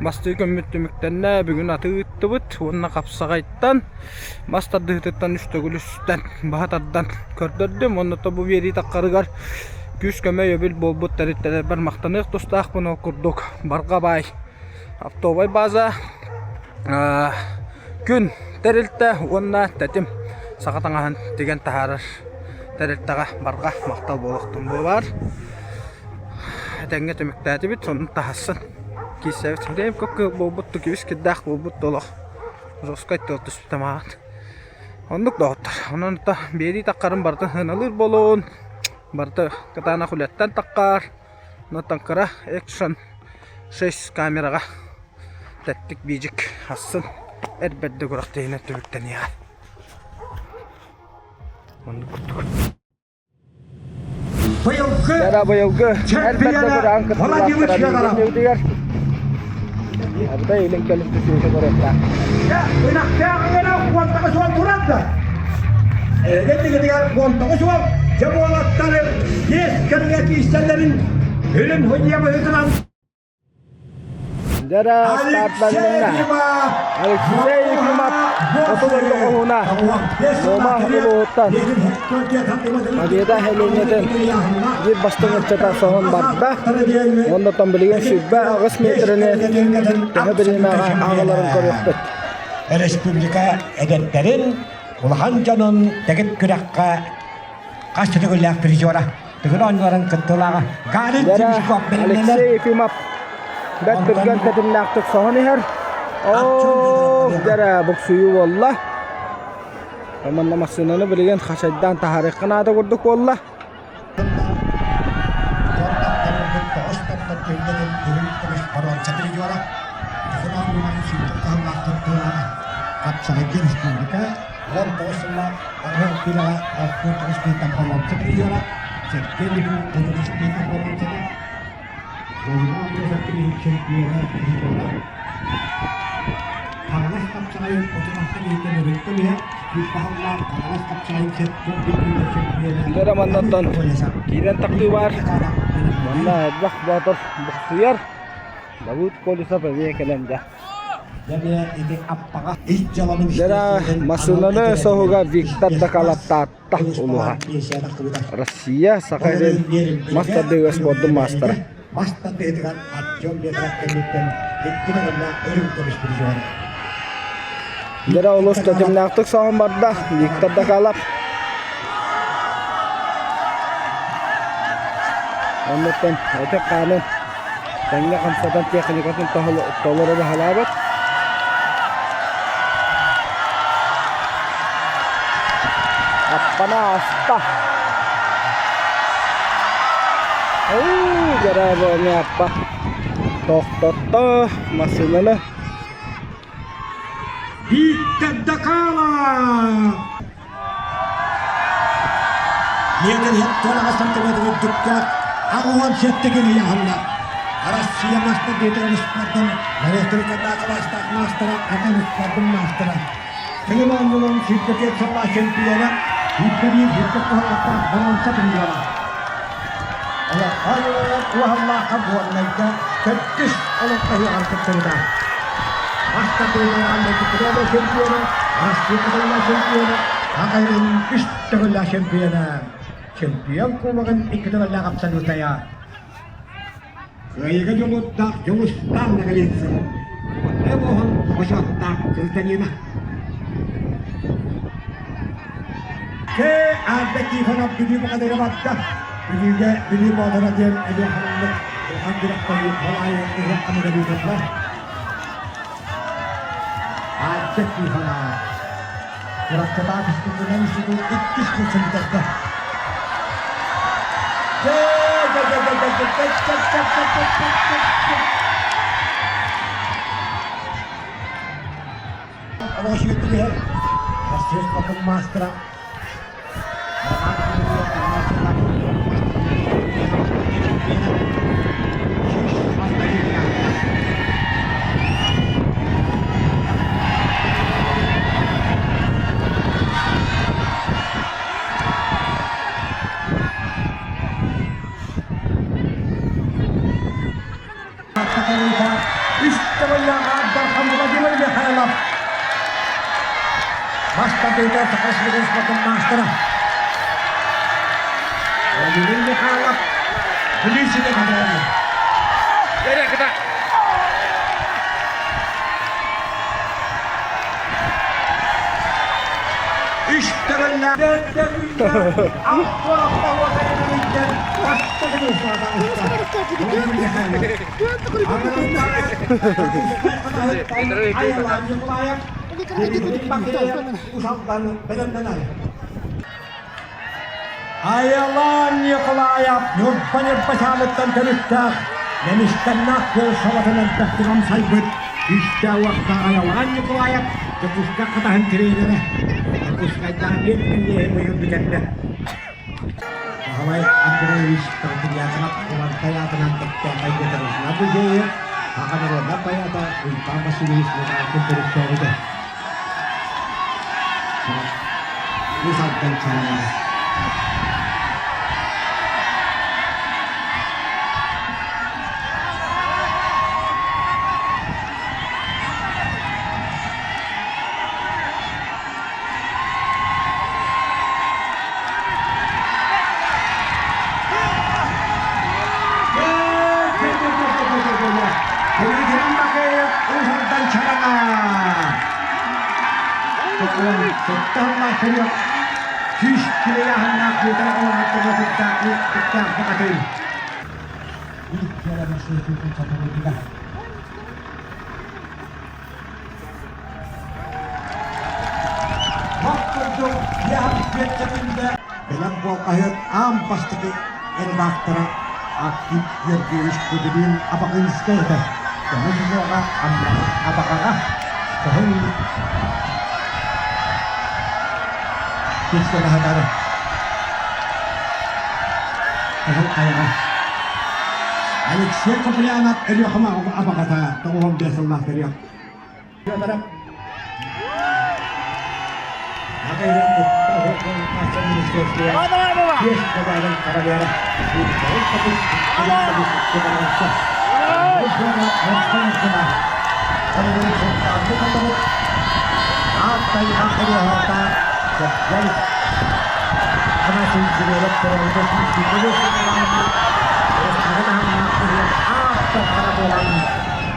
Бастыы көммүт түмүктэннэ. Бүгүн атыы ыыттыбыт уонна хапсаҕайтан мас тардыһыытыттан үс төгүл үстэн баһа тардан көрдөрдүм. Уонна то бу биэрии таххарыгар күүс-көмө өйөбүл буолбут тэрилтэлэрбэр махтаныах тустаахпын ол курдук барҕа баай оптовай база Күн тэрилтэ уонна тэтим саха таҥаһын тигэн таһаарар тэрилтэҕэ барҕа махтал буолуохтун буолаар. Этэҥҥэ түмүктээтибит, сонун таһассын киирсэбит. Дэйим көккө буолбут күүс кирдээх буолбут олох жесткай тыал түспүтэ мааҕын. Оннук доҕоттор. Онон та биэрии таххарын барытын сыаналыыр буолуон, барыта кытаанах үлэттэн таххаар. Онтон кыра экшн 6 камераҕа тэттик биидьик ахсын эр бэрдэ күрэхтэһиинэн түмүктэниэҕэ. Оннук курдук. Быйылгы Дара быйылгы эр бэрдэ күрэҕин кыттыылаахтара биһигиннибитигэр Ардай илин кэлин түсүүтэ көрүөхтээх. Ынахтааҕыҥара уонтаҕа суол турар да. Эгэ уонтаҕа суол дьэ буолаттары биэс кэмҥэ киирсэллэрин үрүн худья быһыытынан Дьэ стартанна. Алексей Ефимов хоту дойду хоһууна Муома улууһуттан Победа нэһилиэнньэтин биир бастыҥ ыччата соһон барда. Уонна оттон билигин 28 миэтэрэни төһө бириэмэҕэ ааҕаларын көрүөхпүт. Республика эдэрдэрин улахан дьонун тэгит күрэххэ хас төгүллээх призера Тыгын оонньууларын кыттыылааҕа Галин Тимишков Алексей Ефимов бэрт түргэн тэтимнээхтик соһон иһэр. Оо, дьэрэ буксуйуу буолла. Манна массыынаны билигин хачайдаан таһаарыахха наада курдук буолла. Хапсаҕайга республика 19 сыллаах Арҕаа Киилэҕэ 69 тыһыттан боруонса призера, Сергей Лихов 33 тыһыттан боруонсаны, Война Андреев чемпиона призера, Хаҥалас хапсаҕайын 36 киһиттэн өрүттэн иһэ, сүүрбэ Хаҥалас хапсаҕайын чемпиона чемпиона Дьэ маннаттан киирэн тахсыы баар. Манна элбэх боотур буксуйар. Давыд Колесов эмиэ кэлэн дьэ. Дьэ, массыынаны соһуга Виктор Дакалаттаатта улуһа. Россия Саха сирин мас тардыыга спордун маастара. Мас тардыытыгар Артем Петров кэнниттэн икки төгүллээх өрүҥ көмүс призера. Дьэ, олус тэтимнээхтик соһон барда Виктор Дакалов. Оннуттан этэ-хаанын тэҥҥэ хамсатан техникатын толору баһылаабыт. Аппана ааста. Дьэ, аппа тохтотто массыынаны. Виктор Дакалов! Метр туораҕа сантиметр үрдүктээх 87 кини ыйаһынна. Россия мастер деятелин спордун Республикатааҕы кылаастаах маастара, атын спордун маастара. Кылым оонньууларын сүүрбэтиэт сыллаах чемпиона, 21 сүүрбэ куһаҕаттаах боруонса призера. Олоххон уһаллаахха Горнайга төрдүс олоххо ыһыаҕар кыттыбыта. Бастакы Петрова чемпиона, Россия чемпиона, Хахайын үс төгүллээх чемпиона, чемпион кубогын икки төгүллээх абсолютая. Кыайыыга дьулурдаах Дьулустаан Ноговицын, Оттай улууһун бочуоттаах гражданина. К. Арда Тихонов Бүлүү бухатыыра барда. Бүлүүгэ Бүлүү Боотура диэн эмиэ ханнык улахан күрэхтэһии ол аайы ыһыах аныгар ыытыллар. Арда Тихонов Чурапчытаах физкультурнай институт иккис курсун бүтэрдэ. Россия спортун маастара Үс төгүллээх Дархан Владимир Михайлов Бастакыта Саха сирин спортун маастара Владимир Михайлов Бүлүү сирэ катааны. Үс төгүллээх Айалаан Николаев Ньурба Ньурбачааныттан төрүттээх Нэмистэннээх күөл солотун элбэхтик амсайбыт күүстээх-уохтаах Айалаан Николаев Дьокуускай хатаһын тренерэ Дьокуускайдааҕы биэс кэллиэһи быйыл бүтэрдэ. Баһылай Андреевич Тардырьяков Кулантай аатынан бэртээхэй ветераннар музейы Саха норуотун поэта Уйбаан Васильевич Михайлович төрүттээбитэ. Үс Алдан чараҥа. Күүс килэйээһиннээх Бүөтэр оҕолоруттан кытта кытта бакатын. Мах курдук Ян Петчатында Бэлэм буол хаһыат аан бастакы редактора Архип Георгиевич Кудрин Абаҕыынскай этэ. Көмүс уҥуоҕа Абаҕаҕа кыһыл кирсэҕэ сытар. Кыһыл хайаҕа. Алексей Куприянов Өлүөхүмэ абаҕата 95 сыллаах төрүөх. тутуллубут Аат-тайҕа ырыаһыта Сэргэй Афанасий Григорьев төрөөбүтэ 125 сыллааҕы республика таһымнаах ыһыах ааттар буолан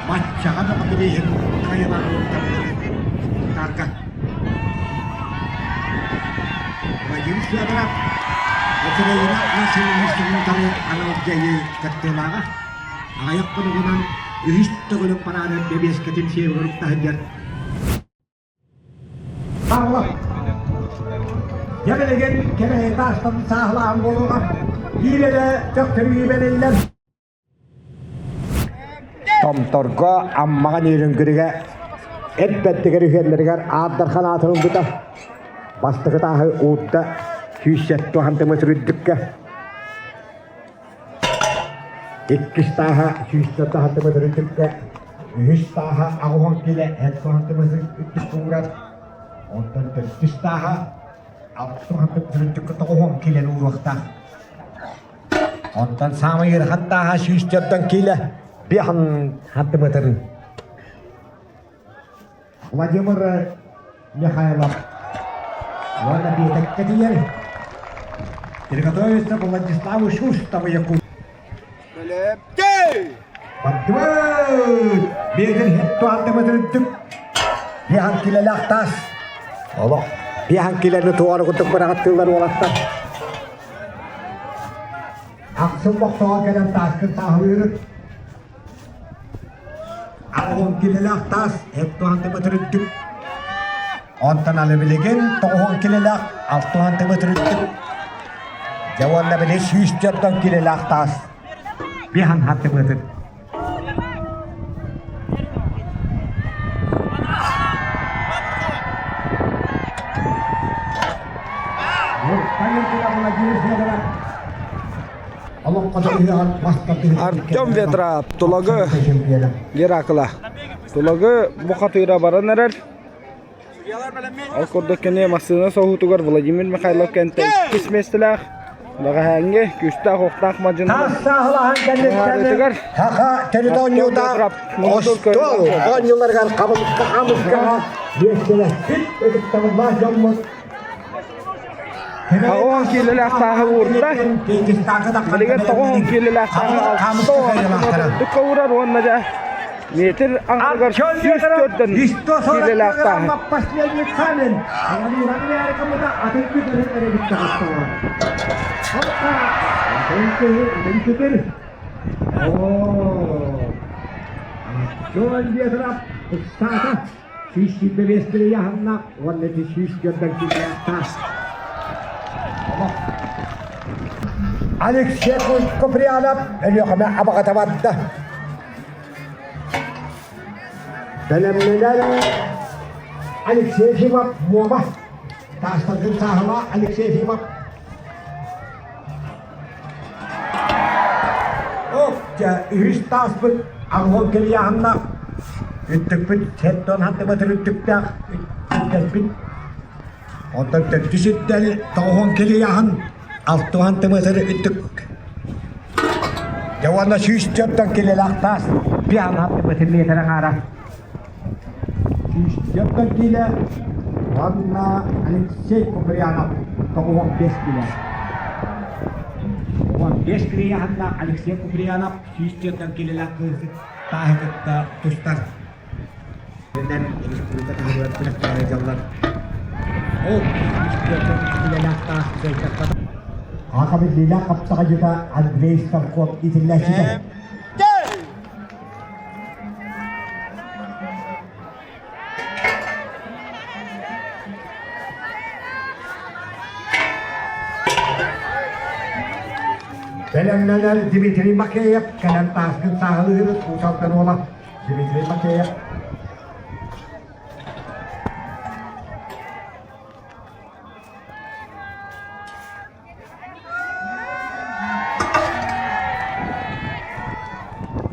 баччаҕа бөҕө бирииһин кыайылаах Сунтаарга Владимир Федоров Украина националистарын анал дьайыы кыттыылааҕа аҕыйах хонугунан үһүс төгүлүн параады бэбиэскэтин сиэбигэр укта сылдьар Павла Дьэ билигин кэрэһитэ астан сааһылаан буолуоҕа биир эрэ төхтөрүү бэриллэр Томторго Аммаҕа Нерюнгригэ эт бэрдигэр үһүөннэригэр Аар Дархан аатын ылбыта. Бастакы тааһы уутта 170 сантиметр үрдүккэ. Иккис тааһа 170 сантиметр үрдүккэ. Үһүс тааһа 80 килэ 70 сантиметр үрдүккэ уурар. Онтон төрдүс тааһа 60 сантиметр үрдүккэ 90 килэни ууруохтаах. Онтон саамай ыарахан тааһа 104 киилэ биэһин сантиметрын. Владимир Михайлов уонна биэтэккэ тиийэр. Приготовиться Владиславу Шустову Якут. Бардыбыт! Биэтин хетту антиметрдик биэһэн килэлээх таас. Олох биэһэн килэни туора курдук быраҕаттыыллар уолаттар. Ахсым бохсоҕо кэлэн тааскын тааһылыырыт. Аҕыһын килэлээх таас эт туһан үрдүк. Онтон аны билигин тоҕуһун килэлээх алтыһан үрдүк. Дьэ уонна били 104 килэлээх таас биһан хаттыбытын. Артем Ветров Тулагы Геракла. Тулагы бу хатыыра баран эрэр. Ол курдук кини массыына соһуутугар Владимир Михайлов кэнтэ иккис миэстэлээх. Бэҕэһээҥҥи күүстээх охтаах мадьыны Сааһылаһан кэнниттэн Саха төрүт оонньуута остуол оонньууларыгар хабылыкка хамыскаҕа биэстэлэспит ытыктабыллаах дьоммут Аҕыһын киилэлээх тааһы уурда. Билигин тоҕуһун киилэлээх тааһы алтыс уурар уонна дьэ метр аҥарыгар 104 киилэлээх тааһы. Последний камень. 125 яһынна уонна ити 104 киилэлээх таас. Алексей Куприянов Өлүөхүмэ абаҕата барда. Бэлэмнэнэр Алексей Ефимов Муома. Таастаргын сааһыла Алексей Ефимов. Ох, дьэ, үһүс тааспыт аҕыһын кэлиэхинна үттүкпүт сэттэн сантиметр үттүктээх үттэлбит. Онтон төрдүс үттэл тоҕуһун килийаһын алтыһан тымытыр үттүк. Дьэ уонна 104 килэлээх таас биэһэн сантиметр метр аҥаара. 104 килэ уонна Алексей Куприянов 95 килэ. 15 килийаһыннаах Алексей Куприянов 104 килэлээх кыыс тааһы кытта тустар. Инэн республика таһымыгар күрэхтэһэ дьаллар. Ол 104 килэлээх таас кыайтарбата. Аха биллиилээх хаптаҕайдьыта Андрей Старков итиллээччитэ. Бэлэмнэнэр Дмитрий Макеев кэлэн тааскын сааһылыырын Уус-Алдан уола Дмитрий Макеев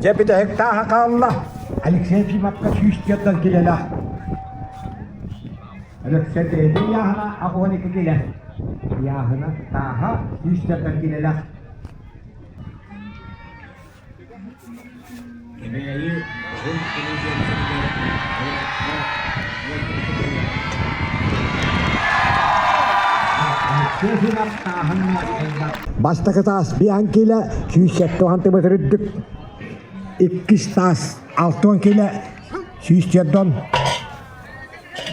Дьэ бүтэһик тааһа хаалла. Алексей Ефимовка 104 килэлээх. Алексей бэйэтин ыйааһына 82 килэ. Ыйааһына тааһа 104 килэлээх. Кэбээйи. Уһун улуу диэн сиригэр олоххо Бастакы таас биэһэн киилэ 170 сантиметр үрдүк, иккис таас 60 киилэ 140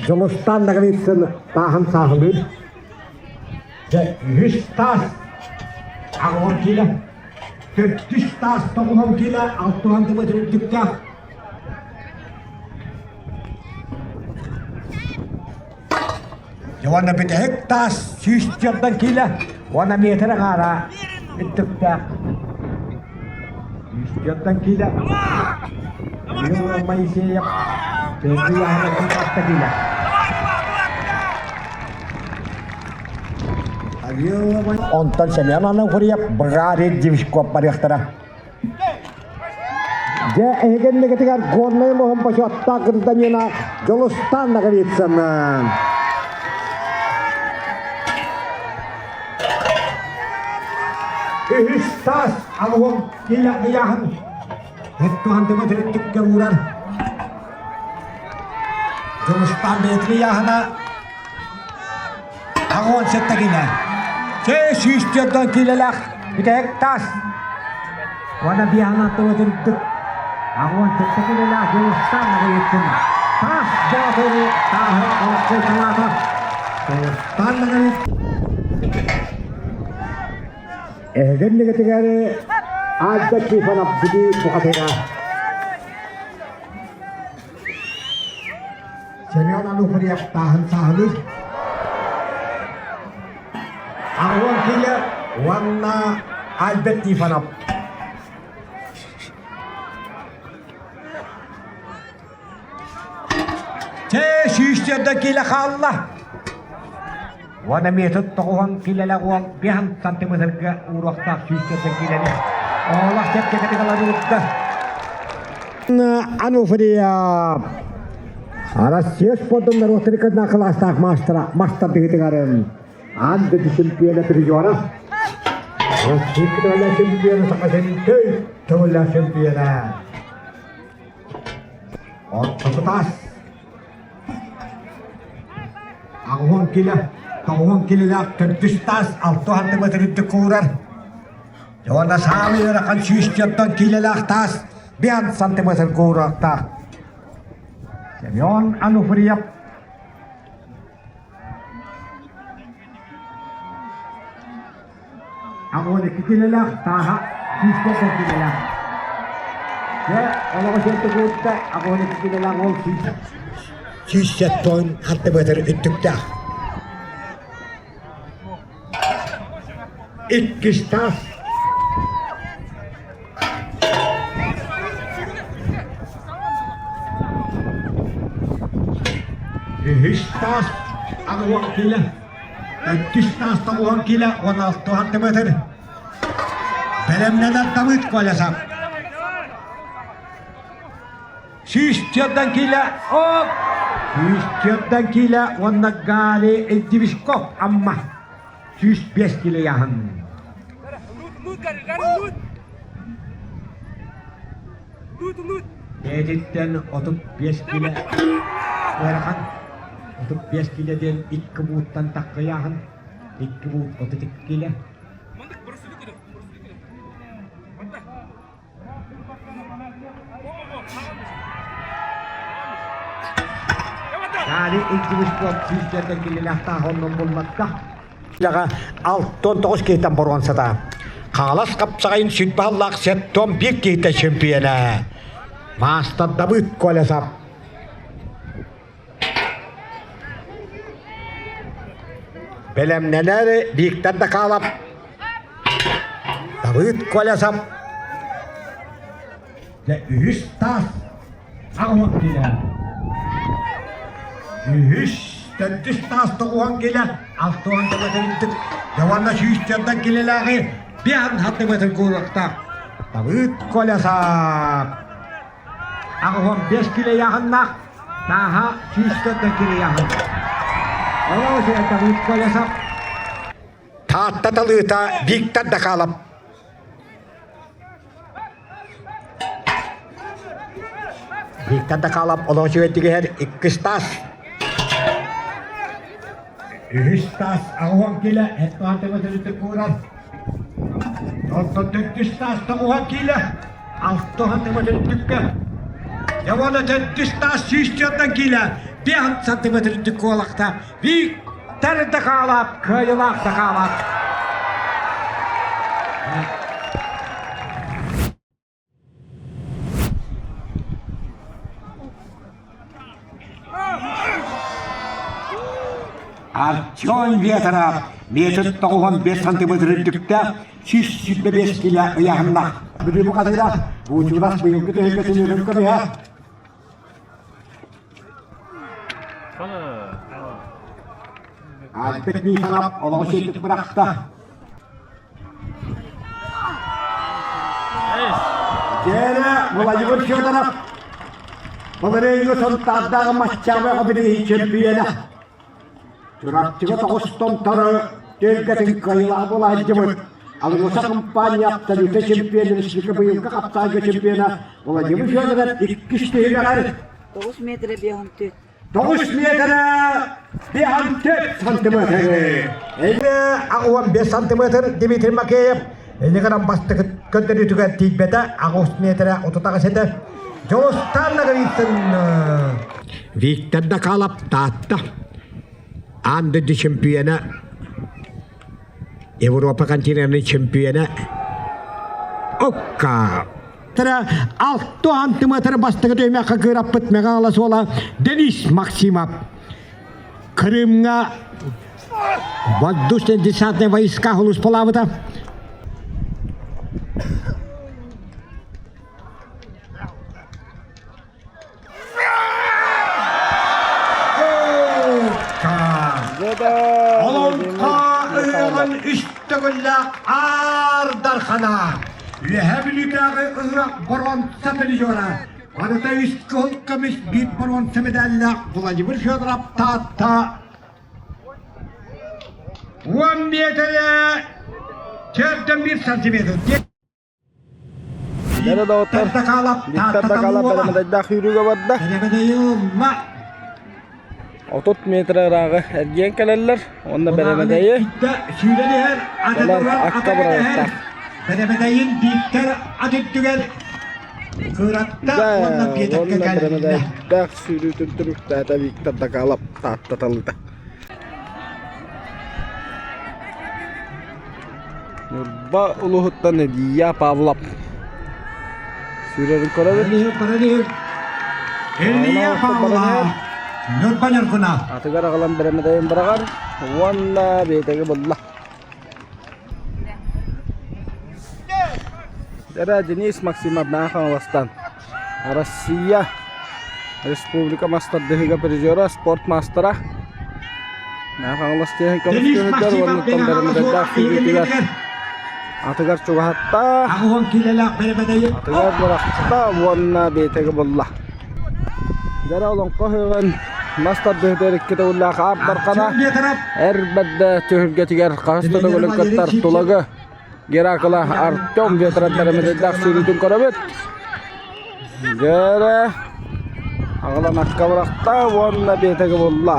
Дьулустаан Ноговицын тааһын сааһылыыр. Дьэ, үһүс таас 80 киилэ, төрдүс таас 90 киилэ 60 сантиметр үрдүктээх. Уонна бүтэһик таас 104 киилэ уонна миэтэрэ хаара үрдүктээх. 104 киилэ. Юра Моисеев киилэ. Онтон Семен Ануфриев Быгари Девичков барыахтара. Дьэ, эһигиннигитигэр Горнай улууһун бочуоттаах гражданина Дьулустаан Ноговицын. Үһүс таас алуһун киилэ ыйааһын Еттуһан төрүттүккэ уурар. Дьулустаан бэйэтин ыйааһына 87 киилэ. 104 киилэлээх бүтэһик таас. Уонна биэһэн аттыга түрдүк. 87 киилэлээх Дьулустаан Ноговицын. Таас Боотуру тааһы олоххой Дьулустаан Ноговицын. Эһэгэр нэгэтигэр Альда Тихонов Бүлүү бухатыра. Семен Ануфриев тааһын сааһылыыр. Арвон киилэ уонна Альберт Тихонов. Чэ, сүүсчэрдэ киилэ хаалла. Уонна метод тоҕуһан киилэлээх уол биэһэн сантиметрга ууруохтаах сүүсчэрдэ киилэни. Оолох чэпчэкитик ылан уурда. Ануфриев Россия спордун норуоттарыкына кылаастаах маастара мастар дыһытыгарын аан дойду чемпиона призера Россия кыталла чемпиона Саха сирин төй төгүллээх чемпиона Ортоку таас Аҕыһын килэ, тоҕуһун килэлээх төрдүс таас алта сантиметр үрдүк куурар. Уонна саамай ыарахан 104 киилэлээх таас 5 сантиметр кууруохтаах. Семен Ануфриев 82 килэлээх тааһа 104 килэлээх. Дьэ, олоҕу сиэтэ куурда 82 килэлээх уол 107 сантиметр үрдүктээх. Иккис таас. Үһүс таас аҕыйах киилэ. Иккис таас тоҕуһан киилэ уонна алта сантиметр. Бэлэмнэнэр Давыд Колесов. 104 киилэ оп! 104 киилэ уонна Гали Эльдивишков Амма. 105 киилэ яһын. Бэйэтиттэн 35 киилэ ыарахан. 35 киилэ диэн икки бууттан таххыйааһын. Икки буут 32 киилэ. Дали Илдьибишков сүүстерден киллилэхтаах оннун булматта. 69 киһиттэн боруонсата. Хаҥалас хапсаҕайын сүт баһыллаах сеттон биир киһитэ чемпионэ. Маастар Давыд Колесов. Бэлэмнэнэр Виктор Дакалов. Давыд Колесов. Дьэ, үһүс таас аҕыһан килэ. Үһүс, төрдүс таас тоҕуһан килэ, алтыан тылытырдык, дьэ уонна сүүстерден килэлээҕи биэһэн хаттыбытын кууруохтаах. Давыд Колесов. 85 килэ ыйааһыннаах, тааһа 104 килэ ыйааһын. Олоо Давыд Колесов. Таатта талыыта Виктор Дакалов. Виктор Дакалов олох үчүгэйдик иһэр иккис таас. Үһүс таас аҕыһан киилэ эт куурар. Онтон төрдүс таас тоҕуһан киилэ алтыһан сантиметр Явана төрдүс таас 104 киилэ 5 сантиметр үрдүк куолакта Виктор Дакалов кыайылаах Дакалов. Артем Ветров метр 95 сантиметр үрдүктээх 125 кило ыйааһыннаах. Бүлүү бухатыыра Буучурас быйылгы түһүлгэтин үрүҥ көмүһэ. Альберт Михайлов олоҕу сиэтик бырахта. Дьээрэ Владимир Федоров Валерий Сунтаардааҕы Маччаабайга билиһи чемпиона. Чурапчыга тоҕус томтору түөлгэтин кыайыылаах буола сылдьыбыт Алроса компания абсолютнай чемпион республика быйылгы хапсаайга чемпиона Владимир Федоров иккис түһүмэҕэр 9 метрэ 54. 9 метрэ 54 сантиметр. Эйэ 65 сантиметр Дмитрий Макеев иннигэр гынан бастакы көрдөрүүтүгэр тиийбэтэ 8 метрэ 38 этэ. Дьулустан Ноговицын Виктор Дакалов Таатта аан дойду чемпиона Европа континенын чемпиона Окка алты сантиметр бастакы түһүмэххэ кыыраппыт Мэҥэ суола Денис Максимов Крымҥа воздушно-десантные войска сулууспалаабыта. Олоҥхо ыһыаҕын үс төгүллээх Аар Дархана Үөһээ Бүлүүтээҕи ыһыах боруонса призера барыта үс кыһыл көмүс биир боруонса медаллаах Владимир Федоров Таатта 10 миэтэрэ 4,1 сантиметр Дэрэ доҕоттор, Виктор Дакалап бэлэмэдэйдээх сүүрүүгэ барда. 30 метр ырааҕы эргийэн кэлэллэр уонна бэрэмэдэйи кэлэн акка быраҕыахтаах. Бэрэмэдэйин Виктор ат үрдүгэр кыыратта уонна биэтэккэ уонна кэллэ. бэрэмэдэйдээх сүүрүүтүн түмүктээтэ Виктор Дакалап Таатта талыыта. Ньурба улууһуттан Илья Павлов сүүрэрин көрөбүт. Илья Павлов Ньурба Ньургуна. Атыгар аҕалан бэрэмэдэйин быраҕар уонна биэтэги булла. Эрэ Денис Максимов Хаҥаластан Россия Республика мастардыһыыга призера, спорт маастара. Хаҥалас тиэһин көмүскүһүгэр уонна бэрэмэдэйдээх сүүрүүтүгэр атыгар чугаһатта. Атыгар бырахта уонна биэтэги булла. Дьэрэ олоҥхо ыһыаҕын мас тардыһытыгар икки төгүллээх аар дархана эр бэрдэ түһүлгэтигэр хаһыс да төгүлүн кыттар Тулагы Геракла Артем Ветров бэрэмэдэйдээх сүүрүүтүн көрөбүт. Дьэрэ аҕалан акка бырахта уонна биэтэги булла.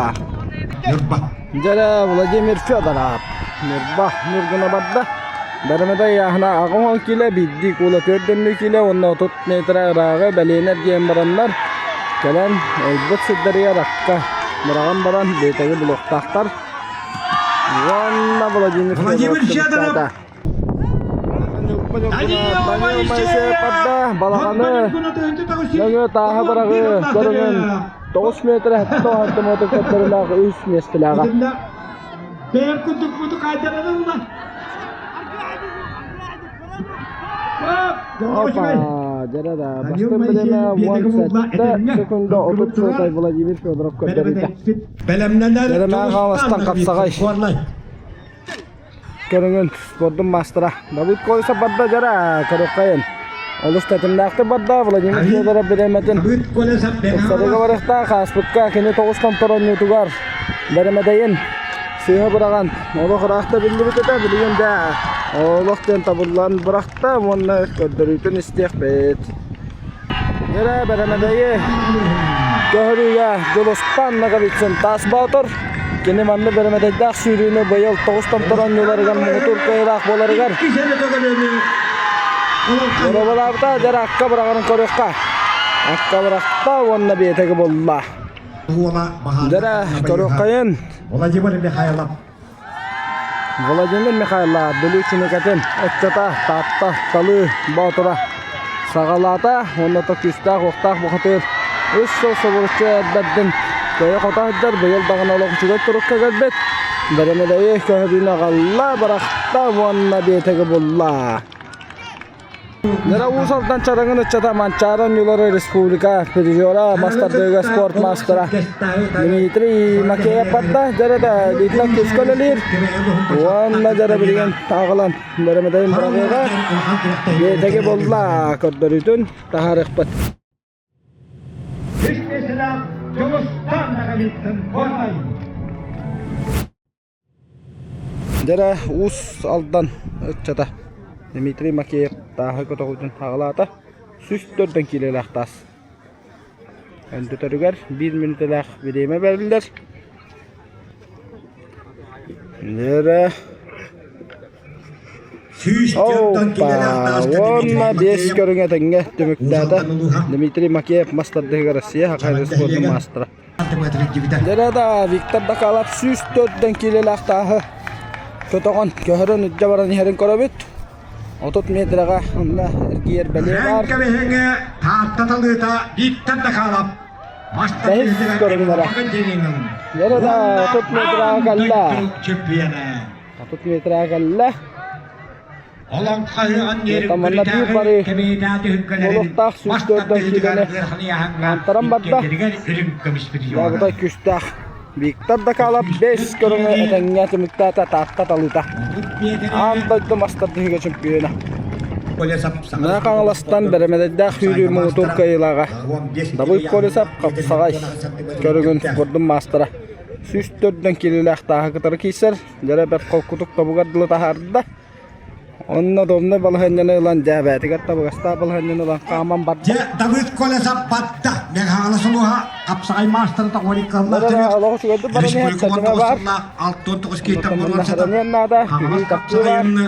Дьэрэ Владимир Федоров Ньурба Ньургуна барда. Бэрэмэдэй ыйааһына 80 киилэ, биирдии куула 4 киилэ уонна 30 метрэ ырааҕы бэлиэнэр диэн бараннар кэлэн ылбыт сирдэригэр акка быраҕан баран биэтэги булуохтаахтар. Уонна Владимир Владимир Федоров Данил Моисеев барда балаҕаны нөҥүө тааһы быраҕыы көрүҥүн 9 метр 76 метр көрдөрүүлээх үс миэстэлээҕэ. Бэйэм курдук буту кайдарарылла. Опа, дьэрэ да. Бастыҥ бириэмэ 17 секунда 30 суотай Владимир Федоров көрдөрүүтэ. Бэлэмнэнэр Дьэрэмээн Хаҥаластан хапсаҕай. Көрүҥүн спордун маастара Давыд Колесов барда дьэрэ көрүөххэйин. Олус тэтимнээхтик барда Владимир Федоров бириэмэтин тупсарыыга барыахтаах ааспыкка кини тоҕус хонторонньуутугар бэрэмэдэйин сыыһа быраҕан олох ыраахта биллибит этэ билигин да олох диэн табыллан бырахта уонна көрдөрүүтүн истиэхпит. Эрэ бэрэмэдэйи көһөрүүгэ Дьулустан Ноговицын таас боотур. Кини манна бэрэмэдэйдээх сүүрүүнү быйыл тоҕус томтор оонньууларыгар муҥутуур кыайыылаах буоларыгар Боробалаабыта дьэр акка быраҕарын көрүөххэ. Акка бырахта уонна биэтэги булла. Дьэрэ көрүөххэйин. Владимир Михайлов Владимир Михайлов Бүлүү Чинэкэтин ыччата Таатта Талыы Боотура саҕалаата уонна то күүстээх-уохтаах бухатыыр үс сыл субуруччу эрдэрдин кыайа-хото сылдьар быйыл даҕаны олох үчүгэй турукка кэлбит бэрэмэдэйи көһөрүүнү аҕалла бырахта уонна биэтэги булла. Нера Уус Алдан Чараҥын ыччата Манчаары оонньуулары республика призера, мастардыыга спорт маастара Дмитрий Макеев барда. Дьэрэ илиитинэн күүскэ үлэлиир. Уонна дьэрэ билигин тааҕылан бэрэмэдэйин быраҕыаҕа. Биэтэги булла көрдөрүүтүн таһаарыахпыт. Үс миэстэлээх Дьулустан Ноговицын Горнай. Дьэрэ Уус Алдан ыччата Дмитрий Макеев тааһы көтөҕүүтүн аҕалаата. 104 киилэлээх таас. Өндөтөрүгэр биир мүнүүтэлээх бириэмэ бэриллэр. Дьэрэ Опа! Уонна биэс көрүҥ этэҥҥэ түмүктээтэ. Дмитрий Макеев мас тардыһыгар Россия Саха спордун маастара. Дьэрэ да Виктор Дакалов 104 киилэлээх тааһы көтөҕөн көһөрөн илдьэ баран иһэрин көрөбүт. 30 метрэҕэ онно эргийэр бэлиэ баар. Кэбиһиҥэ Таатта талыыта Виктор Дакалов Бэһис көрүҥнэрэ. Дьэрэ да 30 метрэҕэ кэллэ. 30 метрэҕэ кэллэ. Манна биир бары олохтоох 104 киилэни хаамтаран барда. Дабытай күүстээх Виктор Дакалов бэс көрүҥү этэҥҥэ түмүктээтэ Таатта талыыта. Аан дойду мастардыһыыга чемпиона. Мэҥэ Хаҥаластан бэрэмэдэйдээх сүүрүү муҥутуур кыайыылааҕа Давыд Колесов хапсаҕай көрүҥүн спордун маастара 104 киилэлээх тааһы кытары киирсэр. Дьэрэ бэрт холкутук тобугар дылы таһаарда. Онно домной балаһыанньаны ылан дьээбээтигэр табыгастаах балаһыанньаны ылан хааман барда. Дьэ, Давыд Колесов батта. Мэҥэ сулуһа хапсаҕай маастара Тоҕорик Кыллар олох үчүгэйдик баран иһэр Республика тэтимэ баар. 69 киһиттэн Онтон боруонсата. хараныан наада, Хаҥалас күһүү тахсыы баар. хапсаҕайынны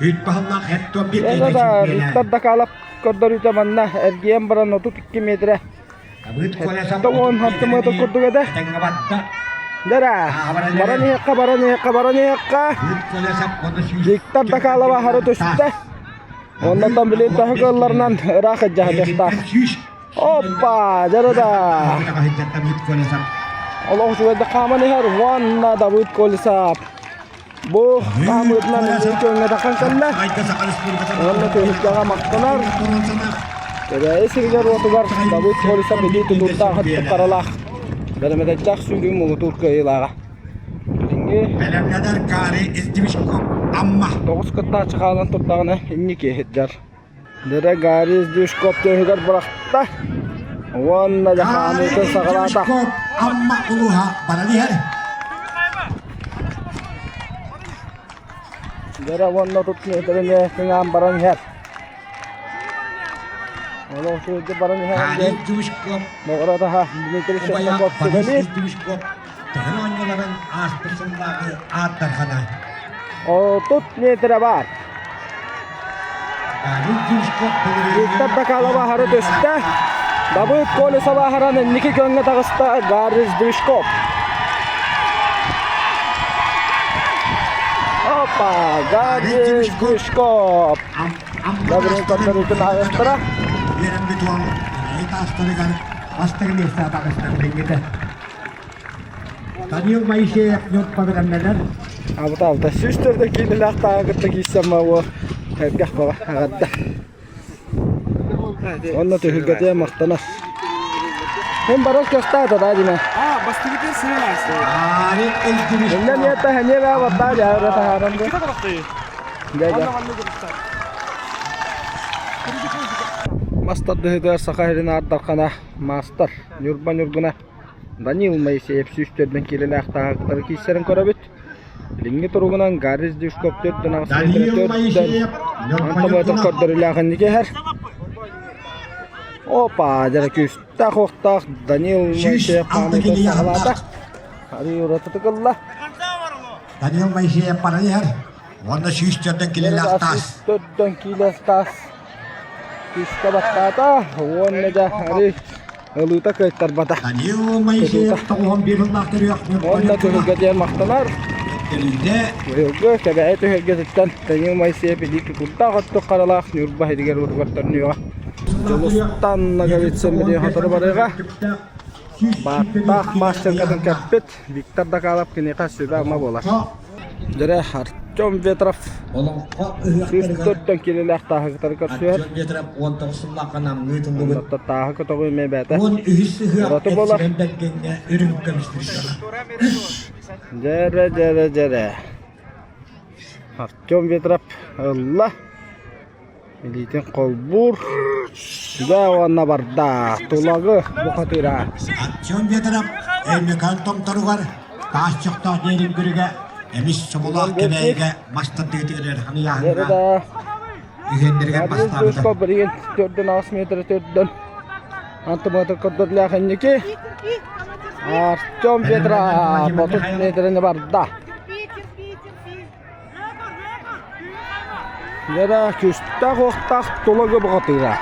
үт баһыллаах хеттон биир Эгэ да Виктор Дакалов көрдөрүүтэ манна эргийэн баран 32 метрэ Давыд Колесов Тоҕуон хантымыата курдук этэ. Дара, баран иһиэххэ, баран иһиэххэ, баран иһиэххэ. Виктор Дакалова аһары түстэ. Оннотон билин таһы кыалларынан ыраах ыдьаһатыахтаах. Оппа, дьара да. Олох үчүгэйдик хааман иһэр уонна Давыд Колесов Бу хаамыытынан инники күөҥҥэ тахсан кэллэ. Уонна түһүлгэҕэ махтанар. Кэбээйи сиригэр-уотугар Давыд Колесов илии тутуурдаах өттүк харалаах бэрэмэдэйдээх сүүрүү муҥутуур кыайыылааҕа. Билиҥҥи Бэлэмнэнэр Гарри Издивичков Амма. Тоҕус кыттааччы хаалан турдаҕына инники иһирдэр. Дэрэ Гарри Издивичков түөһүгэр бырахта уонна дьэ хаамыытын саҕалаата. Амма улууһа баран иһэр. Дэрэ уонна тут миэтэрини кыҥаан баран иһэр. Олох үчүгэйдик баран иһэр Гарри диэн Издивичков Ноҕоратаһа Дмитрий убайа Шестаков Борис сүбэлиир. Издивичков Төһөн оонньууларын ааспыт сыллааҕы ааттархана. 30 метрэ баар. Виктор Бакалова аһары түстэ. Давыд Колесова аһаран инники көҥҥө таҕыста Гаррис Движков. Опа! Гаррис Движков! Добрый көрдөрүүтүн ааҕыахтара. Үөрэммит уол таастарыгар бастакы миэстэ таҕыста билиҥҥитэ. Данил Моисеев ньурбабыраннанар. Абыта алта 104 киилэлээх тааҕы кытта киирсэн уо эргэх баҕа аҕарда. Онно түһүлгэтиэ махтанар. Эн барар кыахтаата да Дима. А, бастыгытын сыалаасты. Инна ниэта хэньэ баа баттаа дьаара таһааран бу. Дьэ дьэ. Мас тардыһыытыгар Саха сирин аардархана маастар Ньурба Ньургуна Данил Моисеев 104 киилэлээх таһааттары киирсэрин көрөбүт. Билиҥҥи туругунан Гаррис Дюшков төрдүн аҕыс Данил метрэ Моисеев төрдөн антометр көрдөрүүлээх инники иһэр. Опа, дьэ күүстээх уохтаах Данил Моисеев хаамыытын саҕалаата. Арыы уратытык ылла. Данил Моисеев баран иһэр. Уонна 104 килэлээх таас. 104 киилэ таас. Күүскэ баттаата. Уонна дьэ арыы ылыыта кыайтарбата. Данил Моисеев 91 сыллаах төрүөх. Уонна түһүлгэ диэн махтанар. Быйылгы Кэбээйи түһүлгэтиттэн Данил Моисеев илии тутулдаах оттук харалаах Ньурба иһигэр уотугар төннүөҕэ. Дьулустан Ноговицын билигин сотору барыаҕа. Бааттаах мастеркатын кэппит Виктор Дакалов киниэхэ сүбэ-ама буолар. Дьэрэ Артем Ветров 104 килэлээх тааһы кытары көрсүһэр. Артем Ветров 19 сыллаахха намныы тыллыбыт. Оннуттан тааһы көтөҕүү эмиэ бэйэтэ 13 ыһыах ураты буолар. Эпсибэн бэргэҥҥэ үрүҥ көмүс призера. Дьэрэ, дьэрэ, дьэрэ. Артем Ветров ылла. Илиитин холбуур. Дьэ уонна барда. Тулагы бухатыыра. Артем Ветров Өймөкөөн томторугар таас чохтоох Нерюнгригэ эмис соболоох Кэбээйигэ мас тардыытыгар ыарахан ыйааһыҥҥа үһүөннэригэр бастаабыта. Билигин төрдөн аҕыс метр төрдөн антымыатыр көрдөрүлээх инники Артем Ветров 30 метрини барда. Дьэрэ күүстээх-уохтаах Тулагы бухатыыра.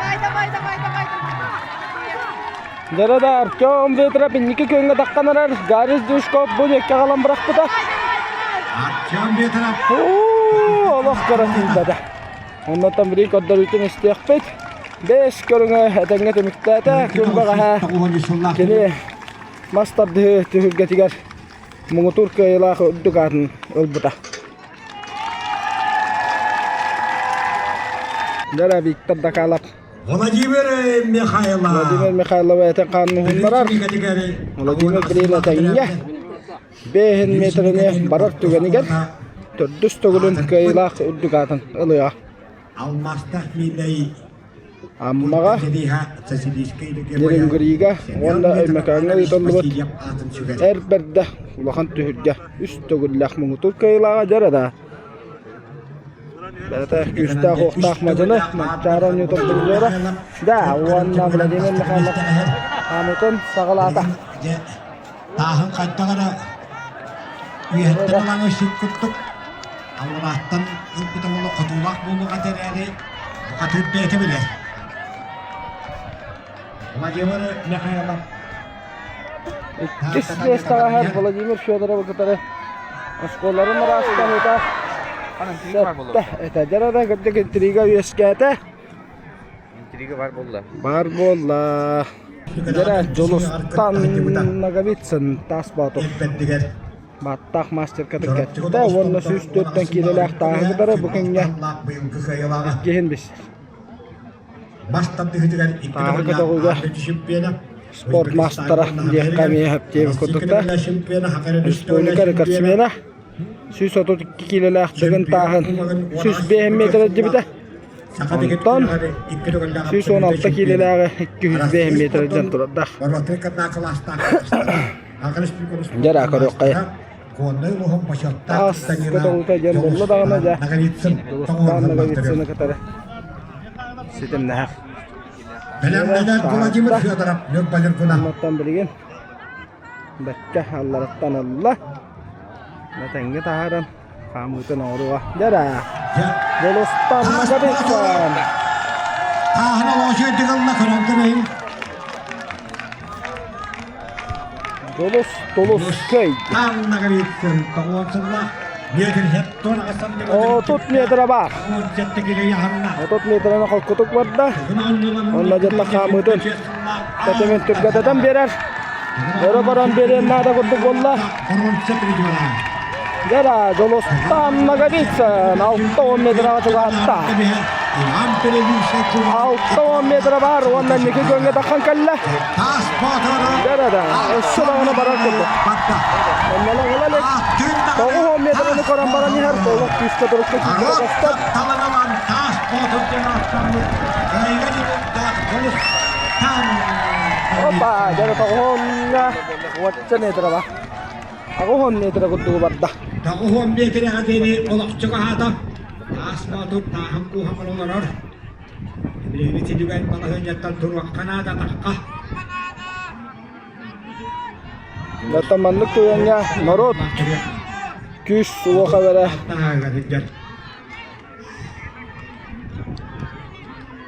Дьэрэ да Артем Ветров инники күөҥҥэ таххан эрэр Гарис Дюшков бу диэкки аҕалан бырахпыта. Артем Ветров Олох кыра тиийбэтэ. Оннуттан бiri көрдөрүүтүн истиэхпит. Бэс көрүҥэ этэҥҥэ түмүктээтэ. Күн бэҕэһээ кини мас тардыһыы түһүлгэтигэр муҥутуур кыайыылаах үрдүк аатын ылбыта. Дьэ Виктор Дакалов Владимир Михайлов Владимир Михайлов этэн хаанын уһуннарар. Владимир Брин этэҥҥэ бэһин метрини барар түгэнигэр төрдүс төгүлүн кыайыылаах үрдүк аатын ылыа. Алмаастаах Миинэй Аммаҕа, Нерюнгрига уонна Өймөкөөҥҥө ыытыллыбыт Эр бэрдэ улахан түһүлгэ үс төгүллээх муҥутуур кыайыылааҕа дьара да бэйэтэ күүстээх-уохтаах мадьыны Манчаары оонньуутун призера да уонна Владимир Михайлов хаамыытын саҕалаата. Тааһын хайдах эрэ үөһэттэн ылан өссүн курдук алларааттан ылбыта буолла хотуулаах буолуох этэ эрээри бухатыыр бэйэтэ билэр. Владимир Михайлов Иккис миэстэҕэ Владимир Федоровы кытары оскуолаларын ыраастаныыта сэттэ этэ. Дьэ эрэ кырдьык интрига үөскээтэ. Интрига бар буолла. Бар буолла. Дьэ Дьулустан Ноговицын таас боотур. Баттах мастеркатын кэттэ уонна 104 киилэлээх тааһы кытары бу күҥҥэ иккиһин бис. Тааһы көтөҕүүгэ спорт маастара диэххэ эмиэ сөптүөх курдук да. Республика рекордсмена 132 киилэлээх дыгын тааһын 105 метр илдьибитэ. Онтон 116 киилэлээҕи 205 метрдэн турардаах. Дьэ көрүөххэ. Аас көтөҕүүтэ диэн буолла даҕаны дьэ. Дьулустаан Ноговицыны кытары ситимнэһэр. Бэлэмнэнэр Владимир Федоров Ньурба Ньургуна. Оннуттан билигин бэккэ аллараттан ылла. Тэҥҥэ таһааран Хаамыытын оҥоруо. Дьэрэ. Дьулустан Ноговицын. Тааһын олоочу дыгылла көрөн көрөйүн. Дулус Тулускай. Таан Ноговицын тоҕуон сыллаах метр хеттон Отут метр бар. 30 метраны холкутук барда. Онно дьэ хаамыытын тэтимин түргэтэтэн биэрэр. Өрө баран биэриэн наада курдук буолла. Дьэ Дьулустан Ноговицын 60 метраҕа чугаһатта. 60 метра бар уонна инники күөҥҥэ таххан кэллэ. Дьэ да, өссө даҕаны барар курдук. 90 метраны көрөн баран иһэр, олох күүскэ турукка киирдэ көстөр. Опа, дьэ тоҕуһуҥҥа уочча метра ба. 80 метра курдугу барда. 90 метрэҕэ диэри олохчук аһаата. Таас боотур тааһын кууһан олорор. Билигин итинигэн балаһыанньаттан туруохха наада атахха. Оттон маннык түгэҥҥэ норуот күүс уох эбэрэ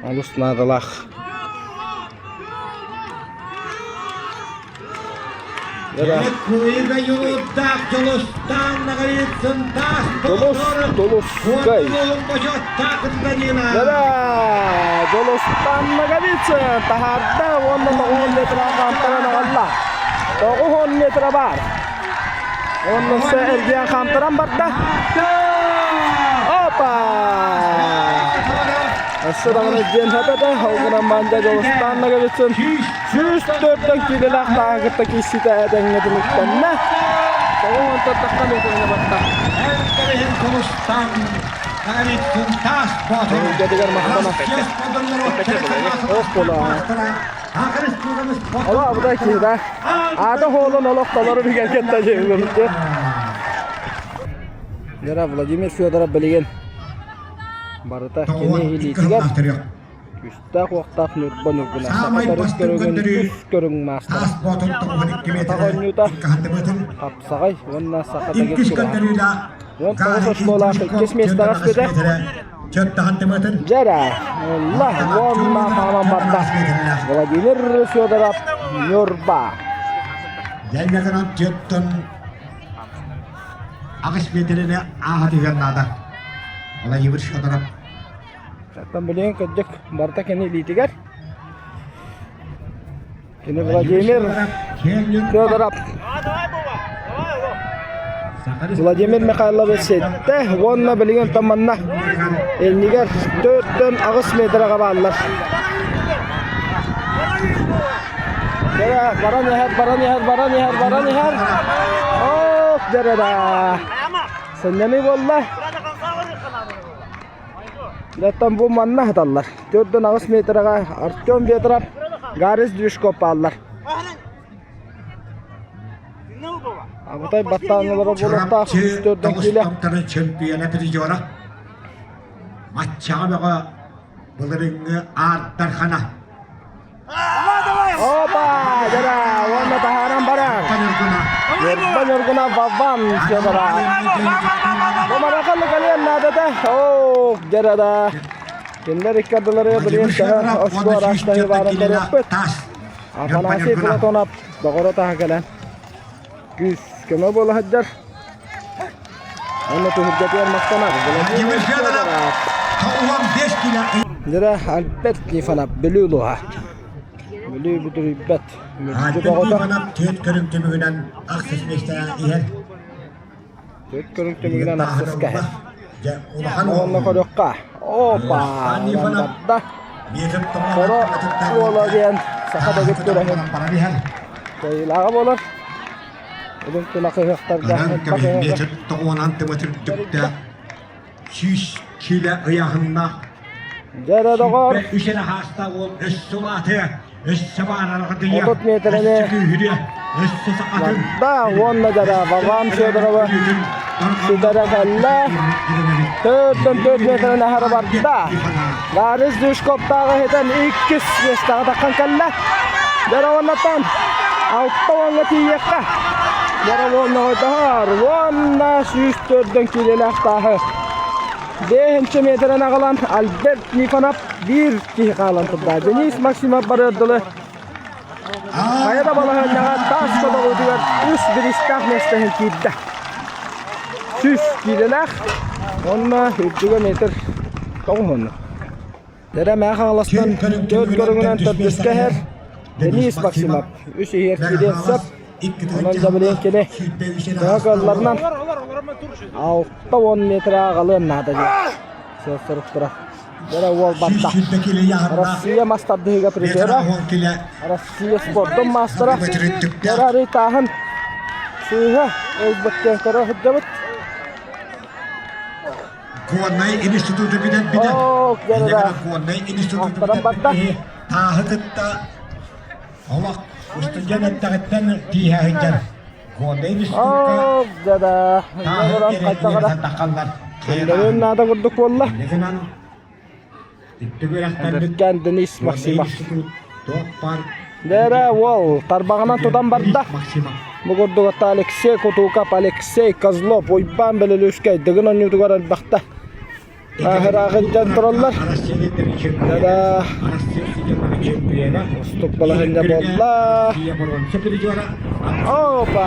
олус наадалаах. Дулус, Дулускай. Да, Дулустан Наговицын таһаарда уонна 9 метр хаамтаран аҕалла. 9 метр бар. Онно эргийэн хаамтаран барда. Опа! Өссө даҕаны диэн хатата, ол гынан Мандя Дьулустаан Наговицын 104 киилэлээх тааһы кытта киирситэ этэҥҥэ түмүктэннэ. 94 тахха метрини батта. Эр Дьулустаан Наговицын таас боотур. Дьэтигэр махтана. Ох була. Ола абыдай киһи да. Аата хоолун олох толору бигэргэтта дьиҥ Вера Владимир Федоров билигин барыта кини илиитигэр күүстээх-уохтаах Ньурба Ньургуна Саамай саха төрүт бастыҥ көрүҥүн көрдөрүү үс көрүҥ маастара. таас боотур 92 Атах метрэ оонньуута икки хапсаҕай уонна саха дэгит Иккис күрэҕэ. көрдөрүүлээх 19 очколаах иккис миэстэҕэ түспүтэ. Дьэрэ, ылла уонна хааман барда. Владимир Федоров, Ньурба. Дьэллэгынан түөттөн аҕыс миэтирэни ааһатыгар наада. Владимир Федоров. Оттон билигин кырдьык барыта кини илиитигэр. Кини Владимир Федоров Владимир Михайлович ситтэ уонна билигин оттон манна иннигэр төртөн аҕыс метраҕа бааллар. Дьэрэ, баран иһэр, баран иһэр, баран иһэр, баран иһэр. Ох, дьэрэ да. Сынньаныы буолла. Оттон бу манна сыталлар. 4-8 метраҕа Артем Ветров, Гарис Движков бааллар. Абытай баттаан олоро буолуохтаах 104 киилэ. Чемпиона призера. Матчаҕа бөҕө былырыҥҥы Аар Дархана. Опа! Дьара, уонна таһааран барар. Ньурба Ньургуна Ваван Федора. Бу марахаллы кэлиэн наадата. Ох, дьара да. Кинилэр икки ардылары билигин төһө очко араастаһыы баарын көрүөхпүт. Афанасий Платонов доҕоро таһа кэлэн күүс көмө буола сылдьар. Уонна түһүлгэтигэр махтанар. Владимир Федоров Дьэрэ Альберт Нифонов Бүлүү улууһа. Бүлүү бүдүрүйбэт. Мүлдьү Альберт бөҕөтө. Нифонов түөрт көрүҥ түмүгүнэн ахсыс миэстэҕэ иһэр. Түөрт көрүҥ түмүгүнэн ахсыска иһэр. Дьэ, улахан Уонна көрүөххэ. Опа! Нифонов Барда. Хоро уола диэн саха дэгит күрэһин кыайыылааҕа буолар. Улун тунах ыһыахтарга Кынан элбэх кэбиһин ыһыаҕы метр тоҕуонан тымытырдыкта 100 кило ыйааһыннаах Дьэ эрэ доҕор, үс эрэ хаастаах уол өссө улаатыа, өссө баарарҕытыйа, 30 миэтэрэни өссө күүһүрүө, өссө сахатын барда уонна дьара Валам Федорова ситэрэ кэллэ. Төртөн төрт миэтэрэни аһара барда. Ларис Дюшковтааҕы иһитэн иккис миэстэҕэ таххан кэллэ. Дьара уоннаттан алта уоҥҥа тиийиэххэ. Дьара уонна ойдоһор уонна 104 киилэлээх тааһы Бэһинчэ метрэн аҕалан Альберт Никонов биир киһи хаалан турда. Денис Максимов барыар дылы хайа да балаһыанньаҕа таас көтөҕүүтүгэр үс бириистээх миэстэһин киирдэ. Сүүс киилэлээх уонна үрдүгэ метр тоҕус уонна. Дэрэ Мэҥэ Хаҥаластан төрт көрүҥүнэн төрдүскэ иһэр Денис Максимов үс иһиэр киириэн сөп. Онон дьабылыан кини төһө кыалларынан 60 метр аҕалыан наада диэн сыал-сорук турар. Дэрэ уол барда. Россия мас тардыһыыга призера, Россия спордун маастара, Дэрэ арый тааһын сыыһа ылбыт диэн көрө сылдьабыт. Горнай институту бүтэрбитэ. Горнай институту бүтэрбит тааһы кытта олох устудьуон эттэҕиттэн тииһэ сылдьар. Горнай институтка тааһы таххаллар. Наада курдук буолла. Эдэркээн Денис Максимов. Дэрэ уол тарбаҕынан тутан барда. Бу курдук ата Алексей Кутуков, Алексей Козлов, Уйбаан Бөлөлүүскэй Дыгын оонньуутугар элбэхтэ. Ыраах тураллар. Да Устук балаһынньа буолла. Опа!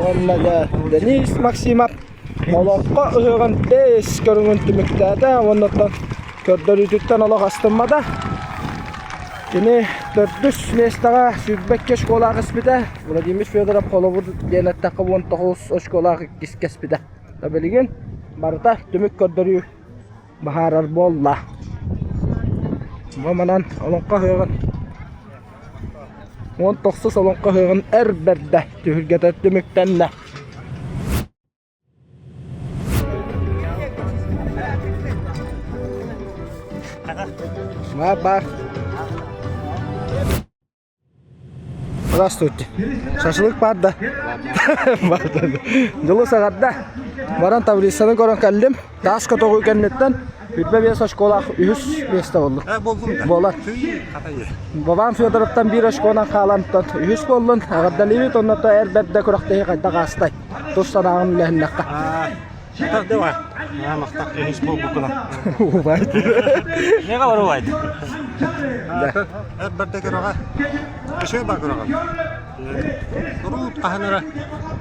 Уонна да Денис Максимов олоххо ыһыаҕын бэс көрүҥүн түмүктээтэ уонна көрдөрүүтүттэн олох астыммата. Кини төрдүс миэстэҕэ 22 очколаах испитэ. Владимир Федоров холобур диэн эттэххэ 19 очколаах иккис кэспитэ. Билигин барыта түмүк көрдөрүү быһаарар буолла. Бу манан олоҥхо ыһыаҕын 19 олоҥхо ыһыаҕын эр бэрдэ түһүлгэтэ түмүктэннэ. Бар. Здравствуйте. Шашлык бар да? Бар да. Дьылы саҕарда. Баран таблицаны көрөн кэллим. Таас көтөҕүү кэнниттэн 25 очколаах үһүс миэстэ боллум. Буолар. Бабан Федоровтан биир очконан хаалан үһүс буоллун. Аҕардалыыбыт онното эр бэрдэ күрэхтэһии хайдах аастай? Тус санааҕын үлэһиннэххэ. Давай. Махтах үһүс буолбуккуна. Убайт. Не бар убайт. Эр бэрдэ көрөҕө. Өшөй бар көрөҕө. Урут хаһан эрэ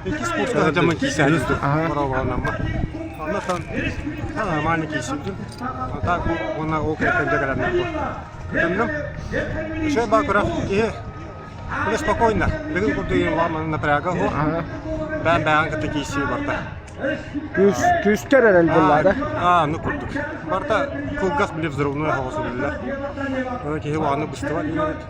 иккис курска сылдьаммын киисэһэн истим. Боробоҕонамма. Оннотон нормально киисибитим. Так уонна ол кэнниттэн дьэ кэлэннэр бу. Кытынным. Өшөй бар көрөх киһи Бile спокойно. Бүгүн курдук напряга суох. Бээн бэҕэн кытта киисии барда. Күүс, күүскэр эрэл буллаада. Аа, ну курдук. Барта кылгас били взрывной соҕус биллэр. Аны киһи улааннык быстыбат диэбит.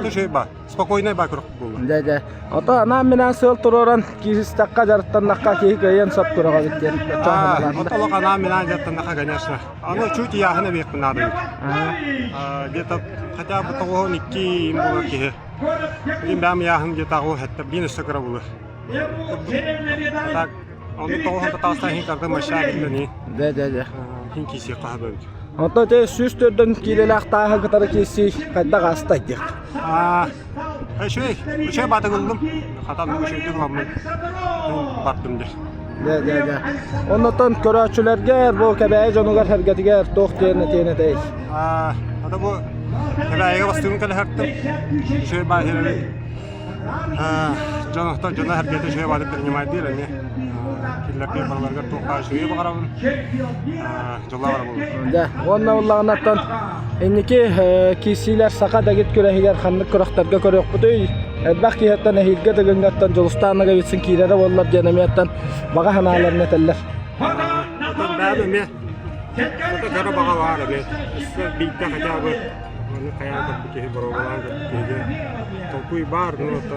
Төшөй ба, спокойнай ба күрэх буолла. Дэ дэ. Ото анаан минаан сыал туруоран кииристэххэ дьарыктаннахха киһи кыайан сөп күрэҕэ эбит диэн. Ото олох анаан минаан дьарыктаннахха, конечно. Аны чуть яһын эбиэхпин наада эбит. Где-то хотя бы 92 им буолар киһи. Билин бэм яһын где-то аҕу хэтте билин өссө кыра булар. Так, ону тоҕуһун татаастан иһин карды маша биллэни. Дэ дэ дэ. Хин киисии хаһа эбит. Онтон те 104 киилэлээх тааһы кытары киирсии хайдах ааста диэх. Аа, үчүгэй, үчүгэй баатыгыллым. Хатан үчүгэйдик ыламмын бардым дэ. Дэ дэ дэ. Оннотон көрөөччүлэргэ бу Кэбээйи дьонугар сэргэтигэр туох диэн этиэн этэй? Аа, ата бу Кэбээйигэ бастыгын кэлэһэртим. Үчүгэй баатыгы Дьон дьоно сэргэтэ үчүгэй баҕатык принимайдыыр эмиэ. Кинилэргэ барыларыгар туох баар үчүгэйи баҕарабын. Дьоллоох бара буоллун. Дьэ, уонна уллаҕынаттан инники киирсиилэр саха дэгит күрэһигэр ханнык күрэхтэргэ көрүөхпүтүй? Элбэх киһиттэн эһиилгэ Дыгыҥҥаттан Дьулустаан Ноговицын киирэрэ буоллар диэн эмиэттэн баҕа санааларын этэллэр. Оттон бэйэм эмиэ көрө баҕа баар эмиэ. Өссө биирдэ хотя бы Маны хайаан көрбүт киһи боруобалаан көрбүт киһигэ толкуй баар, ну это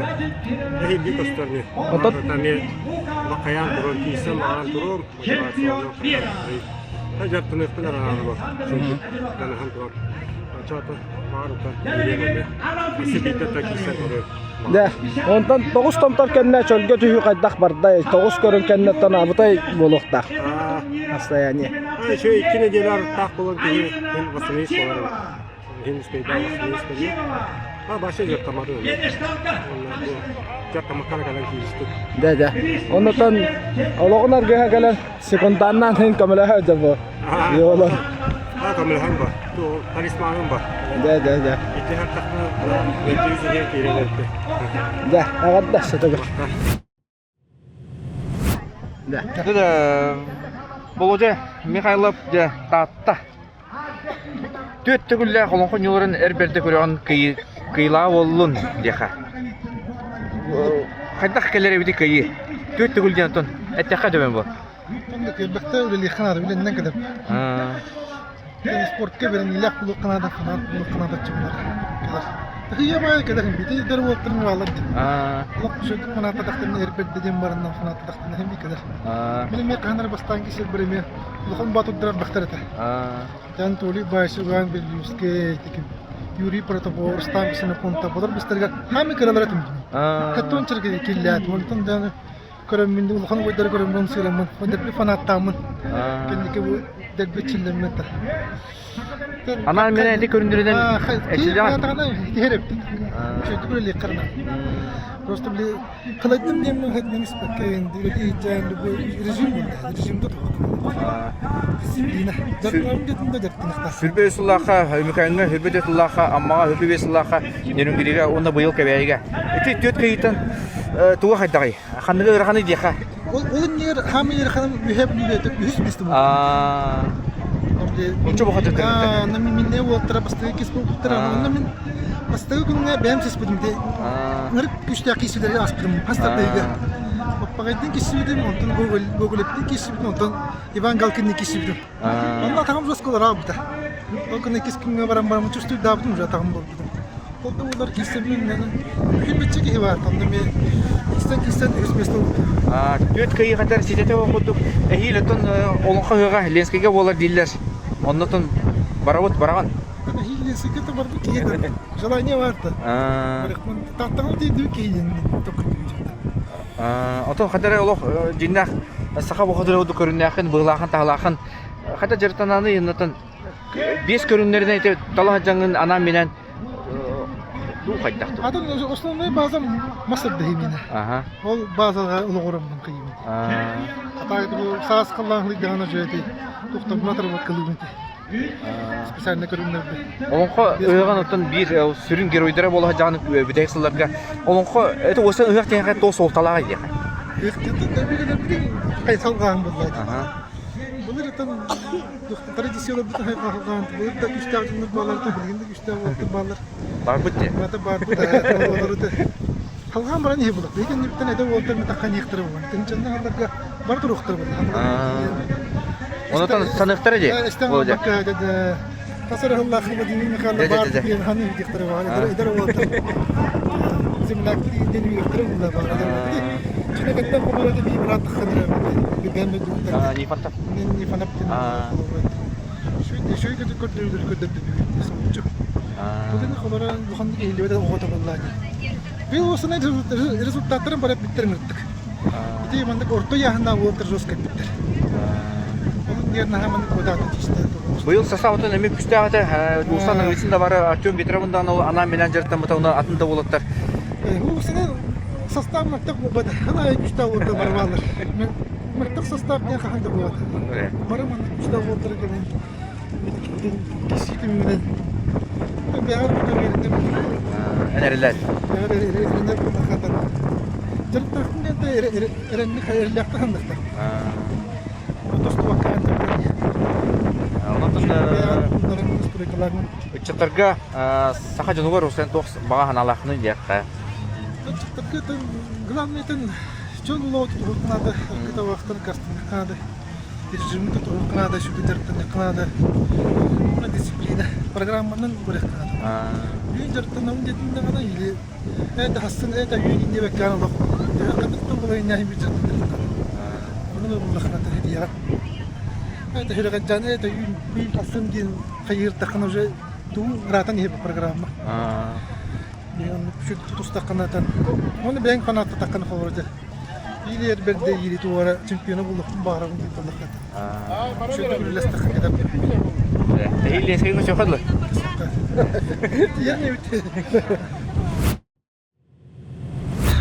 эһиги көстөр не. Оттон эмиэ хайаан туран киирсэн баҕаран туруом, мотивациялаах хайаан дьарыктаныахпын эрэ наада бар. Дьаныһан турар. Чата баар ута бириэмэни өссө биирдэ да киирсэн көрөр. Дэ, онтон тоҕус томтор кэннэ чөлгө түһүү хайдах бардай? Тоҕус көрүҥ кэнниттэн абытай буолуохтаах. Расстояние. Еще икки неделя арыттаах буолан киһи мин восстановить буолар эбит. Иһин успейдаах восстановить кэлии. А баша дьарыктамматын дьарыктаммакка кэлэн кииристик. Дэ дэ. Оннотон олоҕун аргыһа кэлэн секунданнан хин көмөлөһө дьэ бу. Йолор. А көмөлөһөн ба. Талисманым ба. Дэ дэ дэ. Икки хартахна мэлдьи сиһиэн киирэн эрдэ. Дэ, аҕадда сытыгы. Да, Володя Михайлов дьэ Таатта. Түөрт төгүллээх олоҥхо ньууларын эр бэрдэ көрөҕүн кыйылаа буоллун диэхэ. Хайдах кэлэр эбити кыйыы? Түөрт төгүл диэн оттон эттэххэ дөбөн бу. Кэлбэхтэ үлэлиэххэ наада, үлэннэн кэлэр. Спортка бэриниилээх буолуохха наада, фанат буолуохха наада чымнар кэлэр. Тахыйа баай кэлэр бити дэр уолтарын баалар дин. Олох сөдүк фанаттадахтарына эрбэрдэ диэн бараннан фанаттадахтарына хем кэлэр. Мин эмиэ хаһан бастаан кисер бір эмиэ улахан батурдар бахтар этэ. Анатолий Байсуган, Белюскэй, таким Юрий Протопопов, Рустам Ксенофонтов, олар бистарга хами кыралар этим. Каттон чыргы киллят, онтон да. Көрөммүн улахан убайдары көрөммүн сыыраммын, дэрби фанаттааммын. Кэнники бу дэрби чиллэммит. Анаан мен эти көрүндүрүнэн эчилэҕин. Тиһэр эбит. Үчүгэй үлэлиэх карна. Просто били кылайдым диэммин хэтинэн испэккэ үлэлии бу режим буолла. Режимде Дисциплина. Дьарыктанам диэтин да дьарыктаныахтаах. Сүрбэ сыллаахха Өймөкөөҥҥө, Сүрбэ түөрт сыллаахха Аммаҕа, Сүрбэ биэс сыллаахха Нерюнгригэ уонна быйыл Кэбээйигэ. Ити түөрт кыйыттан туга хайдаҕый? Ханныгы ыараханый диэхэ? Ол иннигэр хаамыы ыараханым үһэ бүлүүгэ үһүс миэстэ Нучча боха дьарыктанар. Онно минне уолтара бастакы кис буолбуттара. Онно мин бастакы күҥҥэ бэйэм сыспытым. Ынырык күстээх киисилэргэ аспытым. Хас тардыыга. Баппаҕайдын киссибитим, онтон Гоголевтин киссибитим, онтон Иван Галкинны киссибитим. Онно атаҕым жестколар аабыта. Ол күн иккис күҥҥэ баран баран чувствуйдаабытым уже атаҕым буолбутум. Ол да буоллар киирсэммин күн бачча киһи баар, онно эмиэ кистэн-кистэн үһүс миэстэ ылбытым. Түөрт кыайыыхатар ситэтэ курдук эһиил оттон Олоҥхо ыһыаҕа Ленскэйгэ буолар дииллэр. Оннотон барабыт бараҕын. Эһиил Ленскэйгэ да барбыт киһи да желание баар да. Барыахпын тааттаҕым тиийдибит киһи диэн Отон хадара олох дьиннээх саха бухатыра курдук көрүннээххин, быһылаахын, таһылаахын хата дьарыктанааны иннатан биэс көрүҥнэринэн ити талаһа дьаҥын анаан-минээн дуу хайдах дуу? Атын основной базам мас ырдыһы Ага. Ол базаға олоҕураммын кыйыбын. Атаак бу саас халлаан хылыйдаҕына дьүөти тухтабына отработкалыыбын Специально көрүҥнэрбин. Олоҥхо ыһыаҕын оттон биир сүрүн геройдара буола сылдьаҕын бүтэһик сылларга олоҥхо это уосан ыһыах диэхэ туох суолталааҕый диэхэ. Хайсалгаан булла. Былыр ытан традицияларбыт хайҕаан былыр да күстээх дьоннор баалар билигин да күстээх уолаттар бааллар. Барбыт дии. Бата барбыт олору халҕаан баран иһи булар. Биһиги кэннибиттэн эдэр уолаттар мытахха ниэхтэрэ буолан. Тынчанна халларга бар туруохтара буолла. Онотон саныахтара дии. Эстэн барбакка хас эрэ сыллаах Владимир Михайлов баар диэн ханы диэхтэрэ баар. Эдэр уолаттар земляктар диэн үөхтэрэ буолла баар. Чинэкэттэн хоморото бии брат ханара бигэн бэдүктэр. Нифонтов. Нифонов диэн. Шөй көтө көрдөрүлөр көрдөрдү соһуччу. Бүгүн холоро улаханнык иһиллибэт оҕото буолла Быйыл уосунай результаттарын бары эппиттэрин ырыттык. Ити маннык орто ыйааһыннаах уолаттар жестко эппиттэр. Ол диэн наһаа маннык куотаата тиистэ. Быйыл састаабытын эмиэ күстээх этэ. Дуустан Ырысын да бары Артем Ветровын даҕаны ол анаан минээн дьарыктаммыта уонна атын да уолаттар. Уусаны состав мөлтөх буолбата. Хана күстээх уолаттар бары бааллар. Мөлтөх состав диэн хаһан да буолбата. Бары маннык күстээх уолаттар кэлэн кисситиминэн бэҕэр бүтүн Энэрилэр. Эрэннэр хатан. Дьарыктаахпын диэн эрэнник эрэллээхтик ханныктар. Тостубакка Онтон ыччаттарга саха дьонугар руслан туох баҕа санаалааххыный диэххэ. Ыччаттарга главное дьон олоҕу тутуһуохха наада, аргы табаахтан наада. Режимин тутуһуохха наада, сүдү дьарыктаныахха наада. Уонна дисциплина. Программанан барыахха наада. Үүн дьарыктанабын диэтин даҕаны или это хассын, это үүн диэбэккэ олох ханныктан булайынньаһын биир дьарыктаныахха. Онон ыллахына тахидияҕа. Это хүрэҕэдьаан, это үүн үүн хассын диэн хайыыртаххына уже туу ыраатан иһэр программа. Тутустаххына Оны бэйэҥ фанаттатаххына холоро дьэ. Или эрбэрдэ или туора чемпиона булуохпун баҕарабын диэн буоллахха. Шөтө үлэлэстэххэ кэтэр. Эһиил Ленскэйгэ сөөхө дылы. Тиийэн эбит.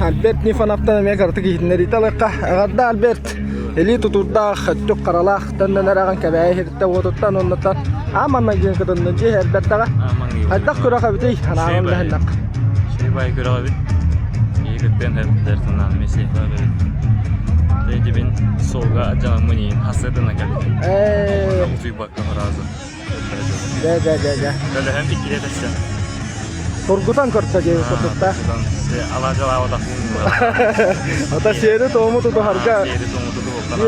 Альберт Нифоновтан эмиэ кыратык иһитиннэриитэ ылыахха. Эҕэрдэ Альберт! Илии тутуурдаах, өттүк харалаах төннөн эрэҕин Кэбээйи иһиттэ уотуттан оннуттан ааманнан диэн кытынны дьиэ Альбертаҕа. Хайдах күрэх эбитий? Анаан үлэһиннэх. Шөй күрэх эбит. Киһи кыттыан хэптэр санаан мессиэхэ эбит. Тэдибин суолга дьаҥаммын иин хасыдына кэлбитим. Ээ. Утуйбакка сразу. Дэ дэ дэ дэ. Көлөһөм иккиде тэссе. Тургутан көрдө диэби курдукта. Алаажалаабатахпын. Ата сиэри туому тутуһарга Сиэри туому тутуһуохтан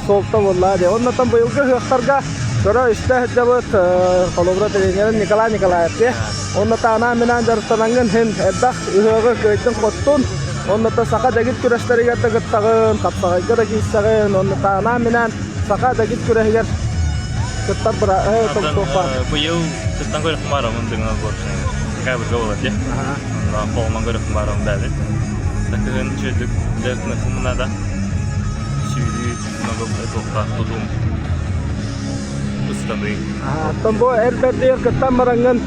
суолта буолла дии. Оннотон быйылгы ыһыахтарга көрө-истэ сылдьабыт холобура тренерин Николай Николаев дии. Онно таанаа-минаан дьарыктанаҥҥын иһин элбэх ыһыаҕы кыайдын-хоттун. Онно саха дэгит күрэстэригэр да кыттаҕын, хапсаҕайга да киирсэҕин. Онно таанаа-минаан саха дэгит күрэһигэр кыттар тохтуох баар. Быйыл кыттан көрөхпүн баарымын дыҥа буорсун декабрьга буолар дии. Онно холуман көрөхпүн баарым бэбит. Такыһын үчүгдүк дьарыктаныахпын наада. Сүүрүү, туохха тутум, ыстаныы. Оттон бу эр бэрдигэр кыттан бараҥҥын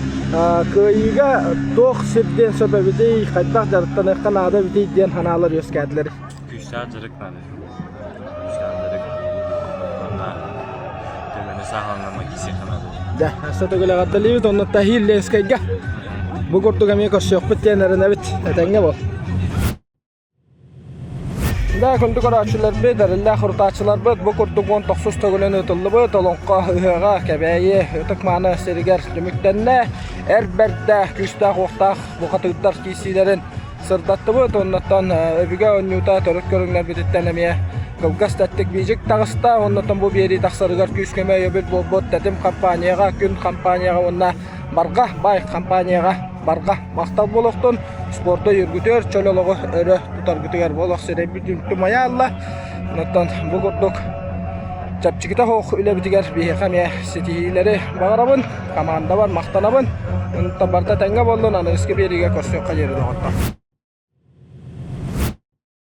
кыайыыга туох сирдиэн сөп эбитий, хайдах дьарыктаныахха наада эбитий диэн санаалар үөскээтилэр. Күүстээх дьарык наада. Күүстээх дьарык. Уонна төбөнү сааһыланама киисиэххэ наада. Дьэ, өссө төгүл эҕэрдэлиибит онно Тахир Ленскэйгэ. Бу курдук эмиэ көрсүөхпүт диэн эрэнэбит. Этэҥҥэ бол. Да, күндү көрөөччүлэрбит, эрэллээх урутааччыларбыт бу курдук 19 төгүлүн ыытыллыбыт Олоҥхо ыһыаҕа Кэбээйи ытык-мааны сиригэр түмүктэннэ. Эр бэрдэ, күүстээх-уохтаах бухатыырдар киирсиилэрин сырдаттыбыт. Оннуттан өбүгэ оонньуута төрүт көрүҥнэрбититтэн эмиэ кылгас тэттик биидьик таҕыста. Оннуттан бу биэрии тахсарыгар күүс-көмө өйөбүл буолбут Тэтим компанияҕа, Күн компанияҕа уонна Барҕа баай компанияҕа барҕа махтал буолуохтун. Спорду өйүүргүтүгэр, чөл олоҕу өрө тутаргытыгар бу олох сирэйбит үнтү майаалла. Онтон бу курдук чэпчэкитэ суох үлэбитигэр биһиэхэ эмиэ ситиһиилэри баҕарабын, командабар махтанабын. Онтон барыта тэҥҥэ буоллун, аныгыскы биэриигэ көрсүөххэ диэри доҕоттор.